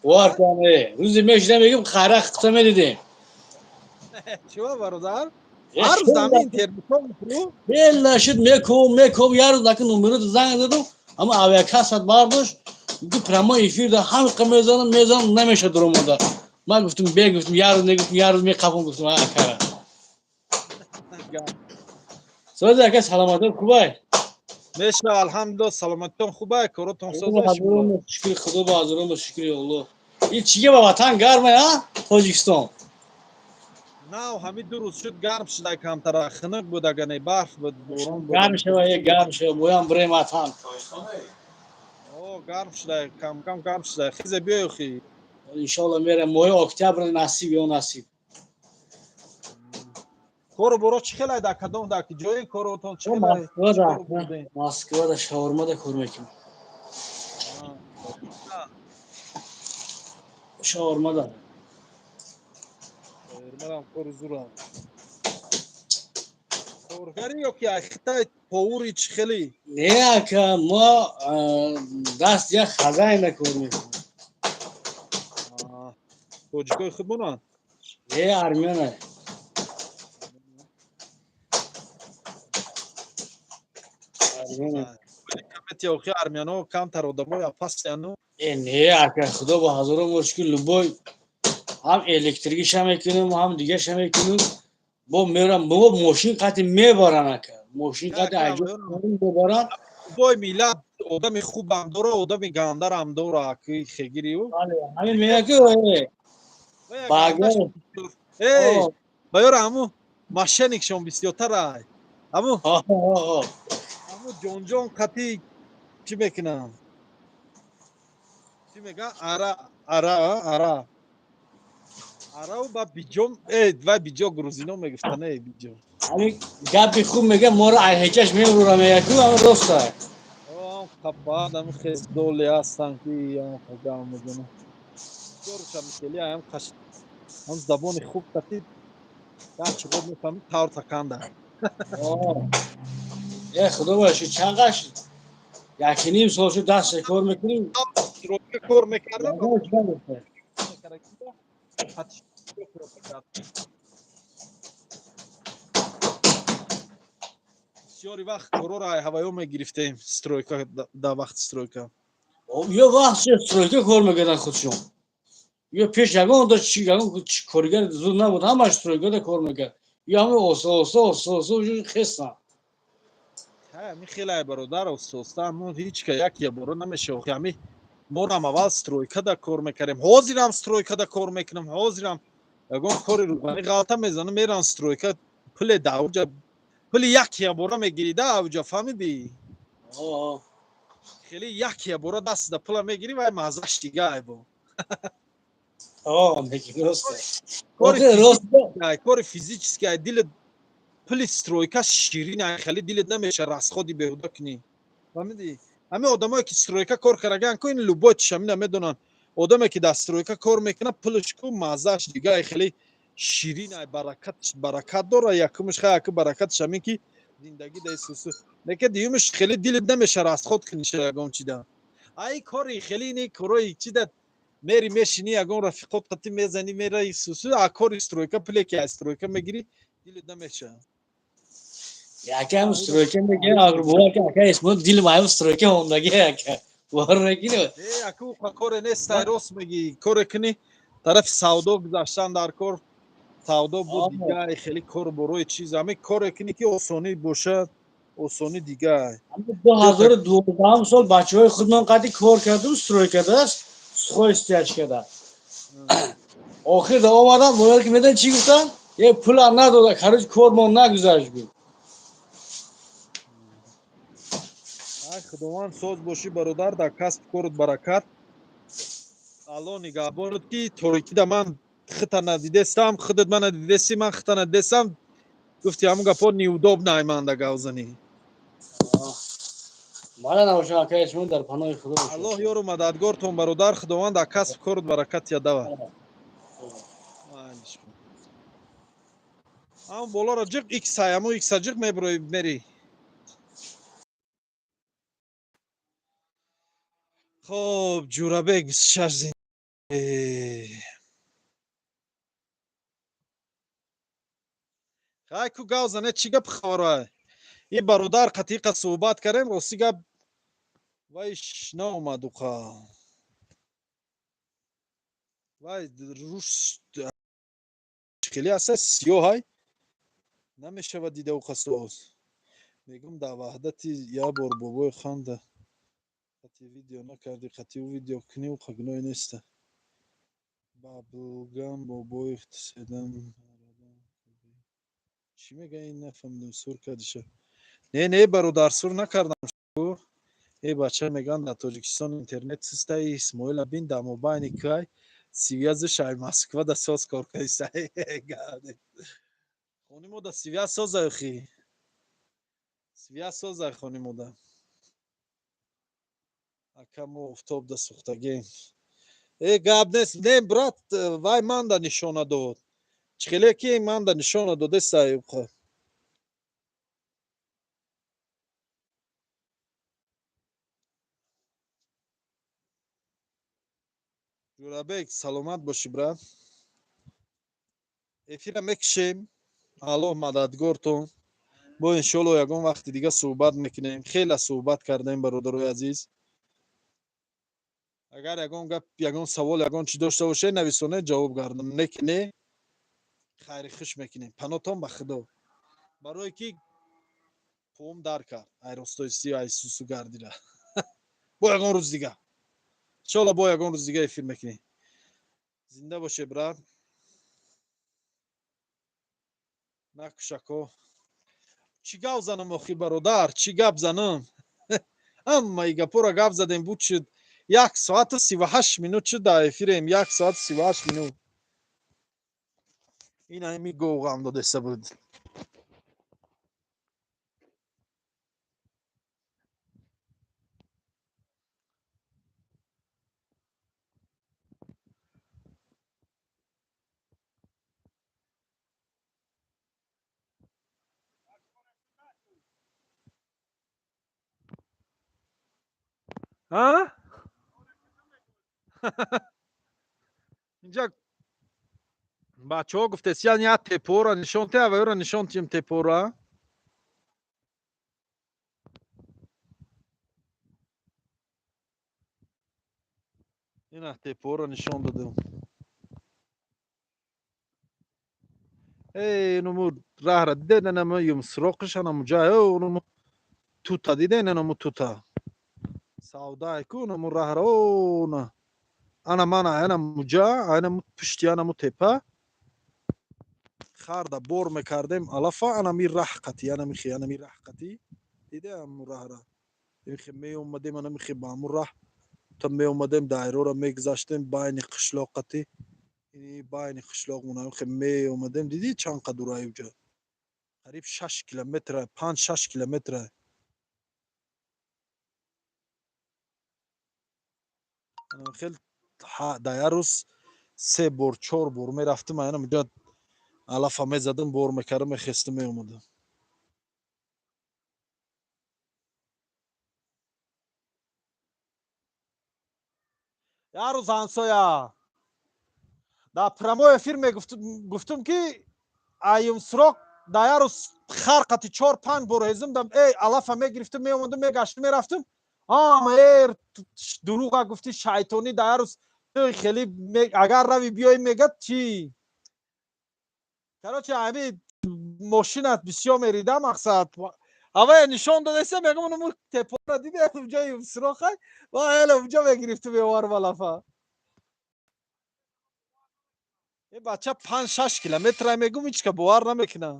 Бовар кун, рӯзи мешида мегим, хайра, хута медидем. Чива, бародар? Ҳар рӯз ами интернетҳо мекунӣ? Бела шуд, мекум, мекум, як рӯз наки номеро занг задам, ама авиакассат бардошт, гуфт, прямой эфир да ҳамқа мезанам, мезанам, намеша дуромада. Ман гуфтам, бе, гуфтам, як рӯз негуфтам, як рӯз меқапам, гуфтам, акара. Сози, ака, саломатӣ, хубай? Меша, алҳамдулилла, саломатитон хубай, коротон соза? Шукри Худо, ба ҳазорон шукри Аллоҳ. Ин чиге, ба ватан гармай, а? Тоҷикистон. Нав ҳами 2 рӯз шуд, гарм шуда камтара, хунук буд, ага не, барф буд, борон буд. Гарм шава, е, гарм шава, боям бирем ватан. О, гарм шуда, кам кам гарм шуда, хезе биёй хи. Иншоалло, мерем моҳи октябр, насиб ё насиб. Кору боро чӣ хелай, дар кадом, дар ҷои коротон чӣ хелай? Москвада шаурмада кор мекунем. Шаурмада. Шаурмадам кори зурам. Коргари ё ки хитай повури, чӣ хели? Не, ака, мо даст як хазайна кор мекунем. Тоҷикои худмонанд? Не, армяна. Армяна. Охи, армяно камтар одамои опасный ану. Э, не, ака, худо ба ҳазорон бор шукр, любой ҳам электрикиша мекунем, ҳам дигаша мекунем, бо мерам, бо мошин қати мебаран, ака, мошин қати мебаран. Любой миллат одами хубам дора, одами гандарам дора, ки хегирию. Ҳамин мега ки багар ба ёра, ҳаму мошенник шон бисёртарай, ҳаму ҷонҷон қати чӣ мекунам, чӣ мега, ара, ара, ара, арау ба биҷо, вай биҷо, грузино мегуфта, не биҷо. Ҳамин гапи хуб мега, моро айҳечаш мебурра, мега ку, ҳама роста. Баъд ами хездоле ҳастанд, ки гап мезанам, хеле ам ҳам забони хуб кати як чуғоб мефаҳми, тавр таканда. Е, худо боши, чанд қаш, 1.5 сол шуд, даст кор мекунем. Кор мекардам. Бисёри вақт корора ҳаваё мегирифтем, стройка, дар вақти стройка. Ё вақт стройка кор мекардан худшон, ё пеш ягон ягон коргар зуд набуд, ҳамаш стройкада кор мекард, ё ҳама оста оста, оста оста хестан. Ами хелай, бародар, оста оста, мо ҳеч ка як ябора намеша. Охи, ами морам аввал стройкада кор мекардем, ҳозирам стройкада кор мекунам, ҳозирам ягон кори рӯғани ғалта мезанам, мерам стройка, пуле дауҷа, пули як ябора мегирӣ да авҷа, фаҳмидӣ? Хеле як ябора дастда пула мегирӣ, вай маззаш дига айбо. Кори физически ай, дилет пули стройка ширин ай, хеле дилет намеша расход и беҳуда кунӣ, фаҳмидӣ? Ҳамин одамое ки стройка кор караган ку, ин любой чишамина медонанд, одаме ки дар стройка кор мекунад, пулаш ку маззаш дига ай, хеле ширин ай, баракат, баракат дора. Якумш хай, яку баракатш ҳамин ки зиндагӣ да исусу лекин дуюмш хеле дилет намеша расход куниша ягон чида. Ай кори хеле ини корои чида мери, мешини, ягон рафиқот қати мезани, мераи сусу, а кори стройка, пуле ки аз стройка мегирӣ, дилет намеша. Якам стройка мегирам, бовар кун, ака Исмоил, дилам аю стройка хондаги, ака. Бовар мекунӣ? Э, аку коре нест, ай рост мегӣ, коре кунӣ, тарафи савдо гузаштан дар кор, савдо буд, дига хеле кор борои чиз, ҳамин коре кунӣ ки осонӣ бошад. Осонӣ дига. 2012 сол бачаҳои худмон қади кор кардум, стройкада, сухой стяжкада. Охир да омадам, бояд ки медон чӣ гуфтан? Е пула надода, короче, кормон нагузашт гуфт. Ай, Худованд соз бошӣ, бародар, дар касб корут баракат. Алло нигаҳбонат, ки торикида ман хита надидестам, худат мана дидеси, ман хита надидестам. Гуфти ҳамун гапо неудобно ай ман да гавзанӣ. Мана набошам, акай, шумо дар паноҳи Худо бошед. Аллоҳ ёру мададгортон, бародар, Худованд дар касб корут баракат ядава. Ҳамун болоро ҷиқ иксай, ҳамун икса ҷиқ мебурои мери. Хоб, Ҷурабек 26 зин. Хай ку гав зане, чӣ гап хабарай? И бародар қатиқа суҳбат кардем, рости гап вайш наомад уқа. Вай руш хеле аста сиёҳай, намешавад дида уқа соз. Мегум дар ваҳдати як бор бобои ханда қати видео накарди, қати ӯ видео кунӣ, уқа гуноҳе неста. Баблгам бобои седам чӣ мега, ин нафаҳмидам, сур кардиша. Не, не, бародар, сур накардам. Э бача, меган дар Тоҷикистон интернет систаи Исмоила бин дар мобайни кай связь шай Москва да соз кор кардиса. Хони мо да связь созай хи. Связь созай хони мо да. Ака, мо офтоб да сӯхтагем. Э, гап нест, не, брат, вай манда нишона дод. Чӣ хеле ки манда нишона додесай уқа. Ҷурабек, саломат бошӣ, брат. Эфира мекушем. Аллоҳ мададгортон. Бо иншоалло ягон вақти дига суҳбат мекунем. Хеле суҳбат кардем, бародарои азиз. Агар ягон гап, ягон савол, ягон чӣ дошта бошед, нависонед, ҷавоб гардам. Не ки не, хайри хуш мекунем. Панотон ба Худо. Барое ки қуввум дар кард. Ай ростои ай сусу гардира. Бо ягон рӯз дига. Иншоалло бо ягон рӯз дига эфир мекунем. Зинда боше, брат. Накушако. Чӣ гап занам охи, бародар? Чӣ гап занам? Ҳамаи гапоро гап задем, буд шуд. 1 соату 38 минут шуд дар эфирем. 1 соату 38 минут. Ин ҳами говғам додеса буд. А? Инҷа бачаҳо гуфтесиян як тепора нишон те, авайёра нишон тием тепора. Ина тепора нишон додем. Эй, нуму раҳра дидед, нама юмсроқиш анаму ҷай, нуму тута дидед, наму тута. Савдай ку наму раҳра она. Ана мана ана муҷа, ана пушти ана му тепа. Харда бор мекардем алафа, ана ми раҳ қати, ана михи, ана ми раҳ қати. Диде аму раҳра. Михи меомадем, ана михи ба аму раҳ. Та меомадем дайрора мегузаштем байни қишлоқ қати. Ини байни қишлоқ мона михи меомадем. Диди чанд қадурай уҷа? Қариб 6 километра, 5-6 километра. Хел дар як рӯз се бор, чор бор мерафтим, ана муҷа алафа мезадам, бор мекардам, мехестам, меомадам. Як рӯз, ҳамсоя, дар прямой эфир мегуфтум, ки аюмсроқ дар як рӯз хар қати чор панҷ бор ҳезим дам, эй, алафа мегирифтам, меомадам, мегаштам, мерафтам. Ама э дурӯға гуфтӣ, шайтонӣ, дар як рӯз хеле агар рави биёй мегад чӣ? Короче, ами мошинат бисёр мерида, мақсад Ҳавая нишон додеса, мегум, нуму тепора диди, уҷаи сирохай ва эла уҷа мегирифту меовар балафа. Э бача 5-6 километра мегум, ҳичка бовар намекуна.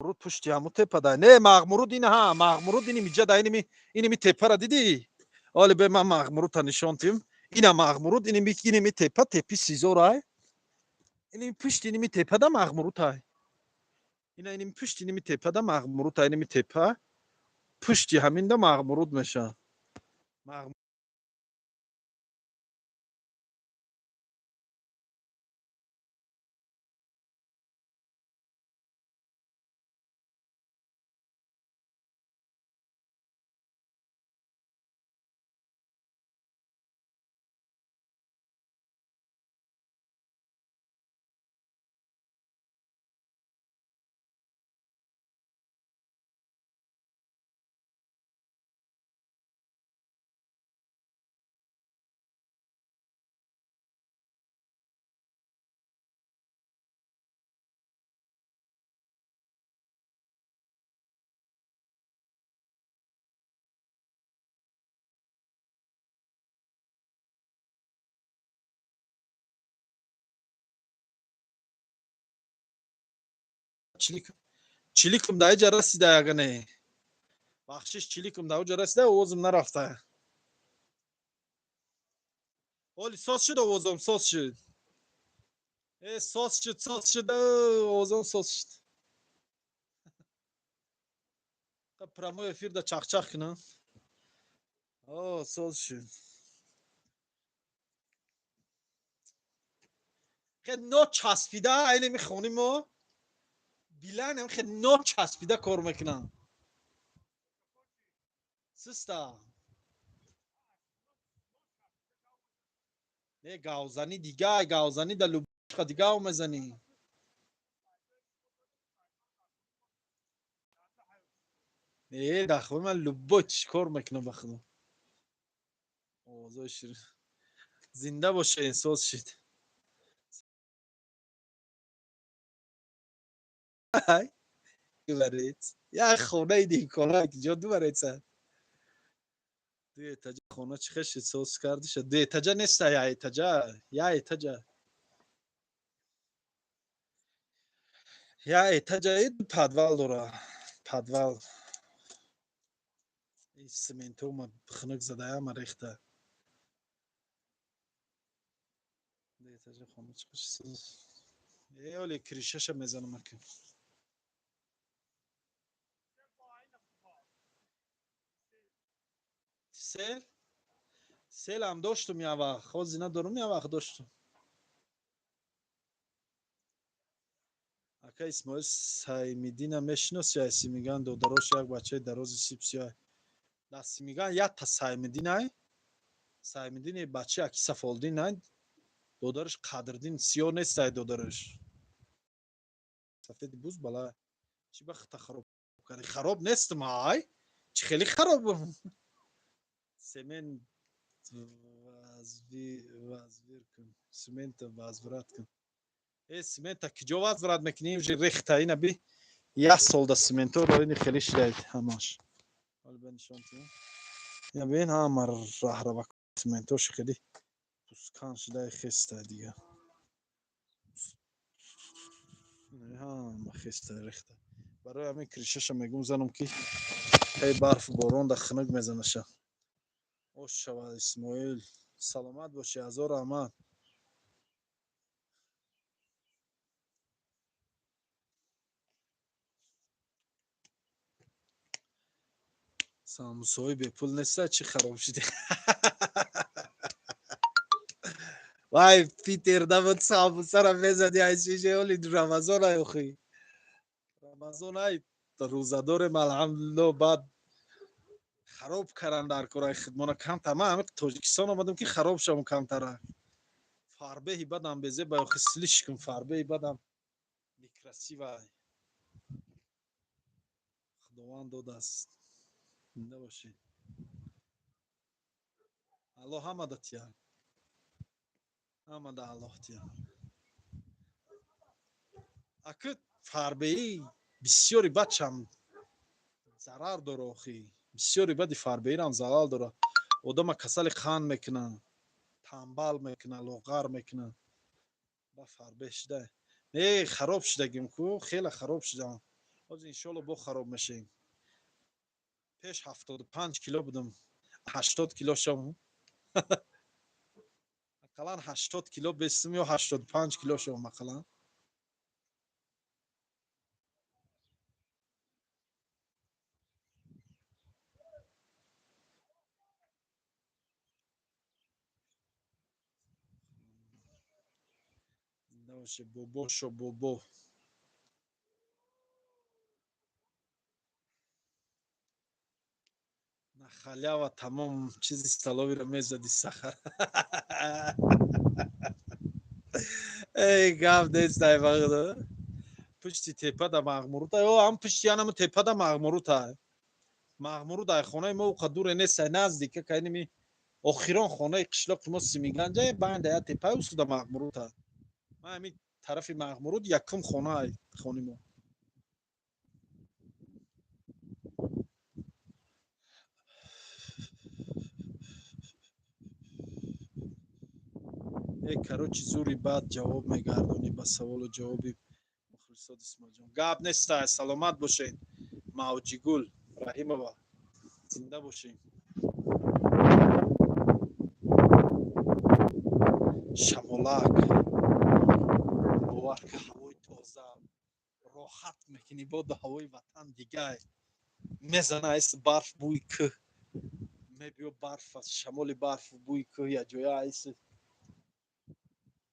Мағмуруд пушти ҳаму тепа да. Не, Мағмуруд ина, ҳа, Мағмуруд ини миҷа да, иними тепара дидӣ? Оли бе ман Мағмурудта нишон тим. Ина Мағмуруд, иними тепа, тепи Сизорай. Иними пушти иними тепа да Мағмурутай. Ина иними пушти иними тепа да Мағмурутай, иними тепа. Пушти ҳамин да Мағмуруд меша. Чиликум да иҷа расида ягане. Бахшиш, чиликум да уҷа расида, овозум нарафта. Оли соз шуд овозум, соз шуд. Э, соз шуд, соз шуд, овозум соз шуд. Прямой эфир да чахчах кунам. О, соз шуд. Хе ночаспида, айне мехоним мо. Билан хе ночаспида кор мекунам. Систа. Не, гавзани дига, гавзани да любишка дига мезани. Не, да хуй ман любой чӣ кор мекунам ба худо. Овозои ширин. Зинда боше, соз шид. Дубаред. Як хонаи димкона ҷо дубаред са. Ду этажа хона чӣ хешид соз кардиша. Ду этажа неста, я этажа, я этажа. Я этажа ду подвал дора. Подвал. Ин цементома хунук задаама рехта. Ду этажа хона чӣ хешид соз. Э, оли крышаша мезанам ака. Сел? Селам доштум як вақт. Ҳозир надорум, як вақт доштум. Ака Исмоил Саймидина мешиноси? Ай Симиган додарош як бачаи дарози сипсиёй. Дар Симиган якта Саймидинай. Саймидини бачаи аки Сафолдинай. Додараш Қадрдин сиёҳ нестай додараш. Сафеди буз бала. Чӣ ба хата хароб карди? Хароб нестам ай. Чӣ хеле харобам. Цемент возвир кун. Цемента возврат кун. Э, цемента киҷо возврат мекунӣ? Уже рехта ина би як сол да цементоро ини хеле шидаид ҳамаш. Ҳоли ба нишон тиҳам. Ина бин ҳама раҳрава цементош хеле пускан шудаи хеста дига. Ҳама хеста рехта. Барои ҳамин крышаша мегум занам ки ҳей барфу борон да хунук мезанаша. Ош шавад Исмоил. Саломат бошӣ, ҳазор раҳмат. Самбусаҳои бепул неста, чӣ хароб шуди? Вай, Питер набуд, самбусара мезади ай шише оли Рамазон ай охи. Рамазон ай рӯзадорем алҳамдулилло, баъд хароб кардан дар кораи хидмона камтар. Ман ҳами Тоҷикистон омадам ки хароб шавам камтара. Фарбеҳи бадам безеба охи слишком фарбеҳи бадам некрасивай. Худованд додааст. Зинда бошед. Алло ҳама датия. Ҳама да Аллоҳ тия. Аки фарбеӣ бисёри бачам зарар дора охи. Бисёри бади фарбеирам залал дора. Одама касали қанд мекунад, тамбал мекунад, лоғар мекунад. Ба фарбе шуда. Не, хароб шудагим ку, хеле хароб шудам. Ҳозир иншоалло бо хароб мешавем. Пеш 75 кило будам, 80 кило шавам. Ақаллан 80 кило бесим ё 85 кило шавам ақаллан. Зинда бошед, бобошо бобо. На халява тамом чизи столовиро мезади сахар. Эй, гап нест ай вақт. Пушти тепа да Мағмурута. Ё, ҳам пушти янаму тепа да Мағмурута. Мағмурут ай хонаи мо уқа дуре нест, ай наздика, кайними охирон хонаи қишлоқи мо Симиганҷа, банда я тепаи усуда Мағмурута. Ман ҳамин тарафи Мағмурут якум хона ай хони мо. Э, короче, зури баъд ҷавоб мегардонӣ ба саволу ҷавоби мухлисот Исмоилҷон. Гап нест, саломат бошед. Мавҷигул Раҳимова, зинда бошед. Шамолак, бовар ки ҳавои тоза, роҳат мекунӣ, боду ҳавои ватан дигай. Мезана айс барф бӯи кӯҳ. Мебиё барф аст, шамоли барф бӯи кӯҳ я ҷоя айс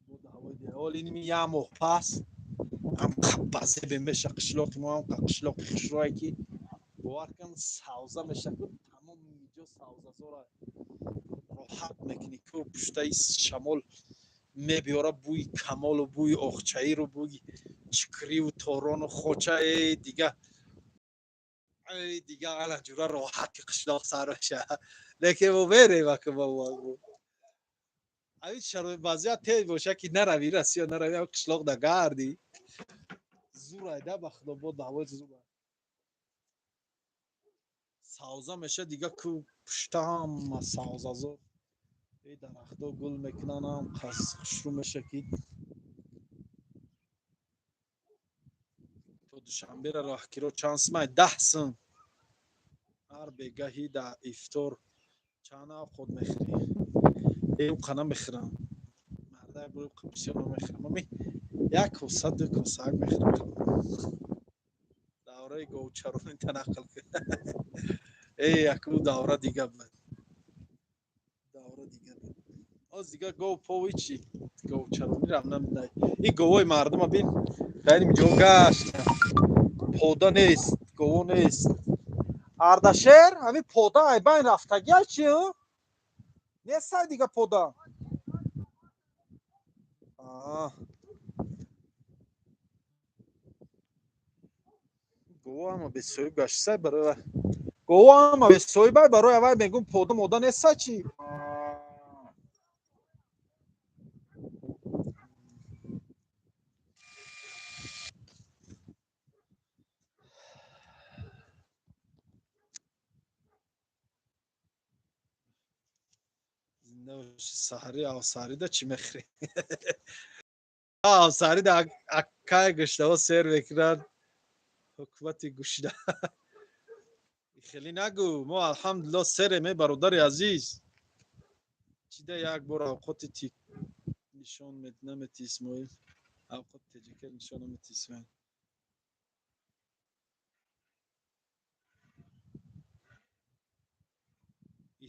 боду ҳавои дигай. Ҳол иними як моҳ пас ҳам базебе меша қишлоқи мо, ҳам қишлоқи хушрӯе ки бовар кун савза меша ку тамоми ҷо савзазора роҳат мекунӣ ку пуштаи шамол мебиёра бӯи камолу бӯи оғчаиру бӯи чикриву торону хоча э дига эй дига ала ҷура роҳат ки қишлоқ сар меша. Лекин мо мерем аку мо ҳамин шароит вазъият тез боша ки нарави Россия нарави ҳам қишлоқ да гарди. Зур айда ба худо бод ҳавои зур. Савза меша дига ку пушта ҳама савзазор. Эй дарахто гул мекунанд ҳам қас хушрӯ меша ки то Душанбера роҳкиро чанд сум ай? 10 сум. Ҳар бегаҳи дар ифтор чанд авқот мехӯрӣ? Э, уқа намехӯрам. Мардай бо уқа бисёр намехӯрам. Ами як коса, ду косаак мехӯрам. Давраи говчаронӣ танаққул кун. Э, яку давра дига буд. Давра дига буд. Оз дига гов пов ҳичи. Говчаронӣ рам намедай. Ин говои мардума бин. Дар ин ҷо гашт. Пода нест, гово нест. Ардашер, ҳамин пода ай байн рафтагиа чи? Нестай дига пода. Аа. Гово ҳама бесоҳиб гаштсай барои вай. Гово ҳама бесоҳибай барои авай мегӯм пода мода нестай чи? Зинда бошӣ. Саҳари авсарида чӣ мехӯрӣ? Авсарида аккай гӯштаҳо сер мекунанд. Ҳукумати гӯшта. Хеле нагӯ, мо алҳамдулилло серем, э бародари азиз. Чида як бор авқоти тик нишон намети Исмоил? Авқоти теҷакер нишон намети Исмоил.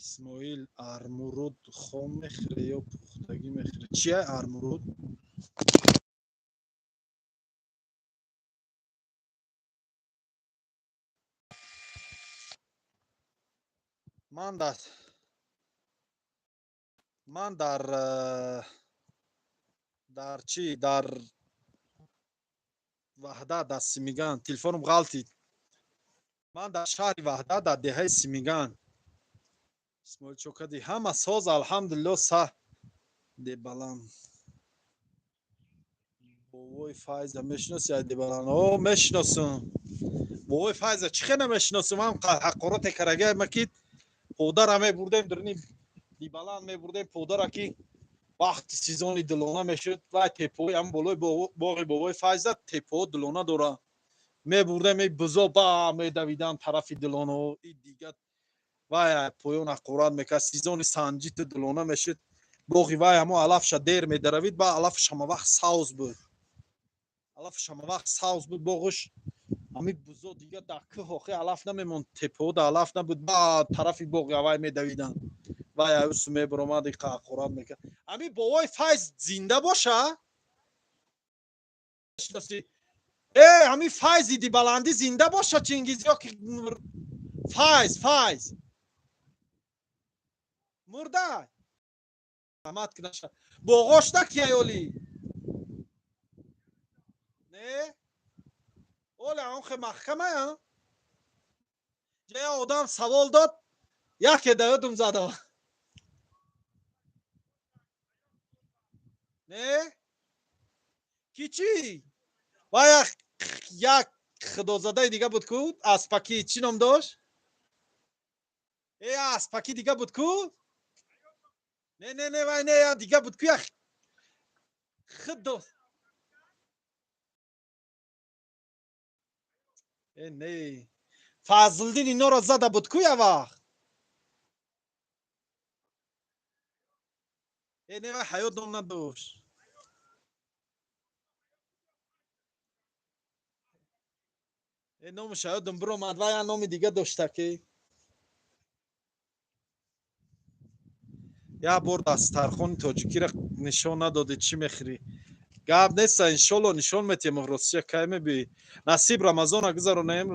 Исмоил армуруд хом мехӯре ё пухтагӣ мехӯре? Чия армуруд? Ман дар ман дар дар чӣ дар Ваҳдат дар Симиган телефонам ғалтид. Ман дар шаҳри Ваҳдат дар деҳаи Симиган. Исмоил чо кардӣ? Ҳама соз алҳамдулилло са дебаланд. Бобои Файза мешиноси, Айдибалан? О, мешиносам. Бобои Файза чӣ хе намешиносам? Ҳам ҳақороте карагай ма, ки подара мебурдем, дурни Дибаланд мебурдем подара, ки вақти сезони дилона мешуд, вай тепои ҳам болои боғи бобои Файза тепоҳо дилона дора. Мебурдем, и бузо ба медавидан тарафи дилонаҳо, и дига вай поён ҳақорат мекард. Сезони санҷиту дилона мешуд, боғи вай ҳамо алафша дер медаравид, ба алафш ҳама вақт савз буд, алафш ҳама вақт савз буд боғш. Ҳами бузо дига дар кӯҳ охи алаф намемонд, тепоҳо да алаф набуд, ба тарафи боғи авай медавиданд. Вай аюсу мебаромад, иқа ҳақорат мекард. Ҳами бобои Файз зинда боша? Шиноси? Э, ҳами Файзи Дибаландӣ зинда боша, Чингиз, ё ки Файз мурда? Раҳмат кунаша. Боғош накияй оли? Не, оли он хе маҳкамая. Ҷая одам савол дод, яке даёдум зада. Не, ки чӣ? Ва як худозадаи дига буд ку, аспакӣ, чӣ ном дошт? Э, аспакӣ дига буд ку. Не, не, не, вай не, я дига буд ку, як худо. Э, не, Фазлдин иноро зада буд ку я вақт. Э, не, вай ҳаёт ном надошт. Э, номаш ҳаётам биромад, вай я номи дига дошта, ки як бор дастархони тоҷикиро нишон надодӣ, чӣ мехӯрӣ? Гап неста, иншолло нишон метиҳем. Ростия, кай мебиёӣ? Насиб, Рамазона гузаронаем.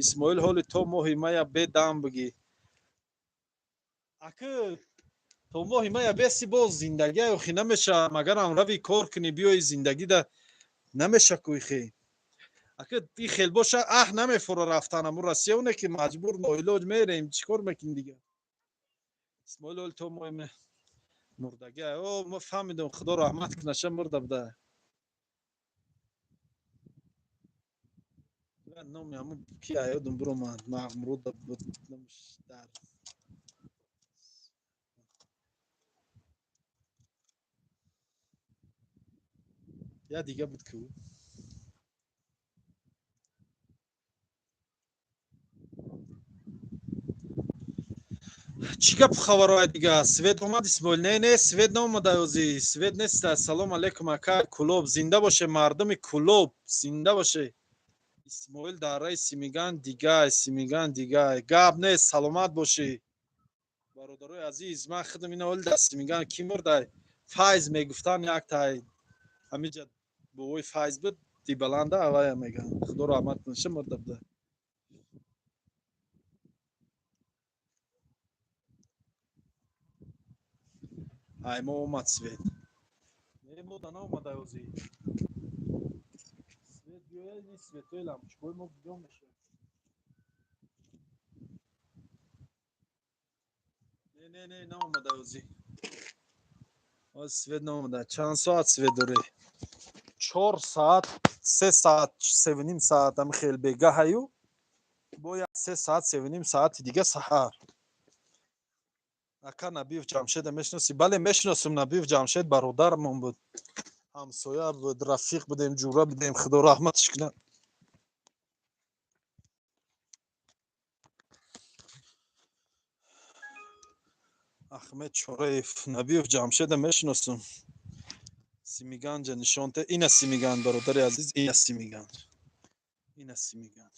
Исмоил, ҳоли то моҳи мая бедам бигӣ. Акы то моҳи мая беси, боз зиндагӣ охи намеша. Магарам рави кор кунӣ, биёи, зиндагида намеша ку ихе. Акы и хел боша, аҳ, намефура рафтан аму Россия, оне ки маҷбур ноилоҷ мерем, чӣ кор мекунӣ дига? Исмоил, ҳоли то моҳи мурдагӣ. О, ма фаҳмидам, Худо раҳмат кунаша, мурда буда. Номи ҳамун ки аёдум биромад, Мағмуруда буд номаш дар. Я дига буд ку. Чӣ гапу хабарҳои дига? Свет омад, Исмоил? Не, не, свет наомада, ози свет нест. Салом алейкум, ака Кулоб, зинда боше мардуми Кулоб, зинда боше. Исмоил, дараи Симиган дигай, Симиган дигай. Гап нест, саломат бошӣ, бародарои азиз. Ман худам ина оли дар Симиган кӣ мурдай? Файз мегуфтан, яктай ҳамиҷа бобои Файз буд Дибаланда, авая меган, Худо раҳмат кунаша, мурда буда. Ай, мо омад свет? Не, мода наомада ози свет. Биёяд, ни светои лампочкои мо бидон мешавад. Не, не, не, наомада ози. Ози свет наомада. Чанд соат свет дорӣ? 4 саат, 3 саат, 3.5 саат. Ами хел бегаҳаю бояд 3 саат, 3.5 саати дига саҳар. Ака, Набиев Ҷамшеда мешиносӣ? Бале, мешиносам. Набиев Ҷамшед бародармон буд, ҳамсоя буд, рафиқ будем, ҷура будем, Худо раҳматш кунад. Ахмед Чораев, Набиев Ҷамшеда мешиносам. Симиганҷа нишон те. Ина Симиганҷ, бародари азиз, ина Симиганҷ, ина Симиганҷ,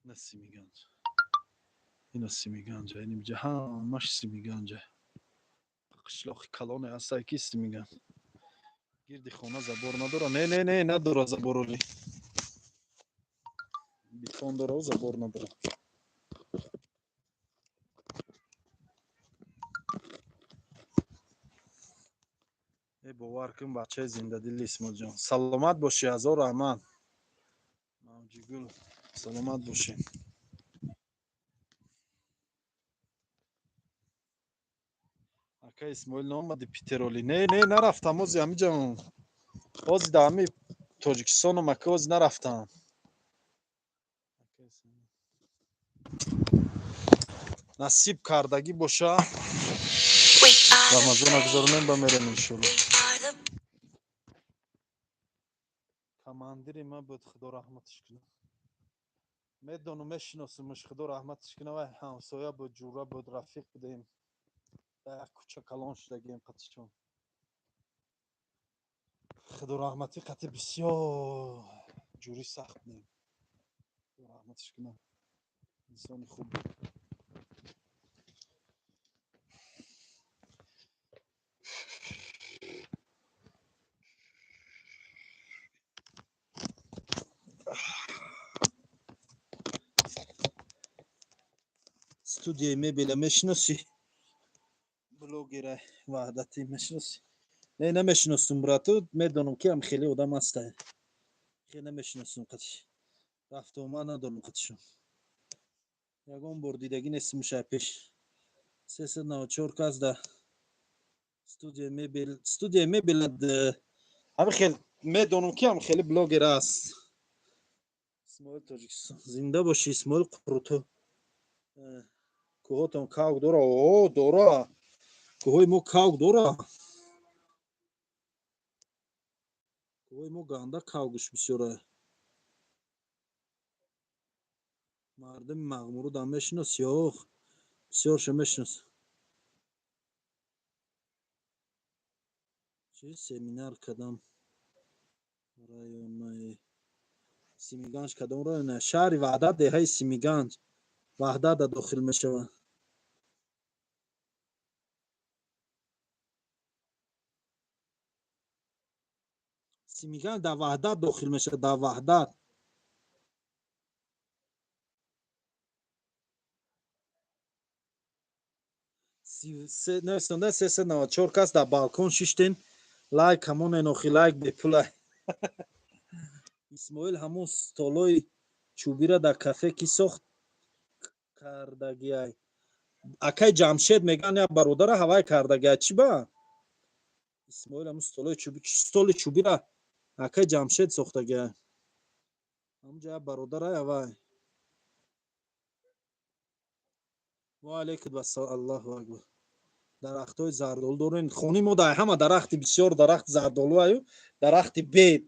ина Симиганҷ, ина Симиганҷа, инимҷа ҳамаш Симиганҷа. Қишлоқи калоне ҳастай, ки Симиганҷ. Гирди хона забор надора? Не, не, не, надора забороли. Бетон дора, забор надора. Э, бовар кун, бачаи зиндадили. Исмоилҷон, саломат бошӣ, ҳазор раҳмат. Мавҷигул, саломат бошӣ. Ака Исмоил, наомади Питероли? Не, не, нарафтам, ози ҳамиҷа. Ҳозир дар ҳами Тоҷикистонам, ака, ҳозир нарафтам. Насиб кардагӣ боша, We are the Рамазона brave. гузаронем, ба мерем, иншолло. We are the Командири ман буд, худо раҳматиш кунад. Медонум, мешиносимш, худо раҳматиш кунад. Вай ҳамсоя буд, ҷура буд, рафиқ будем, дар як кӯча калон шудагием қатишон. Худо раҳматӣ, қати бисёр ҷурӣ сахт будем. Худо раҳматиш кунад, инсони хуб буд. Студияи мебела мешиносӣ? Блогера Ваҳдатӣ мешиносӣ? Не, намешиносум, брату. Медонам, ки ам хеле одам ҳаста, хеле намешиносум, қатиш рафту омад надорам, қатишон ягон бор дидагӣ нестим шай пеш. 394 кас да студияи мебел. Студияи мебел ҳами хел медонам, ки ам хеле блогер аст. Исмоил Тоҷикистон, зинда бошӣ, Исмоил Қуруту. Кӯҳотон кавк дора? О, дора, кӯҳои мо кавк дора, кӯҳои мо ганда кавгуш бисёра. Мардуми Мағмурудам мешинос? Ёх, бисёрша мешинос. Чи семинар кадам районаи Симиганҷ? Кадом района? Шаҳри Ваҳдат, деҳаи Симиганҷ, Ваҳдата дохил мешавад. Симиганҷ дар Ваҳдат дохил мешавад, дар Ваҳдат. Нависонда, 394 кас дар балкон шиштен. Лайк ҳамонен охи, лайк бепула. Исмоил, ҳамон столои чӯбира дар кафе ки сохт кардагиай? Акай Ҷамшед меган, як бародара ҳавай кардагиай. Чӣ ба, Исмоил, ҳамон столои чӯби, столи чӯбира акай Ҷамшед сохтагиай? Ҳамунҷа як бародарай ҳавай. Ва алайкум ассалом. Аллоҳу акбар! Дарахтҳои зардолу дорем. Хони мо дар ҳама дарахти бисёр, дарахти зардолу аю, дарахти бед,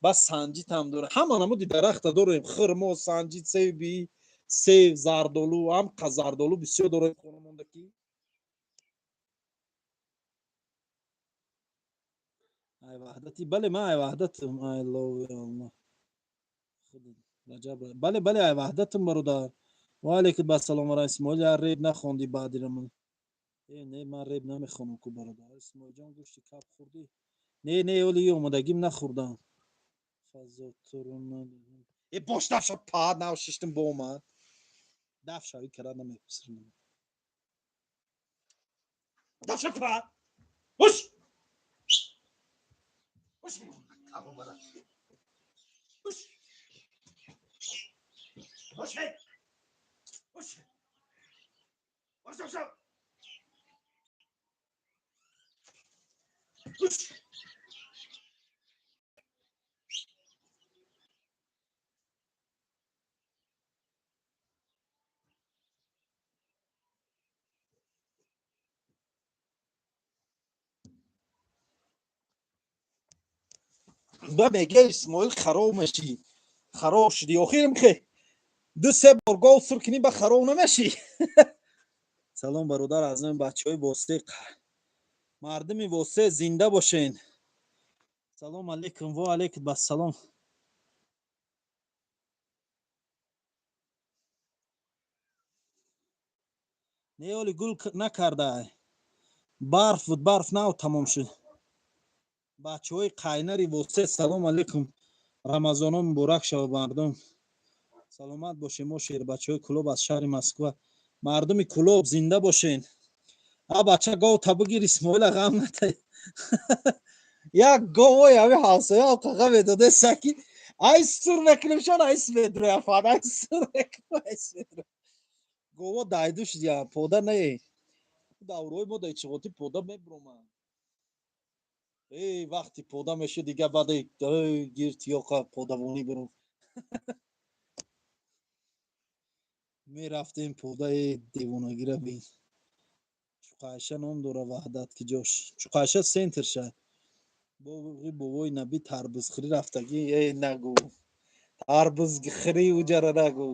бас санҷитам дорем. Ҳама намуди дарахта дорем: хирмо, санҷит, себи, сев, зардолу. Ҳам зардолу бисёр дорем хонамонда ки. Ай Ваҳдати? Бале, ман ай Ваҳдатам. I love you, Аллоҳ. Раҷаб, бале, бале, ай Ваҳдатам, бародар. Ва алайкум ассалом ара. Исмоил, я реп нахонди баъди рамон? Э, не, ман реп намехонам ку, бародар. Исмоилҷон, гӯшти кап хӯрдӣ? Не, не, оли омадагим нахӯрдам. Э, бош, дафша па нав шиштим, бо омад. Дафшави кара намеписирам. Дафша па, уш уш. Уш уш уш уш уш уш. Ба мега, Исмоил, хароб мешӣ, хароб шудӣ. Охирм хе ду се бор гол сур кунӣ, ба хароб намешӣ. Салом, бародар, аз номи бачаҳои Восеъ. Мардуми Восеъ, зинда бошен. Салом алейкум. Во алейкум ассалом. Не, оли гул накардай, барф буд, барф нав тамом шуд. Бачаҳои қайнари Восеъ, салом алейкум, Рамазоно муборак шава, мардум, саломат бошем. Мо шербачаҳои Кулоб аз шаҳри Москва. Мардуми Кулоб, зинда бошен. А бача, говта бигир, Исмоила ғам натай. Як говои ҳами ҳавсоя алқаға медоде, саки ай сур мекунемшон, ай светрояфад, ай сур мекунем, ай светро. Гово дайду шудя, пода не. Даврои мо дай чиғоти пода мебромад. Эй, вақти пода мешуд, дига баъд гирд ёқа подавонӣ биру. Мерафтем подаи девонагира бин. Чуқайша ном дора Ваҳдат ки ҷош. Чуқайша центр ша. Боғи бобои Наби тарбузхӯрӣ рафтагӣ, эй нагӯ. Тарбузхӯрӣ уҷара нагӯ.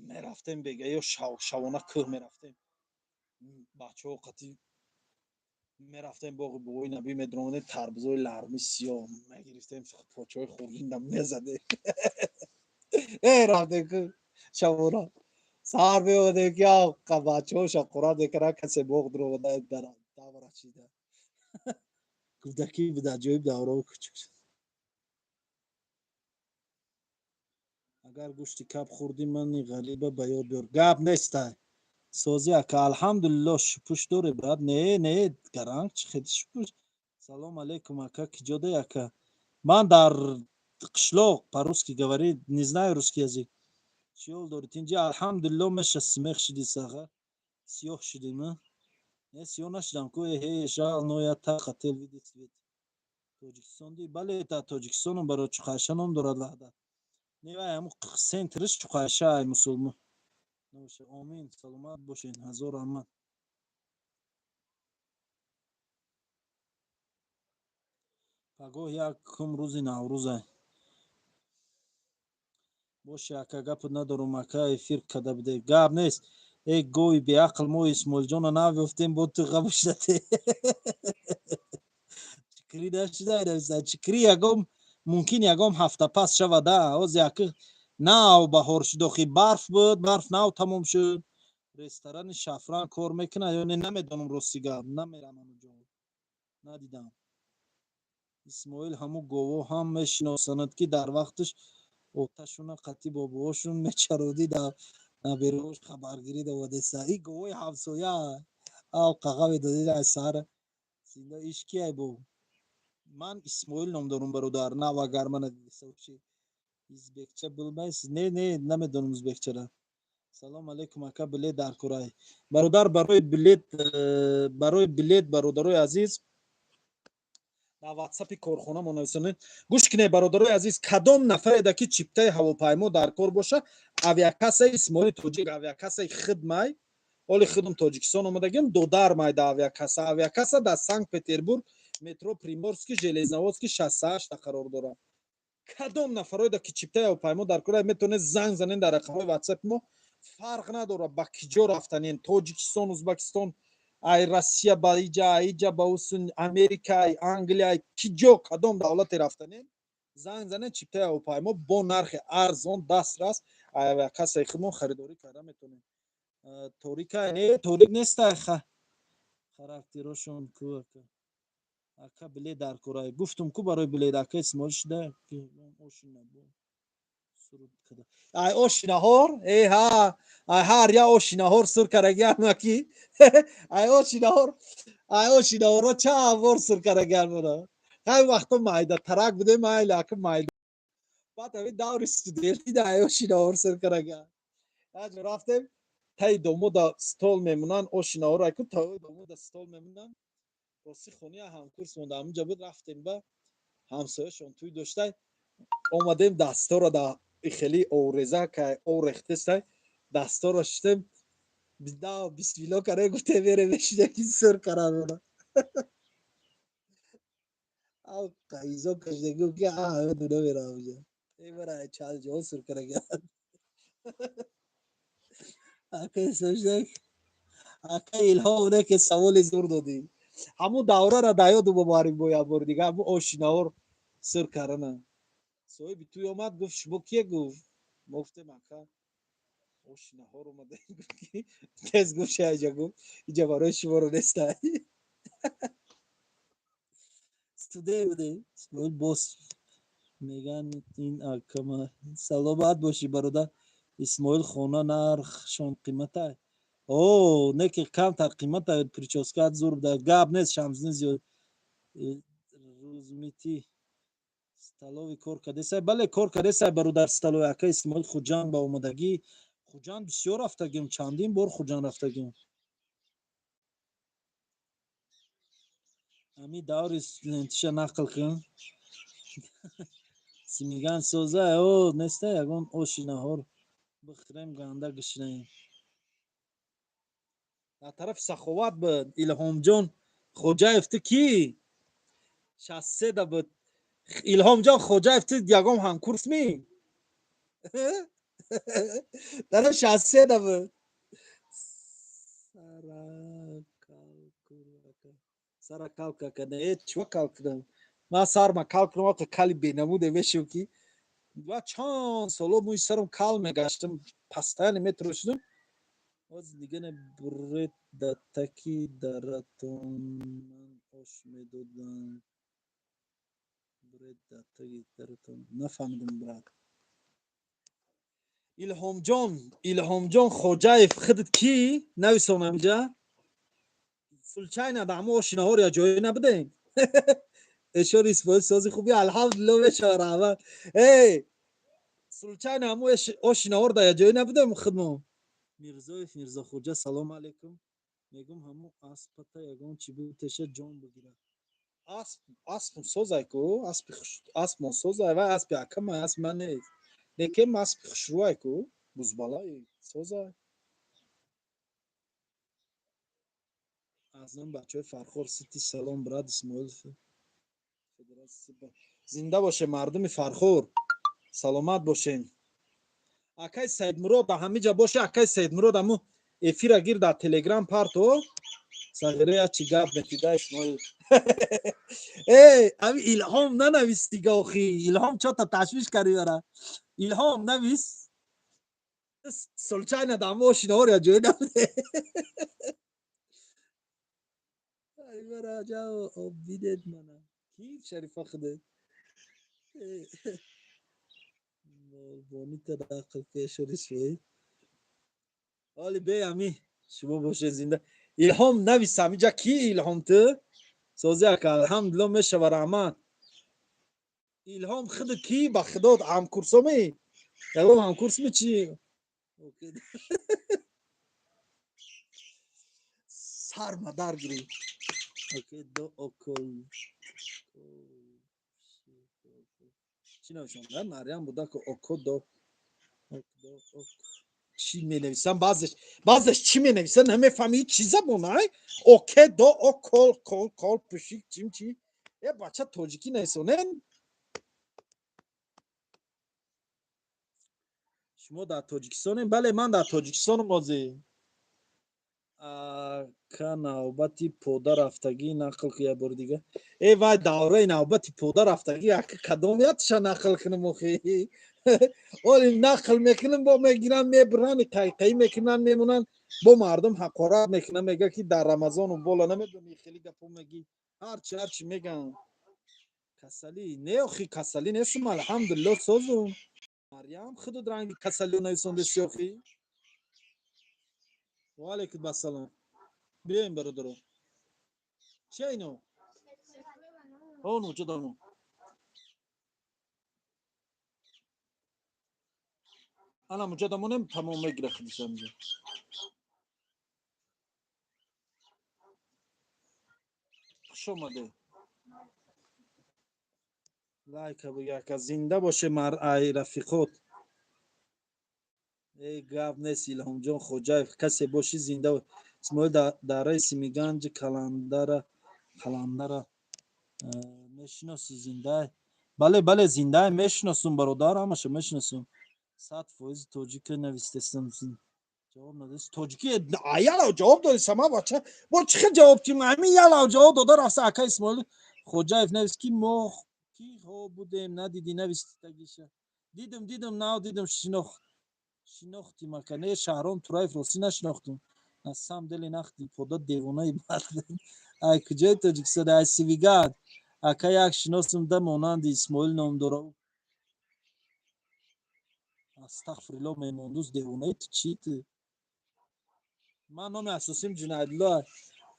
Мерафтем бега ё шавона кӯҳ мерафтем. Бачаҳо қатӣ мерафтем боғи бобои Набӣ, медромадем, тарбузои ларми сиёҳ мегирифтем, почаҳои хурдинда мезадем. Эй, рафтем кӯҳ шавона. Саҳар меомадем ки бачаҳо шаққурат мекарданд, касе боғ дуромада давра чида. Кӯдакӣ буд, аҷоиб давраҳои кӯчик. Агар гӯшти кап хӯрдӣ, мани ғариба ба ёд биёр. Гап нестай. Созӣ ака, алҳамдулилло, шупуш доре брат. Не, не, гаранг чӣ хел шупуш. Салом алейкум ака, киҷоде ака? Ман дар қишлоқ, по-русски говори, не знаю русский язык. Чӣ ҳол дорӣ? Тинҷи, алҳамдулилло, меша смех шидӣ саха. Сиёҳ шидим, а? Не, сиёҳ нашидам ку, э, жал, но я так хотел видеть свет. Тоҷикистон ди? Бале, дар Тоҷикистоном барои Чуқайша ном дорад Ваҳдат. Не, вай ҳамун центриш Чуқайша ай мусулмон. Набошад. Омин, саломат бошед, ҳазор раҳмат. Пагоҳ якум рӯзи Наврӯзай. Боши ака, гапат надорум ака, эфир када буде. Гап нест. Эй гови беақл, мо Исмоилҷона навёфтем, бо ту ғабушдате. Чикрӣ нашуда нависа. Чикрӣ ягом мумкин ягом ҳафта пас шавада. Ҳоз як нав баҳор шуд, охи барф буд, барф нав тамом шуд. Ресторани Шафран кор мекунад ё не, намедонам, рости гап, намерам ҳамуҷо. Надидам. Исмоил ҳамун гово ҳам мешиносанад, ки дар вақташ оташуна қатӣ бобоҳошун мечародӣ, дар набераҳош хабаргирӣ довадеса. И говои ҳамсоя ав қаға медодед ай саҳара. Зинда иш ки ай бо? Ман Исмоил ном дорум, бародар, нав агар мана дидеса бошӣ. Узбекча билмайсиз? Не, не, намедонам узбекчара. Салом алейкум ака, билет дар курай. Бародар, барои билет, бародарои азиз, дар ватсапи корхона мо нависонед. Гӯш кунед, бародарои азиз, кадом нафареда ки чиптаи ҳавопаймо дар кор боша, авиакассаи Исмоили Тоҷик, авиакассаи хидмай, ҳоли худум Тоҷикистон омадагим, додар майда авиакасса. Авиакасса дар Санкт Петербург, метро Приморский, Железноводский 68 қарор дорад. Кадом нафароеда ки чиптаи ҳавопаймо дар кор, метавонед занг занед дар рақамҳои ватсапи мо. Фарқ надорад ба киҷо рафтанен: Тоҷикистон, Узбекистон, ай Россия ба иҷа, иҷа ба усун, Америка, ай Англия, ай киҷо, кадом давлате рафтанен, занг занед, чиптаи ҳавопаймо бо нархи арзон дастрас авиакассаи худмон харидорӣ карда метавонед. Торика не, торик нестай, характерошон ку ака. Ака, билет дар кора. Гуфтум ку, барои билет ака Исмоил шуда ошина суруд када. Ай ошинаҳор, э ҳа, ай ҳар я ошинаҳор сур карагиамаки. Ай ошинаҳор, ай ошинаҳоро чанд бор сур карагиамона. Хай вақто майда тарак будем, майли ака майда. Баъд ҳамин даври студентӣ да ай ошинаҳор сур карагиам. Яҷо рафтем, таи домода стол мемонанд, ошинаҳор айку таи домода стол мемонанд. Рости хония ҳамкурс монда ҳамунҷа буд, рафтем ба ҳамсояшон тӯй доштай, омадем, дастора да хеле ореза кай орехтестай, дастора шуштем, да бисмилло кара гуфтем, вере мешида ки сур каранона. Ав қайзо кашида гуфт ки а намерам уҷа. Эбара чанд ҷо сур карага. Ака сождак. Ака Илҳом, не ки саволи зур додӣ. Ҳамун даврара да ёду бобарим бо як бори дига, ҳамун ошинаҳор сур карана. Соҳиби тӯй омад, гуфт: «Шумо кие?» Гуфт. Мо гуфтем: «Ака, ошинаҳор омадем». Гуфт ки тез гуфт ша иҷа, гуфт иҷа барои шуморо нестай. Студент будем. Исмоил бос меган ин акама. Саломат бошӣ, бародар. Исмоил, хона нархшон қиматай? О, не ки камтар қимата, прическаат зур буда. Гап нест, Шамсиддин зиёд. Рӯзмити столовый кор кардесай? Бале, кор кардесай, бародар, столовый. Ака Исмоил, Хуҷанд ба омадагӣ? Хуҷанд бисёр рафтагим, чандин бор Хуҷанд рафтагим. Ами даври студентиша нақл кун. Симиган соза о неста, ягон оши наҳор бихӯрем, ганда гишнаем. Дар тарафи Саховат буд. Илҳомҷон Хоҷаев, ту кӣ? 63-да буд. Илҳомҷон Хоҷаев, ту ягон ҳамкурс ми? Тараф 63-да буд. Сара кал какана э, чува кал кунам? Ман сарма кал кунам, оқа кали бенамуде мешав, ки ва чанд соло мӯи сарам кал мегаштам, постоянно метрошидам. Ҳозир дига не. Буред да таки даратон, ман ош медодам. Буред да таги даратон, нафаҳмидам, брат. Илҳомҷон, Илҳомҷон Хоҷаев, худат кӣ? Нависон амиҷа. Случайно да ҳамо ошинаҳоро я ҷое набудем? Эшор Исмоил, сози хуби, алҳамдулилло, мешава, раҳмат. Эй, случайно ҳамо ошинаҳоро да я ҷое набудем худмо? Мирзоев Мирзохоҷа, салому алайкум. Мегум, ҳамо аспата ягон чӣ бутеша, ҷон бигирад. Асп, аспм созай ку, аспи аспмон созай. Вай аспи акама, асп ман нест, лекин аспи хушрӯай ку, бузбалаи созай. Аз ном бачаҳои Фархор Сити салом, брат Исмоил. Зинда боше мардуми Фархор, саломат бошен. Акай Саидмурод да ҳамиҷа боше. Акай Саидмурод, аму эфира гир, дар Телеграм парто. Сағире, чи гап метида, Исмоил? Эй, ами Илҳом нанавис дига. Охи, Илҳом, чота ташвиш карди бара? Илҳом, навис, случайно да ҳамо ошинаҳоро я ҷое набуде? Ай, бара об бидед мана. Ки Шарифа худет молбонита нақл пешор. Исмоил, ҳоли бе ами шумо бошед зинда. Илҳом, навис ҳамиҷа. Ки Илҳом ту? Сози, ака, алҳамдулилло, мешава, раҳмат. Илҳом, худ ки? Ба худо, ҳамкурсоми? Ягон ҳамкурсми, чи? Сарма дар гирӣ. До окол чӣ нависам? Мариям будако око до ок до ок. Чӣ менависам? Баъзеш, баъзеш чӣ менависам, намефаҳми, чӣ забонай. Оке до ок кол кол кол пушик чим чи. Е, бача, тоҷикӣ нависонен. Шумо дар Тоҷикистонем? Бале, ман дар Тоҷикистонам ҳозир. Ака, навбати пода рафтагӣ нақл ку як бори дига. Э, вай давраи навбати пода рафтагӣ, ака, кадомиятша нақл кунам охи? Оли нақл мекунам, бо мегиранд, мебуранд, қайқаӣ мекунанд, мемонанд, бо мардум ҳақорат мекунанд, мега ки дар Рамазону бола намедони, хеле гапо мегӣ, ҳарчи ҳарчи меган. Касалӣ не, охи, касалӣ нестам, алҳамдулилло, созум. Марьям, худут ранги касалиё нависондеси охи. Ваалайкум ассалом. Биёем, бародаро. Чи ино? Ону ҷудону ана муҷа дамонем, тамом мегира худиш амҷа. Хуш омаде. Лайка буяка, зинда боше, мар ай рафиқот. Эй, гап нест. Илҳомҷон Хоҷаев, касе бошӣ, зинда. Исмоил, дараи Симиганҷи Каландара, Қаландара мешиноси? Зиндай? Бале, бале, зиндай, мешиносум, бародар, ҳамаша мешиносум. 100% тоҷика навистестам, ҷавоб надост. Тоҷики ялав ҷавоб доди сама, бача, бо чӣ хел ҷавоб тим? Ҳамин ялав ҷавоб дода рафта. Ака Исмоил Хоҷаев, навис, ки мо киҳо будем, надидӣ? Нависти тагиша. Дидум, дидум, нав дидум, шинохт, шинохтим, ака. Не, Шаҳром Тураев, ростӣ нашинохтум. На самом деле нахти пода девонаи бад. Ай куҷои Тоҷикистон? Ай Сивиган, ака. Як шиносум да монанди Исмоил ном дора. Астағфирулло, меҳмондӯст, девонаи ту чӣ ту? Ман номи асосим Ҷунайдулло,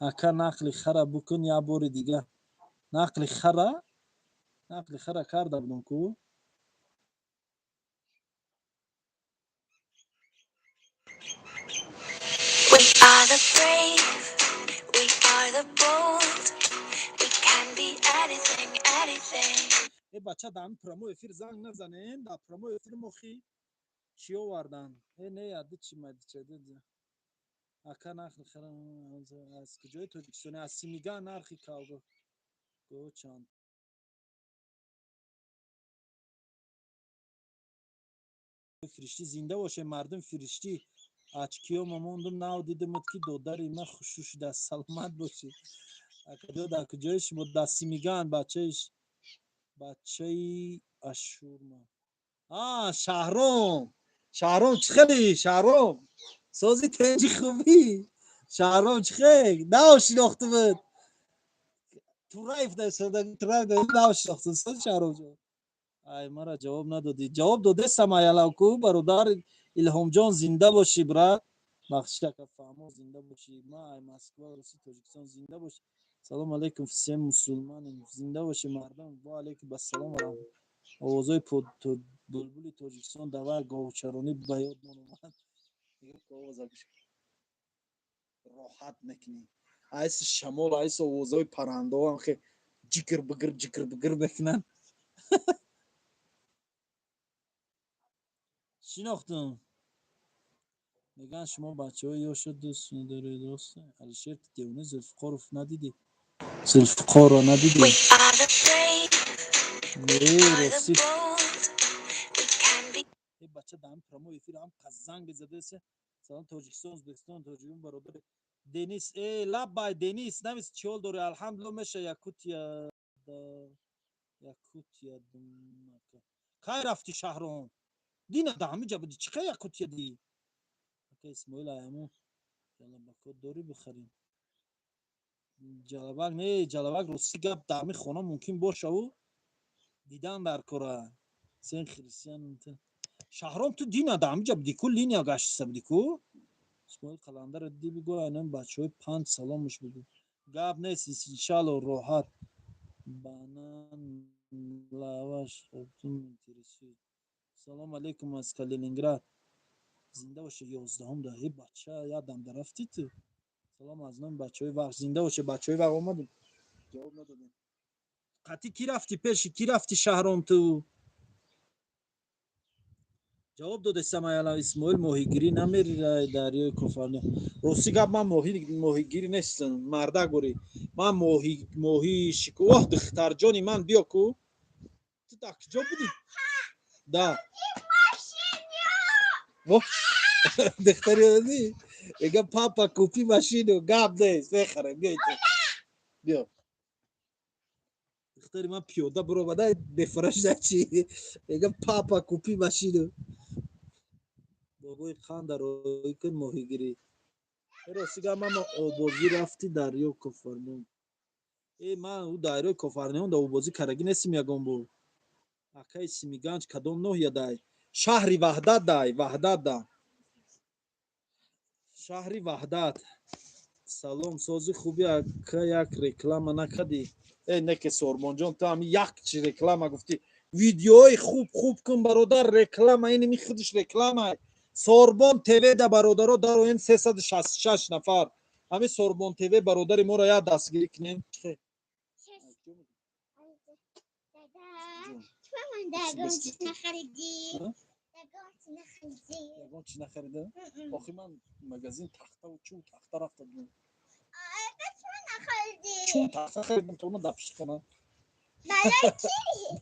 ака. Нақли хара букун як бори дига. Нақли хара, нақли хара карда будам ку. We are the brave, we are the bold. We can Э, бача, дар ҳамин прямой эфир занг назанен. Дар прямой эфир мохи чӣ овардан? Э, не, яды чи мадичади. Ака, нархи аз куҷои Тоҷикистони? Аз Симиган. Нархи калба го чанд? Фириштӣ, зинда боше, мардум фириштӣ. Очкиёма мондум, нав дидимуд, ки додари ма хушу шудааст. Саломат бошӣ, акаҷо. Дар куҷои шумо? Дар Симиган. Бачаи, бачаи Ашурма. А, Шаҳром, Шаҳром, чӣ хели, Шаҳром? Сози, тенҷи, хубӣ, Шаҳром? Чӣ хел? Нав шинохтумуд. Тураев, Тураев, нав шинохтум. Сози, Шаҳромҷон? Ай, мара ҷавоб надодӣ. Ҷавоб додесам, аялавку, бародар Илҳомҷон, зинда бошӣ, брат. Бахшиш, ака, фаҳмо, зинда бошӣ. Ма ай Москва, Руси, Тоҷикистон, зинда бошӣ. Салом алейкум всем мусулманам, зинда бошӣ, мардам. Ва алейкум ассалом ва раҳмат. Овозҳои булбули Тоҷикистон давай говчаронӣ ба ёдмон омад. Роҳат мекунӣ, айси шамол, айси овозҳои паррандаҳоам хе ҷикр бигир, ҷикр бигир мекунанд. Шинохтум. Мегӯянд, шумо бачаҳои ёшо дӯст медоред, рост? Алишер, девона, Зулфиқоров надидӣ? Зулфиқорро надидӣ? We are the brave, we Не, are the ростӣ. bold. We can be Э, бача, дар ҳамин прямой эфир ҳам занг задеса. Салом, Тоҷикистон, Ӯзбекистон, тоҷикон, бародар Денис. Э, лаббай, Денис, навис, чӣ ҳол дорӣ? Алҳамдулилла, меша. Якутия, Якутия. Кай рафтӣ, Шаҳром? Дина да ҳамиҷа буди, чӣ қай Якутия ди? Ака Исмоил, аяму ҷалабако дорӣ, бихарем? Ҷалабак не, ҷалабак, рости гап, дар ҳамин хона мумкин бошаву дидан дар кора. Сен христиан. Шаҳром, ту дина да ҳамиҷа буди ку, линия гаштиса буди ку. Исмоил Қаландаро дидӣ, бигӯ, айнан бачаҳои панҷ саломаш бигӯ. Гап нест, иншалло, роҳат. Банан, лаваш интересует. Салом алейкум аз Калининград, зинда боше. 11-ум да, э, бача, ядам да рафтӣ ту. Салом аз номи бачаҳои вақт, зинда боше, бачаҳои вақт. Омадем, ҷавоб надодем. Қатъи кӣ рафтӣ, пеши кӣ рафтӣ, Шаҳром? Ту ҷавоб додесам, аяла. Исмоил, моҳигирӣ намери дарёи Кофарниҳон? Рости гап, ман моҳигирӣ нестам, мардак борӣ. Ман моҳи, моҳи шику. Оҳ, духтарҷони ман, биё ку. Ту дар куҷо будӣ? Да, духтари мега: «Папа, купи машину». Гап нест, мехарем, биёй ту, биё. Духтари ман пиёда биромада, бефарашда чи мега: «Папа, купи машину». Бобои қанда роҳӣ кун моҳигирӣ. Рости гап, ман обозӣ рафти дарё Кофарниҳон. Э, ман ӯ дарёи Кофарниҳон да обозӣ карагӣ нестим ягон бор. Акаи Симиганҷ кадом ноҳия дай? Шаҳри Ваҳдат дай, Ваҳдат да, шаҳри Ваҳдат. Салом, сози, хуби, ака? Як реклама накардӣ. Э, неке, Сормонҷон, ту ҳами як чи реклама гуфтӣ. Видеои хуб хуб кун, бародар. Реклама иними худиш реклама. Сорбон ТВ да, бародаро, дароем, 366 нафар. Ҳами Сорбон ТВ бародари моро як дастгирӣ кунем. Ягон чиз нахаридӣ? Ягон чиз нахарида? Охи, ман магазин тахтаву чӯ тахта рафта будам. Чун тахта харидам, то дар пишти хона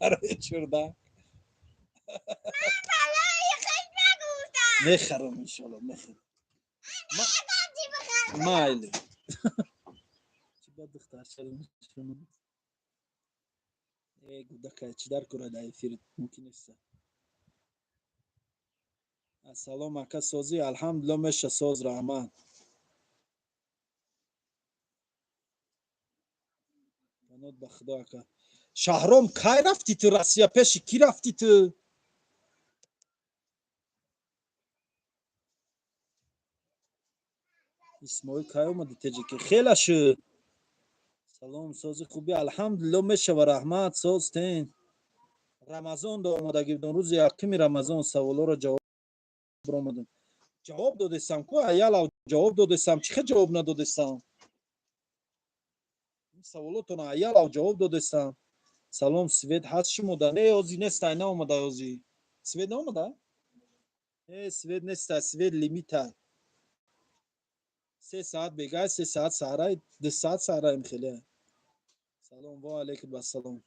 барои чурда мехарам, иншоалло, мехарам. Майли, чӣ ба духтарча? Э, гудакай, чӣ дар кора дар эфир мумкин неста. Ассалом, ака, созӣ? Алҳамдулилла, меша, соз, раҳмат. Панот ба Худо, ака. Шаҳром, кай рафтӣ ту Россия? Пеши кӣ рафтӣ ту? Исмоил, кай омади теҷики? Хела шуд. Салом, сози, хуби? Алҳамдулилло, мешава, раҳмат, соз тен. Рамазон да омадагӣ будам, рӯзи якуми Рамазон. Саволоро ҷавоб омадам, ҷавоб додесам ку, аялав, ҷавоб додесам. Чӣ хел ҷавоб надодесам саволотона, аялав, ҷавоб додесам. Салом, свет ҳаст шумода? Не, ози нестай, наомада ози. Свет наомада? Не, свет нестай, свет лимита. 3 саат бегай, 3 саат саҳрай, 2 саат саҳраем хеле. Салом, ва алайкум ассалом.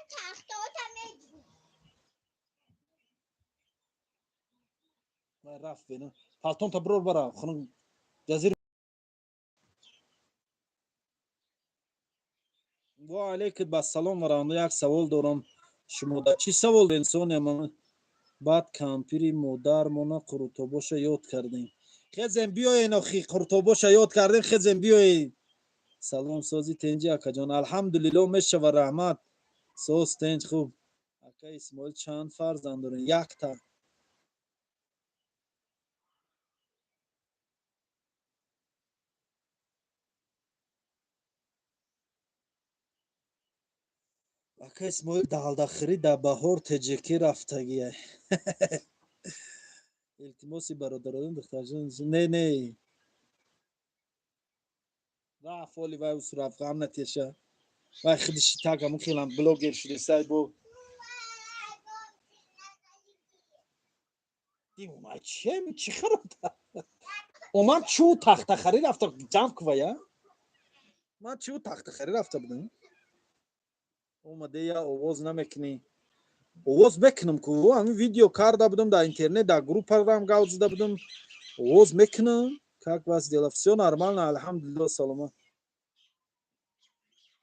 Тахтота мегирем. Рафт бена. Палтонта бирор бара, хунум ҷазир. Ва алайкум ассалом ва раҳматуллоҳ. Як савол дорам шумода. Чӣ савол инсоне ман? Баъд кампири модармона қурутобоша ёд кардем. Хезем биёен охи, қурутобоша ёд кардем, хезем биёен. Салом, сози тенҷи акаҷон. Алҳамдулилло мешава, раҳмат. Соз тенҷ хуб. Ака Исмоил, чанд фарзанд дорем? Якта. Ака Исмоил, далдахӯрӣ дар баҳор теҷекӣ рафтагия. Илтимоси бародарон, духтарҷон. Не, не. Рафт оли вай ус рафт, ғам натеша. Вай худиши так ҳамун хелам блогер шудесай бо. Димай чем чӣ хароб? Омад чӯ тахтахарӣ рафта ҷамъ кувая? Ман чӯ тахтахарӣ рафта будам? Омаде я овоз намекунӣ. Овоз мекунам ку, ҳамин видео карда будам дар интернет, дар группарам гап зада будам. Овоз мекунам. Как вас дела? Всё нормально, алҳамдулилло, саломат.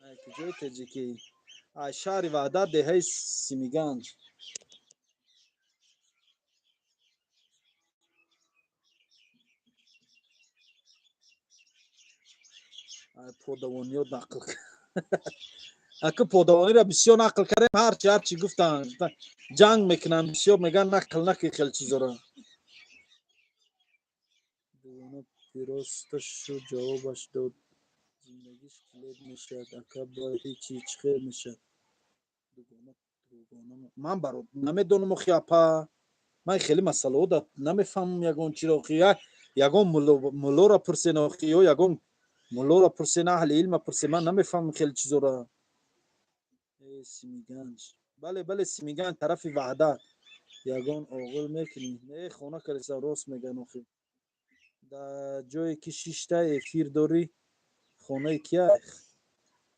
Ай куҷои таҷикӣ? Ай шаҳри Ваҳдат, деҳаи Симиганҷ. Ай подавониёт нақл. Ака подавониро бисёр нақл кардем, ҳарчи ҳарчи гуфтанд, ҷанг мекунанд, бисёр мегӯянд нақл накун хеле чизоро. Девона пироста шу ҷавобаш дод. Зиндагиш клеб мешавад, ака бо ҳечи чӣ хел мешавад? Дугона, дугона. Ман баро намедонам охи апа. Ман хеле масъалаҳо да намефаҳмам ягон чиро охи. Ягон муллоро пурсен охи, ё ягон муллоро пурсен, аҳли илма пурсен, ман намефаҳмам хеле чизоро. Э, Симиганҷ. Бале, бале, Симиганҷ тарафи Ваҳдат. Ягон оғил мекунӣ? Не, хона кардесам, рост мегӯян охи. Дар ҷое ки шишта эфир дорӣ, хонаи кия?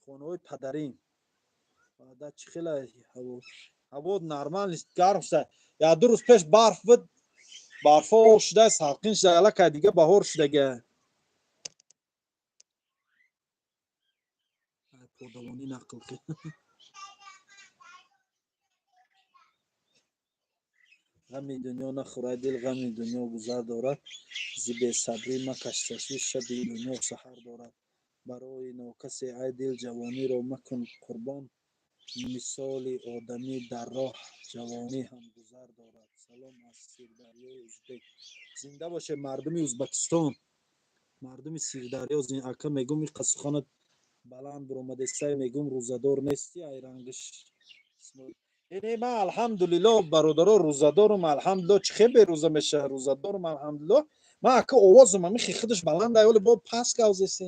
Хонаҳои падарим. Ваҳдат чӣ хела ҳаво? Ҳаво нормал нест, гарм шуда. Як ду рӯз пеш барф буд, барфҳо об шуда, салқин шуда, аллакай дига баҳор шудага. Подавонӣ нақл ки. Ғами дунё нахӯрай дил, ғами дунё гузар дорад. Зи бесабрӣ макаш ташвиш, шаби дунё саҳар дорад. Барои нокасе ай дил ҷавониро макун қурбон. Мисоли одамӣ дар роҳ ҷавонӣ ҳам гузар дорад. Салом аз Сирдарёи узбек. Зинда бошед мардуми Узбекистон. Мардуми Сирдарё ака мегум ин қасухонат баланд биромадесай, мегум рӯзадор нести ай рангиш. Не, не, ман алҳамдулилло бародаро рӯзадорум, алҳамдулилло, чӣ хел берӯза мешавад? Рӯзадорум, алҳамдулилло. Ман ака овозум ҳамин хи худаш баланд ай, оли бо пас гавзеси.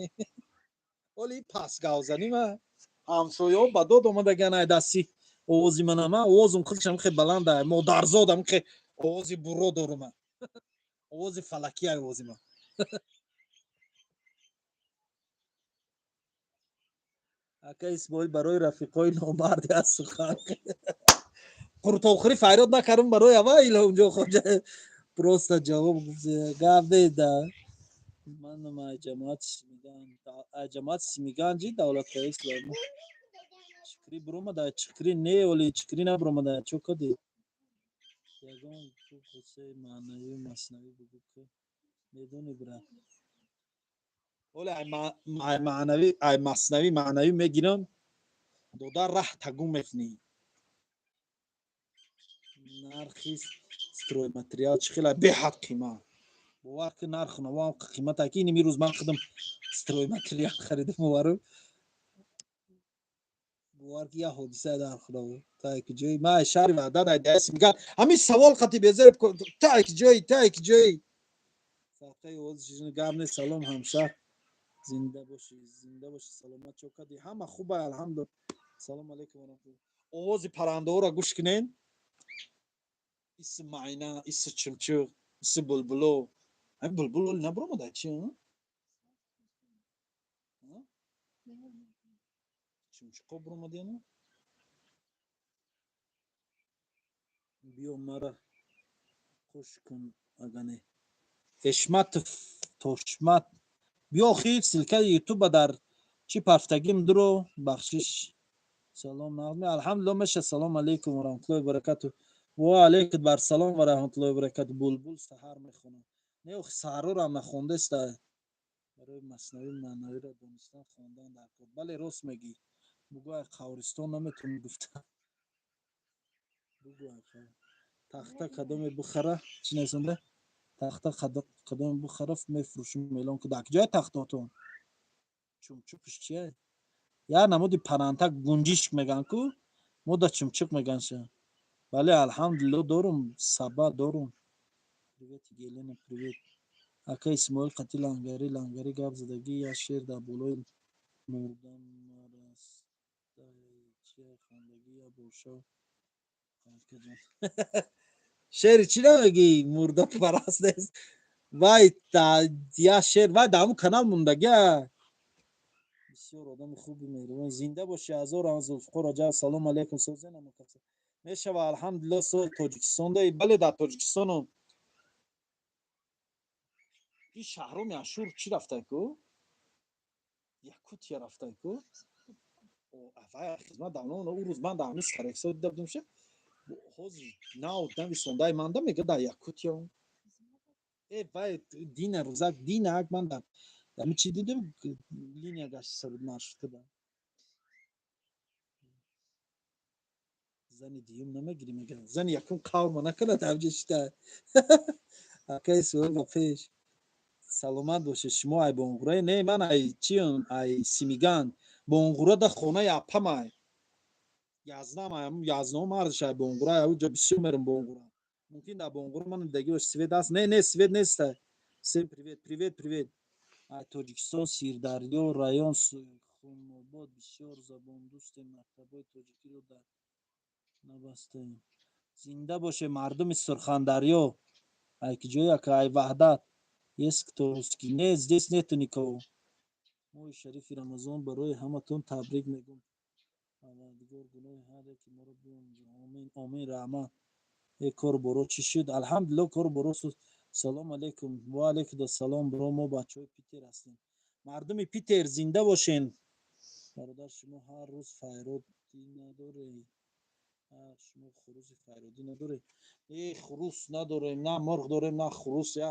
Оли пас гавзанӣ ма ҳамсояҳо ба дод омадаган ай дасти овози мана. Ман овозум худаш ҳамин хел баланд ай, модарзод ҳамин хел овози бурро дорум ман. Овози фалакӣ ай овози ман. Ака Исмоил, барои рафиқои номарди аз сухан. Қуртобхӯрӣ фарёд накардам барои ава илҳомҷон хоҷа. Просто ҷавоб гуфт, гап неда. Манам ай ҷамоати Симиганҷ, ай ҷамоати Симиганҷи давлатҳои исломӣ. Чикрӣ биромада, чикрӣ не, оли чикрӣ набиромада, чо кади? Ягон қиссаи маънавию маснавӣ бугӯ ки медонӣ бира. Оли ай маънавӣ, ай маснавӣ маънавӣ мегирам, дода раҳ тагум мекунӣ. Нархи стройматериал чӣ хела? Беҳад қимат. Бовар ки нарху навоам қимат ки ин имрӯз ман худам стройматериал харидам оварам. Бовар ки як ҳодиса дар худо. Та ки ҷои ман шаҳри Ваҳдат ай даси мегӯяд ҳамин савол қати безар та ки ҷои, та ки ҷои. Садқаи овози шишини гап нест. Салом ҳамшаҳр. Зинда бошӣ, зинда бошӣ, саломат. Чо кардӣ? Ҳама хуба, алҳамдулилла. Салому алайкум ва раҳматуллоҳ. Овози паррандаҳоро гӯш кунен. Иси майна, иси чимчиқ, иси булбуло. Ҳами булбул оли набуромада чи? Чимчиқо буромадияну? Биё, мара хуш кун, агане. Эшматов Тошмат. Биё, хи ссылка и ютуба дар чӣ пафтагим дуро бахшиш. Салом, нағме, алҳамдулилла, меша. Салом алейкум ва раҳматуллоҳи баракату. Ва алейкум бар салом ва раҳматуллоҳи баракату. Булбул саҳар мехонад. Не, охи, саҳарорам нахондаста. Барои маснавии маънавиро донистан хондан дар кор. Бале, рост мегӣ. Бугӯ, ай қавристон наметавонӣ гуфта. Бугӯ, ай тахта кадоме бихара, чӣ нависонда? Тахта кадоме бихара, мефурӯшум, эълон куда. Куҷоя тахтотон? Чумчуқш чия? Як намуди парранда, гунҷишк меган ку, мо да чумчуқ меганша. Бале, алҳамдулилло, дорум, саба дорум. Привет, Гелена, привет. Ака Исмоил, қати лангари лангари гап задагӣ, як шеър дар болои мурдамарастаи чия хондагӣ, я бошав. Акаҷон, шеъри чӣ намегӣ? Мурдапараст нест вай, я шеър вай дар ҳамун канал мондагия. Бисёр одами хуби меҳрубон. Зинда бошӣ, ҳазорам. Зулфиқор Раҷаб, салому алайкум, созена мешава, алҳамдулилло. Со Тоҷикистон даи? Бале, дар Тоҷикистону. Ин Шаҳроми Ашур чӣ рафтай ку? Якутия рафтай ку? Вай хизмат давлон. Ӯ рӯз ман дар ҳамин сарексо дида будам ша. Ҳозир нав нависондаи манда мега дар Якутия. Э, вай дина рӯзак динак ман дар ҳами чӣ дидем, линия гаштиса буд, маршруткада. Зани дуюм намегирӣ, мега. Зани якум қавма накунад, ҳамҷа шита. Акаи суол ба пеш. Саломат бошед. Шумо ай Бонгурае? Не, ман ай чиён, ай Симиган. Бонгура да хонаи апамай. Язнам, ай язнаҳо мардаш ай Бонгура, ай уҷа бисёр мерам Бонгура. Мумкин дар Бонгура ман дидагӣ бош. Свет аст? Не, не, свет нест. Всем привет, привет, привет. Ай Тоҷикистон, Сирдарё район, Хунобод. Бисёр забондӯстем, мактабҳои тоҷикиро дар набастаем. Зинда боше мардуми Сурхандарё. Ай ки ҷоя, ака? Ай Ваҳдат. Есть кто русский? Не, здесь нету никого. Моҳи шарифи Рамазон барои ҳаматон табрик мегӯм. Парвардигор гуноҳи ҳар яке моро биомӯзад. Омин, омин, раҳмат. Э, кор боро чӣ шуд? Алҳамдулилло, кор боро шуд. Салом алейкум. Ва алейкум ассалом, бро, мо бачаҳои Питер ҳастем. Мардуми Питер, зинда бошен. Бародар, шумо ҳар рӯз файродӣ надоред? Шумо хуруси файродӣ надоред? Э, хурус надорем, на мурғ дорем, на хурус, я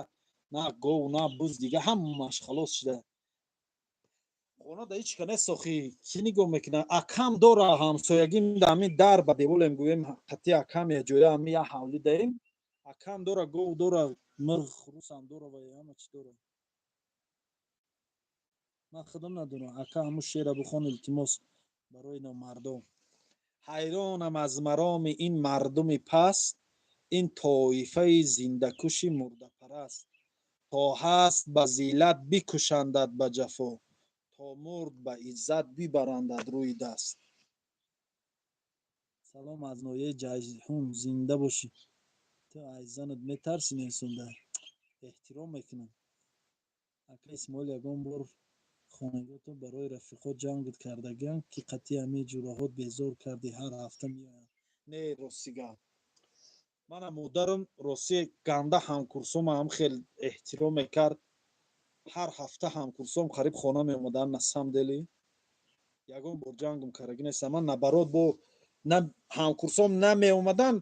на гов, на буз, дига ҳамаш халос шуда. Хона да ҳеч ка нест, охи, кӣ нигоҳ мекунад? Акам дора, ҳамсоягим, да ҳамин дар ба деволем, гӯем, қати акам я ҷоя ҳами я ҳавлӣ даем. Акам дора, гов дора, мурғ, хурусам дора ва ҳама чӣ дора. Ман худам надорам. Ака, ҳамун шеъра бихон, илтимос, барои номардон. Ҳайронам аз мароми ин мардуми паст, ин тоифаи зиндакуши мурдапараст. То ҳаст ба зиллат бикушандад ба ҷафо, то мурд ба иззат бибарандад рӯи даст. Салом аз ноҳияи Ҷайҳун. Зинда бошӣ. Ту аз занат метарсӣ, несонда? Эҳтиром мекунам. Ака Исмоил, ягон бор хонагиҳото барои рафиқот ҷангат кардагианд, ки қатъи ҳамаи ҷураҳот безор кардӣ, ҳар ҳафта меоянд? Не, рости гап, мана модарам рости ганда ҳамкурсома ҳам хел эҳтиром мекард. Ҳар ҳафта ҳамкурсом қариб хона меомаданд. На самом деле ягон бор ҷангум кардагӣ нестам. Ман наоборот, бо на ҳамкурсом намеомаданд,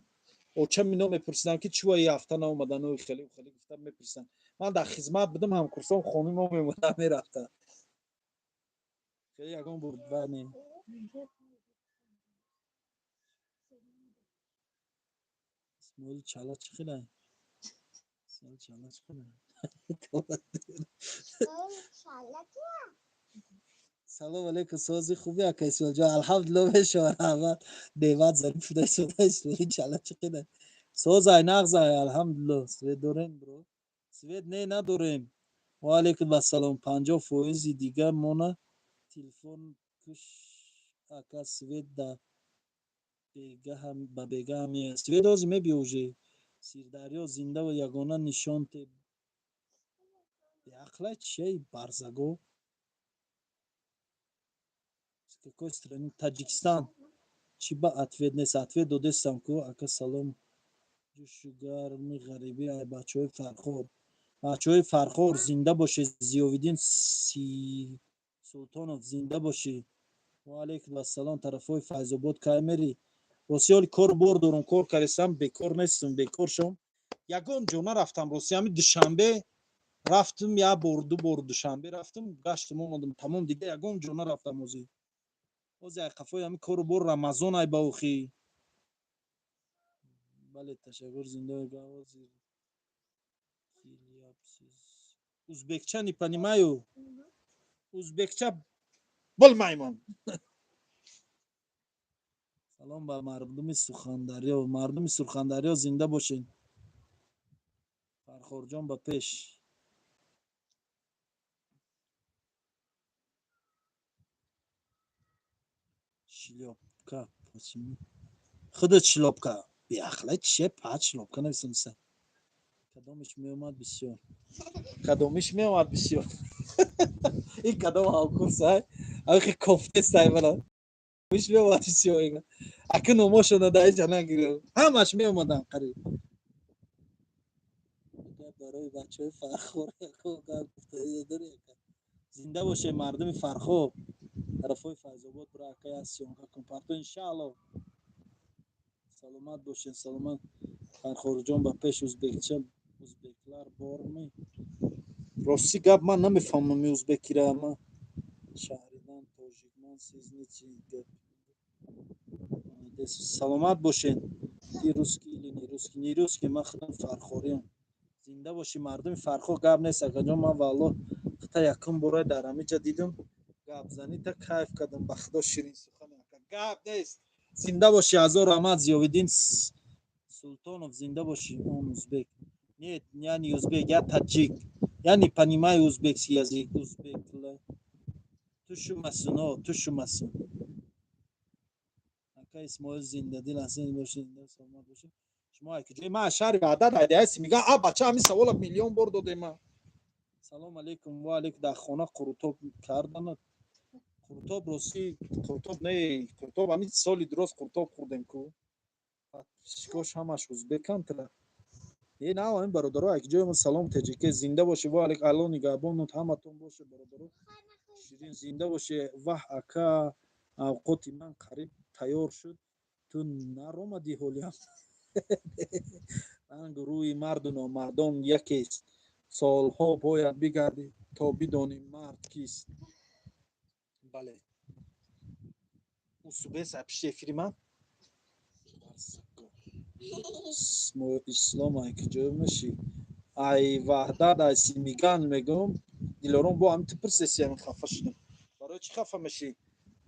очам ино мепурсиданд, ки чӣ ва ин ҳафта наомадан, хеле хеле гуфта мепурсиданд. Ман дар хизмат будам, ҳамкурсом хонаи мо меомаданд, мерафтанд. Хеле ягон бор ва не. Исмоил чала чӣ хелай? Исмоил чала чӣ хелай? Чала кия? Салом алейкум, сози, хуби, ака Исмоилҷон? Алҳамдулилло, мешава, раҳмат. Неъмат Зариф шуда. Исмоили чала чӣ хелай? Созай, нағзай, алҳамдулилло. Свет дорем, бро? Свет не, надорем. Ва алейкум ассалом. 50 фоизи дига мона телефон куш, ака. Свет да ба бегаҳ меояд. Свет ҳозир мебиё уже. Сирдарё зинда ва ягона нишонте. Беақлай чия, барзаго? С какой страны? Таджикистан. Чӣ ба ответ нест? Ответ додестам ку, ака. Салом, ҷӯшу гарми ғарибӣ, ай бачаҳои Фархор. Бачаҳои Фархор, зинда бошед. Зиёвиддин Султонов, зинда бошӣ. Ва алейкум ассалом. Тарафҳои Файзобод кай мерӣ? Рости, ҳоли кор бор дорум, кор кардестам, бекор нестам. Бекор шом ягон ҷо нарафтам. Рости, ҳами Душанбе рафтум, як бор, ду бор Душанбе рафтум, гаштум, омадам, тамом. Дига ягон ҷо нарафтам. Ҳозир ай қафои ҳами кору бор, Рамазон ай ба охи. Бале, ташаккур, зинда. Ҳозир узбекча не понимаю, узбекча bilmayman. Салом ба мардуми Сурхандарё. Мардуми Сурхандарё, зинда бошед. Фархорҷон, ба пеш. Шлёпка, худат шлёпка, беақла чие? Пат шлёпка нависонса. Кадомиш меомад бисёр? Кадомиш меомад бисёр? Ин кадом ҳамкурсай? Ахи кофтестай мана. Миш меомад бисёр. Ака, номошона дар иҷа нагирам, ҳамаш меомадан қариб. Барои бачаҳои Фархор. Зинда боше мардуми Фархор. Тарафҳои Файзобод бура, акай, аз съёмка кун, парто, иншаалло. Саломат бошед, саломат. Фархорҷон, ба пеш. Узбекча, узбеклар борми? Рости гап, ман намефаҳмам узбекира. Ман шаҳридан тоҷикман. Сезни гап. Саломат бошед. Ты русский или не русский? Не русский, ман худам фархориам. Зинда бошӣ, мардуми Фархор. Гап нест, акаҷон. Ман валло хата якум бора дар ҳамиҷа дидум, гапзанита кайф кардам, ба худо, ширин сухан, ака, гап нест. Зинда бошӣ, ҳазор раҳмат. Зиёвиддин Султонов, зинда бошӣ. Он узбек? Нет, я не узбек, я таджик. Я не понимаю узбекский язык. Узбек тушумасун, о тушумасун. Ака Исмоил, зиндадил ҳасан бошӣ, зинда, саломат бошӣ. Шумо ай куҷои? Ман аз шаҳри Ваҳдат, айдаҳаси. Мига, а бача, ҳамин савола миллион бор додем ма. Салом алейкум. Ва алейкум. Дар хона қурутоб карданат? Қурутоб, ростӣ, қурутоб не, қурутоб ҳамин соли дуроз қурутоб хӯрдем ку. Шикош ҳамаш узбекан тра. Е, на, ҳамин бародаро, як ҷои мо. Салом, теҷике, зинда бошӣ. Ва алейкум. Алло нигаҳбонут ҳаматон боше, бародаро. Ширин, зинда бошӣ. Ваҳ, ака, авқоти ман қариб тайёр шуд, ту наромадӣ ҳолиам. Ранг рӯи марду номардон якест. Солҳо бояд бигардӣ, то бидонӣ мард кист. Бале, усубеса пишти эфири ман. Ислом, ай куҷо мешӣ? Ай Ваҳдат, ай Симиган мегӯм. Дилором, бо ҳамин ту пурсеси, ҳамин хафа шудам. Барои чӣ хафа мешӣ?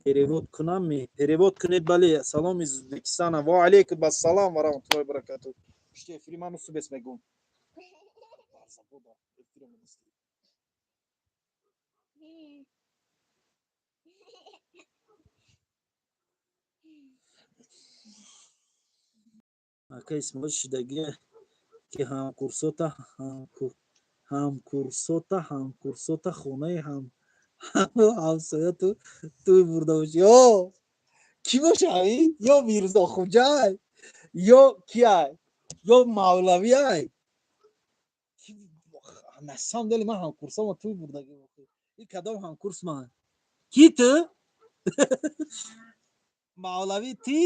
Перевод кунам? Перевод кунед, бале. Салом из Узбекистана. Ва алейкум ассалом ва раҳматуллоҳи ва баракатуҳ. Пишти эфири ман усубес мегӯм. Барзабода эфир омадастӣ. Ака Исмоил, шидагие ки ҳамкурсота хонаи ҳамсоя ту туй бурда бошӣ? Ё кӣ боша ин? Ё Мирзо Хуҷай, ё киай, ё Мавлавиай. На самом деле ман ҳамкурсома туй бурдагӣ. Ин кадом ҳамкурс ман? Ки ту? Мавлавӣ ти?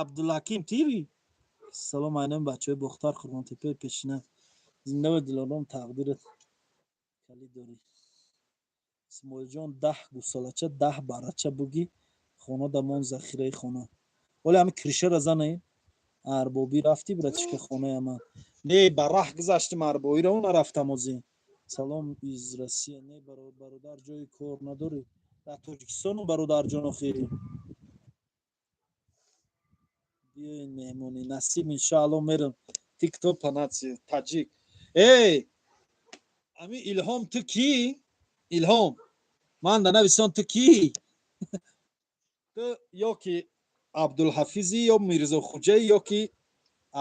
Абдулҳаким тиви? Салом айнам бачаҳои Бохтар, Қурбонтепаи пешина. Зинда ва дилором, тақдират калид дорӣ. Исмоилҷон, 10 гусолача, 10 барача бугӣ, хона дамон, захираи хона. Оле ҳами крышара занем. Арбобӣ рафтӣ, братишка, хонаи ман? Не, ба раҳ гузаштим, арбоиро нарафтам озӣ. Салом из Россия. Не, бародар, ҷои кор надорӣ? Дар Тоҷикистону, бародарҷон, охи. Биёен меҳмонӣ, насиб, иншоалло, мерам. Ты кто по нации? Таджик. Эй, ами Илҳом, ту кӣ? Илҳом, ман да нависон, ту кӣ? Ту ё ки Абдулҳафизӣ, ё Мирзохуҷаи, ё ки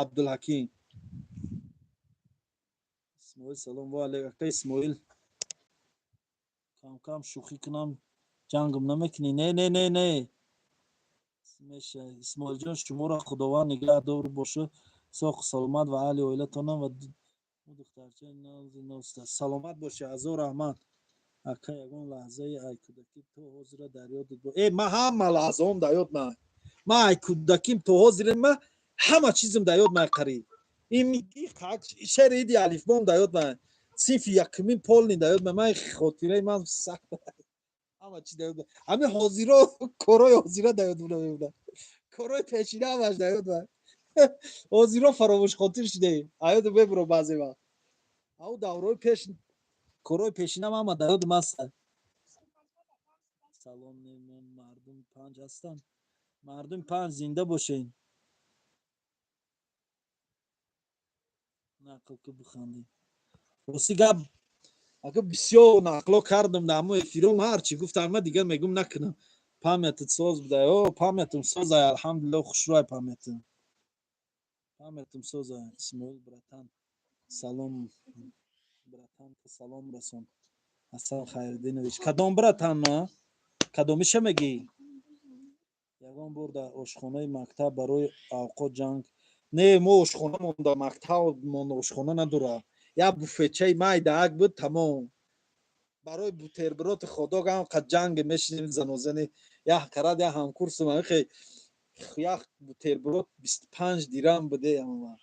Абдулҳаким. Исмоил, салом ва алейк, ака Исмоил. Кам-кам шӯхӣ кунам, ҷангм намекунӣ? Не, не, не, не. Меша, Исмоилҷон, шуморо Худованд нигаҳдор бошад, соҳу саломат ва аҳли оилатонам ва духтарчаи нози носта. Саломат бошӣ, ҳазор раҳмат. Ака, ягон лаҳзаи ай кӯдакӣ то ҳозира дар ёдат бо? Э, ман ҳама лаҳзаом дар ёд ман. Ман ай кӯдаким то ҳозира ман ҳама чизм дар ёд ман қариб. Ин шеъри иди алифбом дар ёд ман. Синфи якумин полный дар ёд ман. Ман хотираи ман сахт, ҳама чи дар ёд ман. Ҳамин ҳозиро, корҳои ҳозира дар ёд мемонад. Корҳои пешина ҳамаш дар ёд ман. Ҳозиро фаромӯшхотир шудаем. Аёду мебуро баъзе вақт. Ав давраҳои пеш, корҳои пешинам ҳама дар ёдам ҳастанд. Салом, мардум панҷ ҳастанд. Мардум панҷ, зинда бошед. Нақл ки бихандем. Рости гап, ака, бисёр нақло кардам дар ҳамон эфиром, ҳарчи гуфтам, ман дигар мегум накунам. Памятат соз буда. О, памятам созай, алҳамдулилло, хушрӯай памятам. Памятам созай. Исмоил братан, салом, братан, салом расон. Ҳасан Хайриддинович. Кадом братан ма? Кадомиша мегӣ? Ягон бор дар ошхонаи мактаб барои авқот ҷанг? Не, мо ошхона дар мактабмон ошхона надора. Як буфетчаи майдаак буд, тамом. Барои бутерброти ходок ҳам қад ҷанг мешидем, занозани як карат як ҳамкурсум хе як бутерброд 25 дирам буде ама.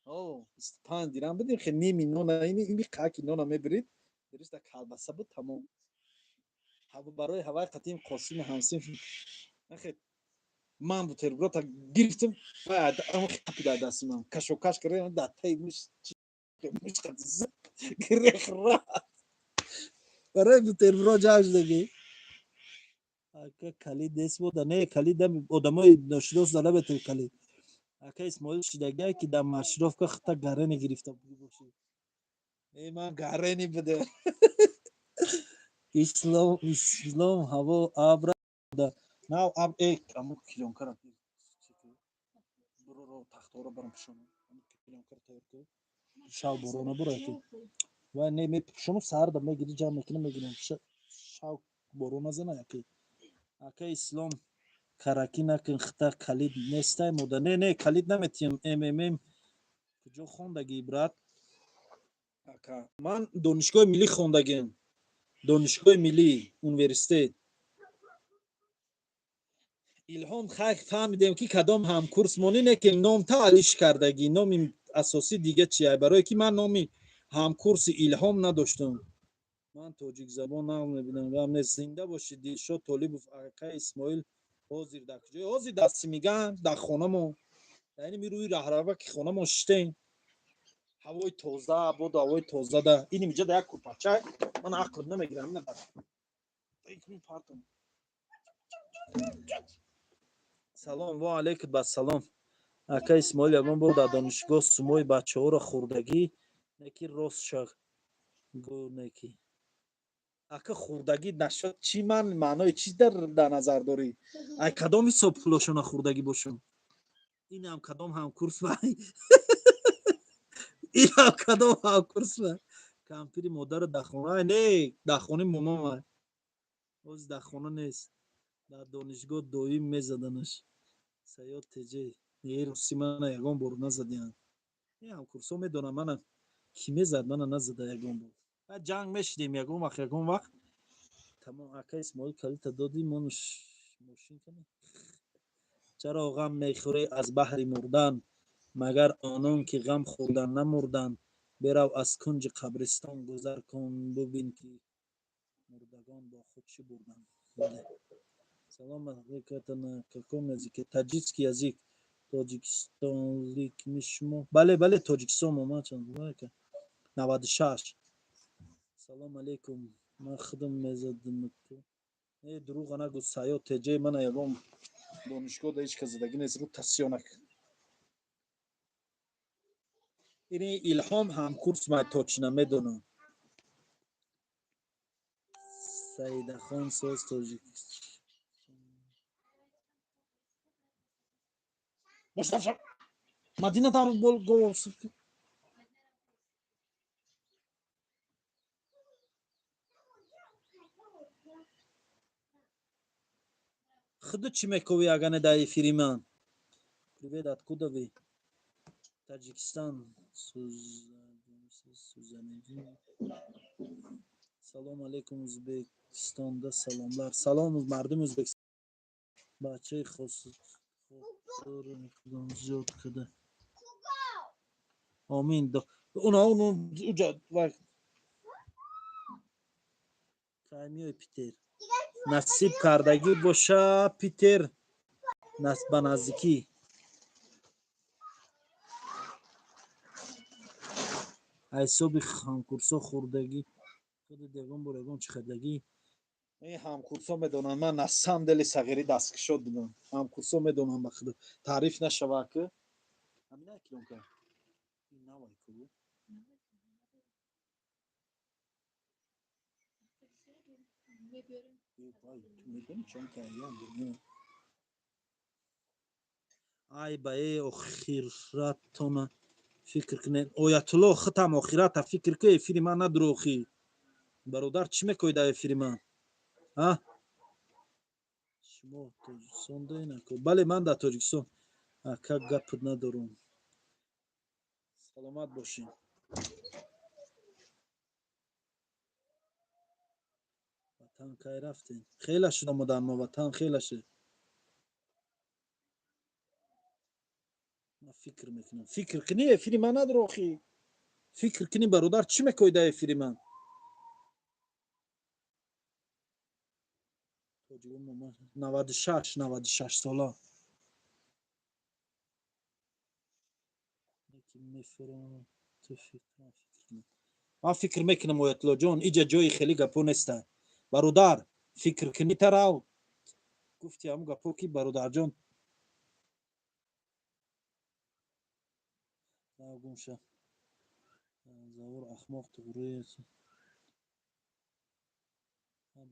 О, 25 дирам будем, хе ними нона, ини қаки нона мебирид, дуруста, калбаса буд, тамом. Барои ҳавай қатим Қосими ҳамсинф хе ман бутерброта гирифтам, қапи дар дасти ман кашокаш кардам, дар таи муш гирех рафт. Барои бутерброд ҷамъ шудагӣ. Ака, калид нест бода? Не, калид одамои ношинос да наметавӣ калид. Ака Исмоил, шидагие ки дар маршировка хата гарени гирифта бошӣ? Не, ман гарени буде. Ислом, ислом, ҳаво абра нав аб э аму клёнкара буро, тахтаҳоро барам пӯшонам, клёнкара тайёр кун, шав борона бура ки вай не мепӯшонам, саҳарда мегири, ҷамъ мекунам, мегирам, шав борон назана яке. Ака Ислом, каракӣ накун, хита калид нестай мода? Не, не, калид наметиҳам. Ммм куҷо хондагӣ, брат? Ака, ман Донишгоҳи миллӣ хондагиам, Донишгоҳи миллӣ, университет. Илҳом, хайр, фаҳмидем ки кадом ҳамкурс монӣ, не ки номта алиш кардагӣ, номи асосӣ дига чия? Барое ки ман номи ҳамкурси Илҳом надоштам. Ман тоҷикзабон нағз мебинам, гап нест. Зинда бошӣ, Дилшод Толибов. Ака Исмоил, ҳозир дар куҷое? Ҳозир дар Симиган, дар хонамо, яъне ми рӯи раҳрава ки хонамо шиштем, ҳавои тоза боду, ҳавои тоза да ин инҷа да як курпача ман ақлм намегирам, ина партам. Салом ва алейкум ба салом. Ака Исмоил, ягон бор дар донишгоҳ сумои бачаҳоро хӯрдагӣ? Неки рост ша гӯ, неки ака, хӯрдагӣ нашуд чӣ? Ман маънои чӣ дар назар дорӣ? Ай кадом ҳисоб пулошона хӯрдагӣ бошам? Инам кадом ҳамкурс вай? Инам кадом ҳамкурс вай? Кампири модару дар хона? Не, дар хонаи момам вай, ҳозир дар хона нест. Дар донишгоҳ доим мезаданаш. Саёд теҷе, не, рости мана ягон бор назадиям. Не, ҳамкурсҳо медонам мана кӣ мезад, мана назада ягон бор. Ҷанг мешидем ягон вақт, ягон вақт, тамом. Ака Исмоил, калита додӣ, монуш мошин кани. Чаро ғам мехӯрӣ аз баҳри мурдан? Магар онон ки ғам хӯрдан намурданд? Берав, аз кунҷи қабристон гузар кун, бубин ки мурдагон бо худ чӣ бурданд. Бале, салом алейкум. На каком языке? Таджикский язык. Тоҷикистонликми шумо? Бале, бале, Тоҷикистон омад. 96. Салом алейкум. Ман худам мезадам. Не, дурӯға нагӯ, Саёд теҷаи, мана ягон донишгоҳ да ҳеҷ кас задагӣ нест, рӯ тасиёнак. Ини Илҳом ҳамкурс май, точно медонам. Саидахон соз, тоҷик. Мадина дар бол. Худу чӣ мековӣ, агане дар эфири ман? Привет, откуда вы? Таджикистан. Салом алейкум, Ӯзбекистонда саломлар. Салом, мардуми Ӯзбекистон. Бачаи зиёд када. Омин. Уна уҷа кай меои Питер? Насиб кардагӣ боша, Питер ба наздикӣ. Ҳисоби ҳамкурсо хӯрдагӣ, худи ягон бор ягон чӣ хӯрдагӣ? Ин ҳамкурсо медонанд, ман на самом деле сағирӣ дасткушод будам. Ҳамкурсо медонанд, ба худ таъриф нашава ки. Ҳамина килонка. Ин навай ку. Медонӣ чон каян? Ай ба э охиратона фикр кунед. Оятулло, худам охирата фикр ку, эфири ман надурохӣ. Бародар, чӣ мекоӣ дар эфири ман? А? Шумо Тоҷикистон доен, ака? Бале, ман дар Тоҷикистон. Ака, гап надорум. Саломат бошед. Ватан кай рафтем? Хеле шуд омадан мо ватан, хеле шуд. Ман фикр мекунам. Фикр кунӣ, эфири ман надорохӣ. Фикр кунӣ, бародар, чӣ мекоӣ дар эфири ман? 96, 96 сола. Ман фикр мекунам, Оятуллоҷон, иҷа ҷои хеле гапо неста. Бародар, фикр кунӣ, тарав. Гуфти ҳамун гапо ки, бародарҷон. Гумша. Завур ахмоқ туғри.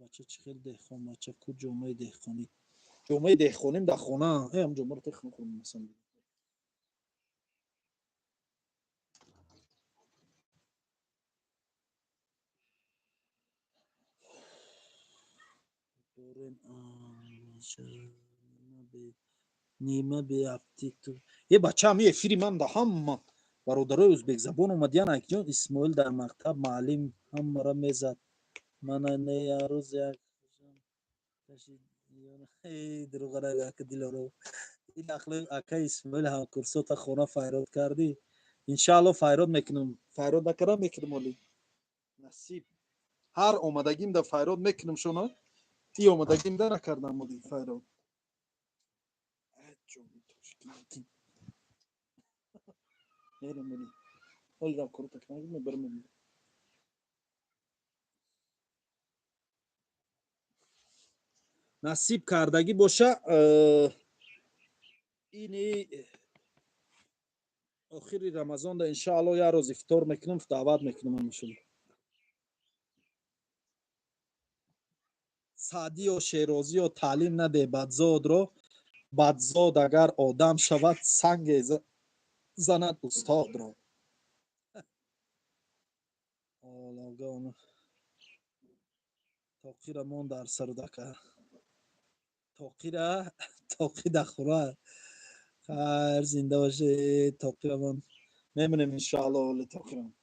Бача чӣ хел деҳқон, бача ку ҷомаи деҳқонӣ? Ҷомаи деҳқоним дар хона. Э, ҳам ҷомаро техно хӯрм масалан. Дорем нима беаптиту. Э, бача, ҳами эфири ман да ҳама бародарои ӯзбекзабон омадиян. Акҷон, Исмоил дар мактаб муаллим ҳамаро мезад. Мана не, як рӯз як дурӯғара дилоро. Ин ақли ака Исмоил ҳамкурсота хона файрод кардӣ? Иншаалло, файрод мекунам. Файрод накардам, мекунам оли. Насиб. Ҳар омадагим да файрод мекунам шуно. И омадагим да накардам оли файрод. Мерем оли. Оли рам корута кунам, мебарам. Насиб кардагӣ боша, ини охири Рамазонда, иншаалло, як рӯз ифтор мекунам, даъват мекунам ҳамашон. Саъдиё, Шерозиё, таълим наде бадзодро, бадзод агар одам шавад, санге занад устодро. Олагон тоқира мон дар сарудака. Тоқира тоқи дахура. Хайр, зинда бошед, тоқирамон мемонем, иншоалло, оли тоқирам.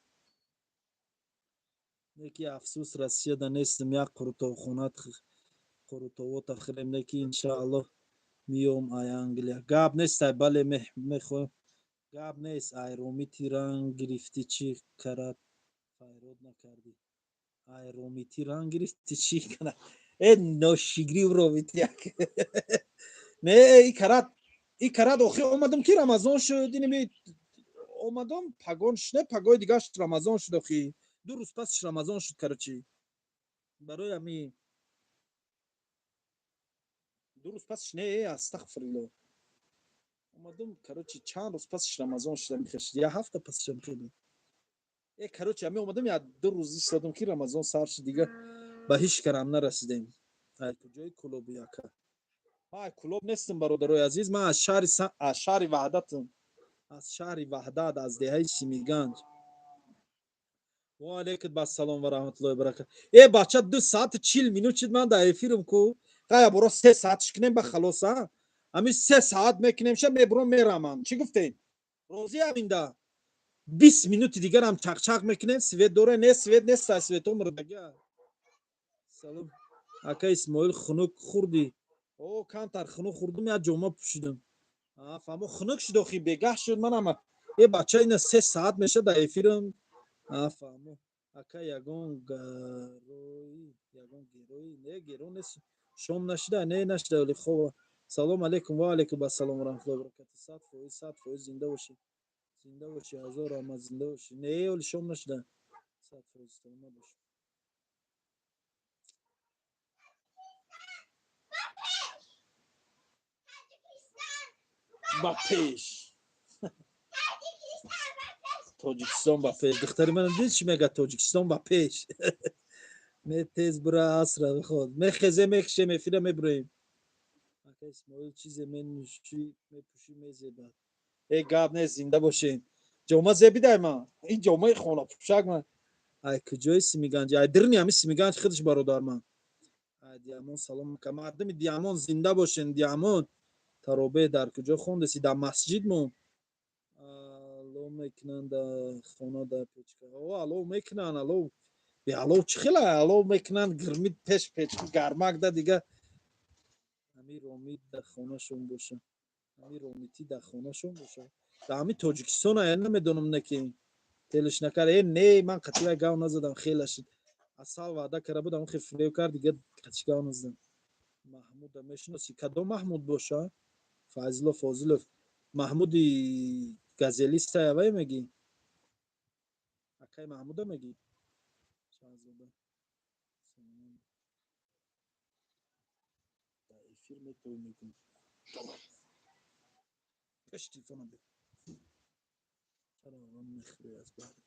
Неки афсӯс, Россияда нестам, як қурутобхона қурутобота хӯрем, неки иншоалло миём ай Англия. Гап нестай, бале, мехоҳем. Гап нест, ай ромити ранг гирифтӣ, чӣ карат файрод накардӣ? Ай ромити ранг гирифтӣ, чӣ карат? Э, ношигрив ромити як. Не, и карат, и карат охир омадам ки Рамазон шуд, иними омадам, пагон шуд, пагои дигаш Рамазон шуд охи. 2 рӯз пасш Рамазон шуд, короче. Барои ҳами 2 рӯз пасш не, астағфирулло. Омадам, короче, чанд рӯз пасиш Рамазон шуда мехешид, як ҳафта пасишам хеле. Короче, ами омадам, як 2 рӯз истодам, ки Рамазон сар шуд, дига ба ҳеҷ карам нарасидем. Ай куҷои Кӯлоби, ака? Ман ай Кӯлоб нестам, бародарои азиз, ман аз шаҳри Ваҳдатам, аз шаҳри Ваҳдат, аз деҳаи Симиганҷ. Ва алейкум ассалом ва раҳматуллоҳи баракат. Э, бача, 2 саату 40 минут шуд, ман дар эфирам ку. Қая боро 3 саатш кунем, ба халос, а ҳамин 3 саат мекунем, ша мебурам, мерамам. Чӣ гуфтем, розӣ ҳаминда? 20 минути дигарам чақчақ мекунем. Свет доре? Не, свет нест, свето мурдага. Салом, ака Исмоил, хунук хурдӣ? О, камтар хунук хурдум, як ҷома пӯшидам. Фаҳмо, хунук шуд, охи бегаҳ шуд. Манам, э, бача, ина 3 саат меша дар эфирам. Фаҳмо, ака, ягон гарои, ягон герои? Не, геро нест. Шом нашида? Не, нашида, вале хова. Салом алейкум. Ва алейкум ассалом ва раҳматуллоҳи ва баракату. 100%, 100% зинда бошӣ, зинда бошӣ, ҳазор раҳмат, зинда бошӣ. Не, оли шом нашида. 100%, саломат бош. Ба пеш, Тоҷикистон, ба пеш! Духтари ман дид, чӣ мегӯяд? Тоҷикистон ба пеш! Ме тез бура, асра биход, мехезе, мекушем, эфира мебуроем. Ака Исмоил, чизе менӯшӣ, мепӯшӣ, мезебад. Э, гап нест, зинда бошем. Ҷома зебидай ман, ин ҷомаи хонапӯшак ман. Ай куҷои Симиганҷ? Ай дирни ҳами Симиганҷ худаш, бародар ман. Ай Диамон салом, мардуми Диамон, зинда бошен. Диамон таробе дар куҷо хондаси? Дар масҷид мо. Алов мекунанд дар хона, дар печка? О, алов мекунанд. Алов, беалов чӣ хела алов мекунанд? Гирми пеш печка гармак да дига. Ами Ромид дар хонашон боша, ами Ромитӣ дар хонашон боша, дар ҳами Тоҷикистон ая, намедонам, не ки телиш накард. Э, не, ман қатъия гав назадам, хела шуд. Асал ваъда карда будам, хе фиреб кард, дига қатъи гав назадам. Маҳмуда мешиноси? Кадом Маҳмуд боша? Файзулло Фозилов, Маҳмуди газелиста явай мегӣ? Акай Маҳмуда мегӣ? Шаҳзода, дар эфир метавӣ, мегӯм. Пеш телефонам бе. Чаро мехӯрӣ аз баҳри?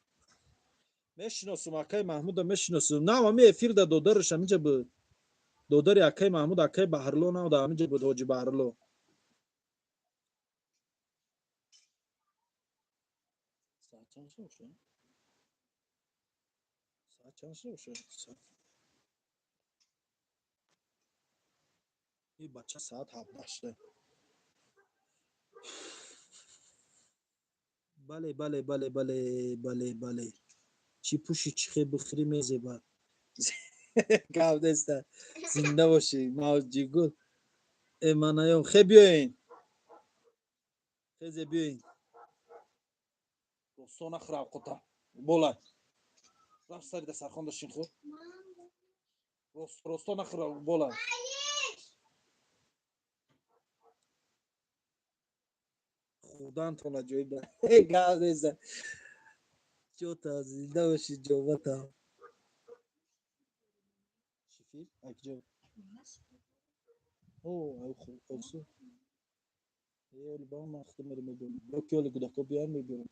Мешиносум, акай Маҳмуда мешиносум. Нав ҳами эфир да додараш ҳаминҷа буд. Додари акай Маҳмуд, акай Баҳрло, нав да ҳаминҷа буд, ҳоҷи Баҳрло. Соат чанд шуд? Соат чанд шуд? И бача, соат 17 шуда. Бале, бале, бале, бале, бале, бале. Чӣ пӯши, чӣ хел бихӯрӣ, мезебад. Гап неста, зинда бошӣ, мавҷигул. Э, манаём, хе биёен, хезе биёен. Росто нахӯр, авқота болай. Рафт сари дастархон дошин, хӯр. Росто нахӯр, болай. Хӯрдантон аҷоиб. Гап неста, ҷота, зинда бошӣ, ҷомата. Шифир акҷо? О, осу. Э, оли ба ман худам мерам, мебиёрам. Ё ки оли гудако биёрам, мебиёрам.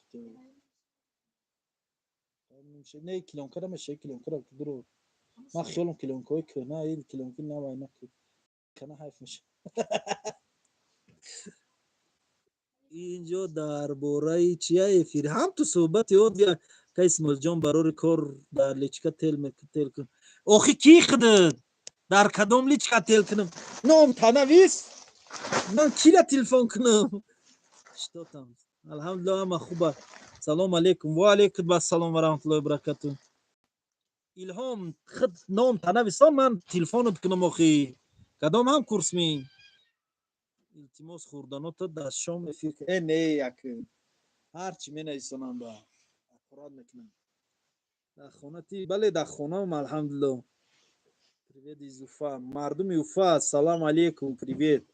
Не, клеёнка намеша, клеёнкара дуро. Ман хиёлам клеёнкаҳои кӯҳна, ин клеёнки навай на кана ҳайф меша. Инҷо дар бораи чия эфир? Ҳам ту суҳбати одия. Ка Исмоилҷон, барори кор, дар личка тел тел кун. Охи, ки худат дар кадом личка тел кунам? Ном танавис, ман кира телефон кунам? Что там? Алҳамдулилла, ҳама хуба. Салом алейкум. Ва алейкум ассалом ва раҳматуллоҳи баракату. Илҳом, худ ном танависон, ман телефонат кунам. Охи, кадом ҳам курсми? Илтимос, хӯрданота дар шом эфир. Э, не, як ҳарчи менависонам, ба аккурат мекунам. Дар хонати? Бале, дар хонаам, алҳамдулилло. Привет из Уфа. Мардуми Уфа, салом алейкум, привет.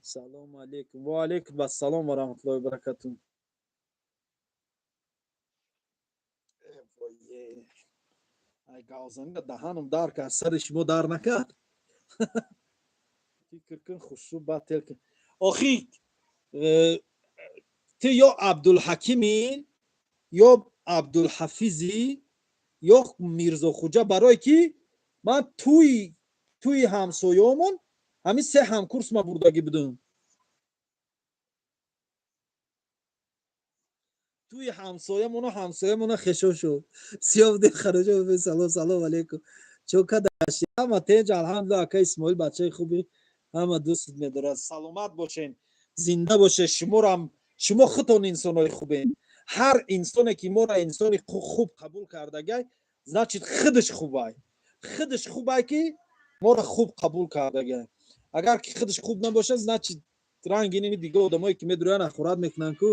Салом алейкум. Ва алейкум ассалом ва раҳматуллоҳи ва баракату. Э, ай гавзанга даҳанам дар кард, сари шумо дар накард. Фикр кун, хушрӯ, баъд тел кун. Охи. Ту ё Абдулҳакимӣ, ё Абдулҳафизӣ, ё Мирзохуҷа, барое ки ман туи ҳамсоёмон ҳамин се ҳамкурс ма бурдагӣ будум. Туи ҳамсоямону ҳамсоямона хешо шуд. Сиёвдин хароҷа, салом, салом алейкум. Чо кадаши? Ҳама тенҷ, алҳамдулилла. Ака Исмоил бачаи хуби, ҳама дӯстат медорад. Саломат бошен, зинда бошед. Шуморам, шумо худтон инсонои хубен. Ҳар инсоне ки моро инсони хуб қабул кардагай, значит, худаш хубай. Худаш хубай, ки моро хуб қабул кардагай. Агар ки худаш хуб набошад, значит, ранги ними дига одамое ки медурӯянд, ахорат мекунанд ку.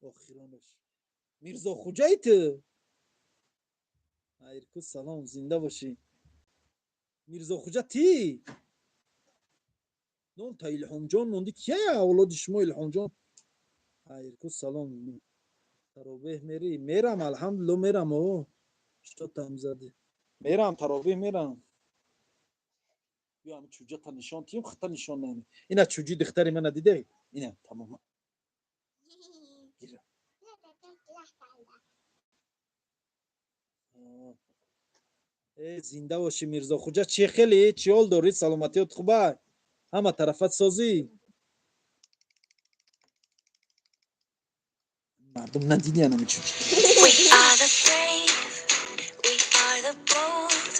Охиронаш Мирзохуҷаи ту. Айрку салом, зинда бошӣ. Мирзохуҷа ти нон та Илҳомҷон монди. Кия авлоди шумо Илҳомҷон? Айрку салом. Таробеҳ мери? Мерам, алҳамдулилла, мерам. О, что там зади? Мерам, таробеҳ мерам. Ё ами чуҷата нишон тиём, хата нишон нами. Ина чуҷи духтари мана диде, ина тамом. Гира. Э, зинда бошӣ, Мирзохуҷа. Чӣ хеле, чӣ ҳол дорӣ? Саломатиёт хуба? Ҳама тарафат созӣ? Мардум надиди анами чуҷи. We are the brave, we are the bold.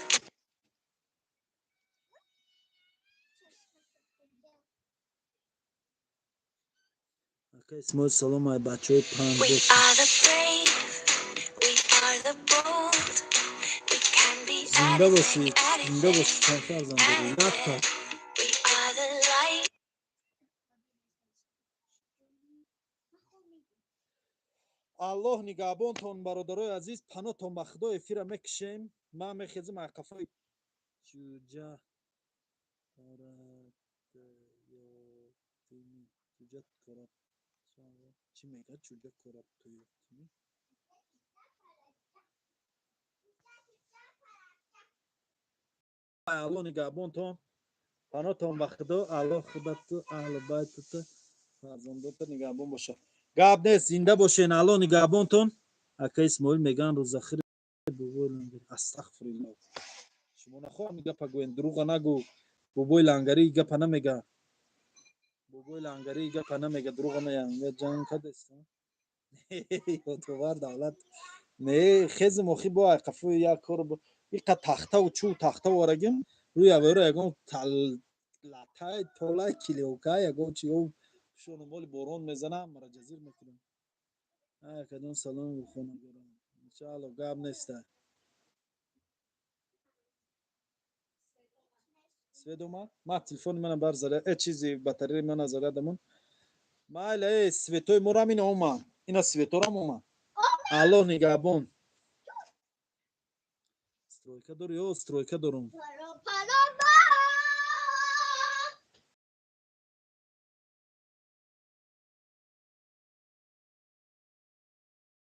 Ака Исмоил салом, ай бачаҳои We панҷош. are the brave, we are the bold. We can be Зинда бошӣ, anything, зинда бошӣ. anything, Чанд фарзанд дорӣ? Якта. anywhere. We are the light. Аллоҳ нигаҳбонтон, бародарои азиз, паноҳтон ба Худо. Эфира мекушем. Ман мехезам ай қафои чуҷа коратёфтими. Чуҷа корат чӣ мегӯяд? Чуҷа коратёфтими. Аллоҳ нигаҳбонтон, паноҳтон ба Худо. Аллоҳ худату, аҳлу байтату, фарзандото нигаҳбон бошад. Гап нест, зинда бошен, Аллоҳ нигаҳбонтон. Ака Исмоил, мегӯянд рӯзахири бобои Лангарӣ. Астағфируллоҳ, шумо нахоҳам гапа гӯен, дурӯға нагӯ. Бобои Лангарӣ гапа намега, бобои Лангарӣ гапа намега, дурӯға мега. Ҷанг кадест, ёдовар давлат не хезм. Охи, бо ай қафои як кор иқа тахтаву чӯ тахта ворагим, рӯи аваёро ягон латай толай килиока ягон чи шону моли борон мезанам, мара ҷазир мекунам. Акаҷон, салом, хонагорам. Иншаалло, гап неста. Свет омад, ма телефони мана бар заряд, э чизи батареи мана зарядамон. Майла, э светои морам ина омад, ина светорам омад. Аллоҳ нигаҳбон. Стройка дорӣ? Ё, стройка дорум. Паро, паро.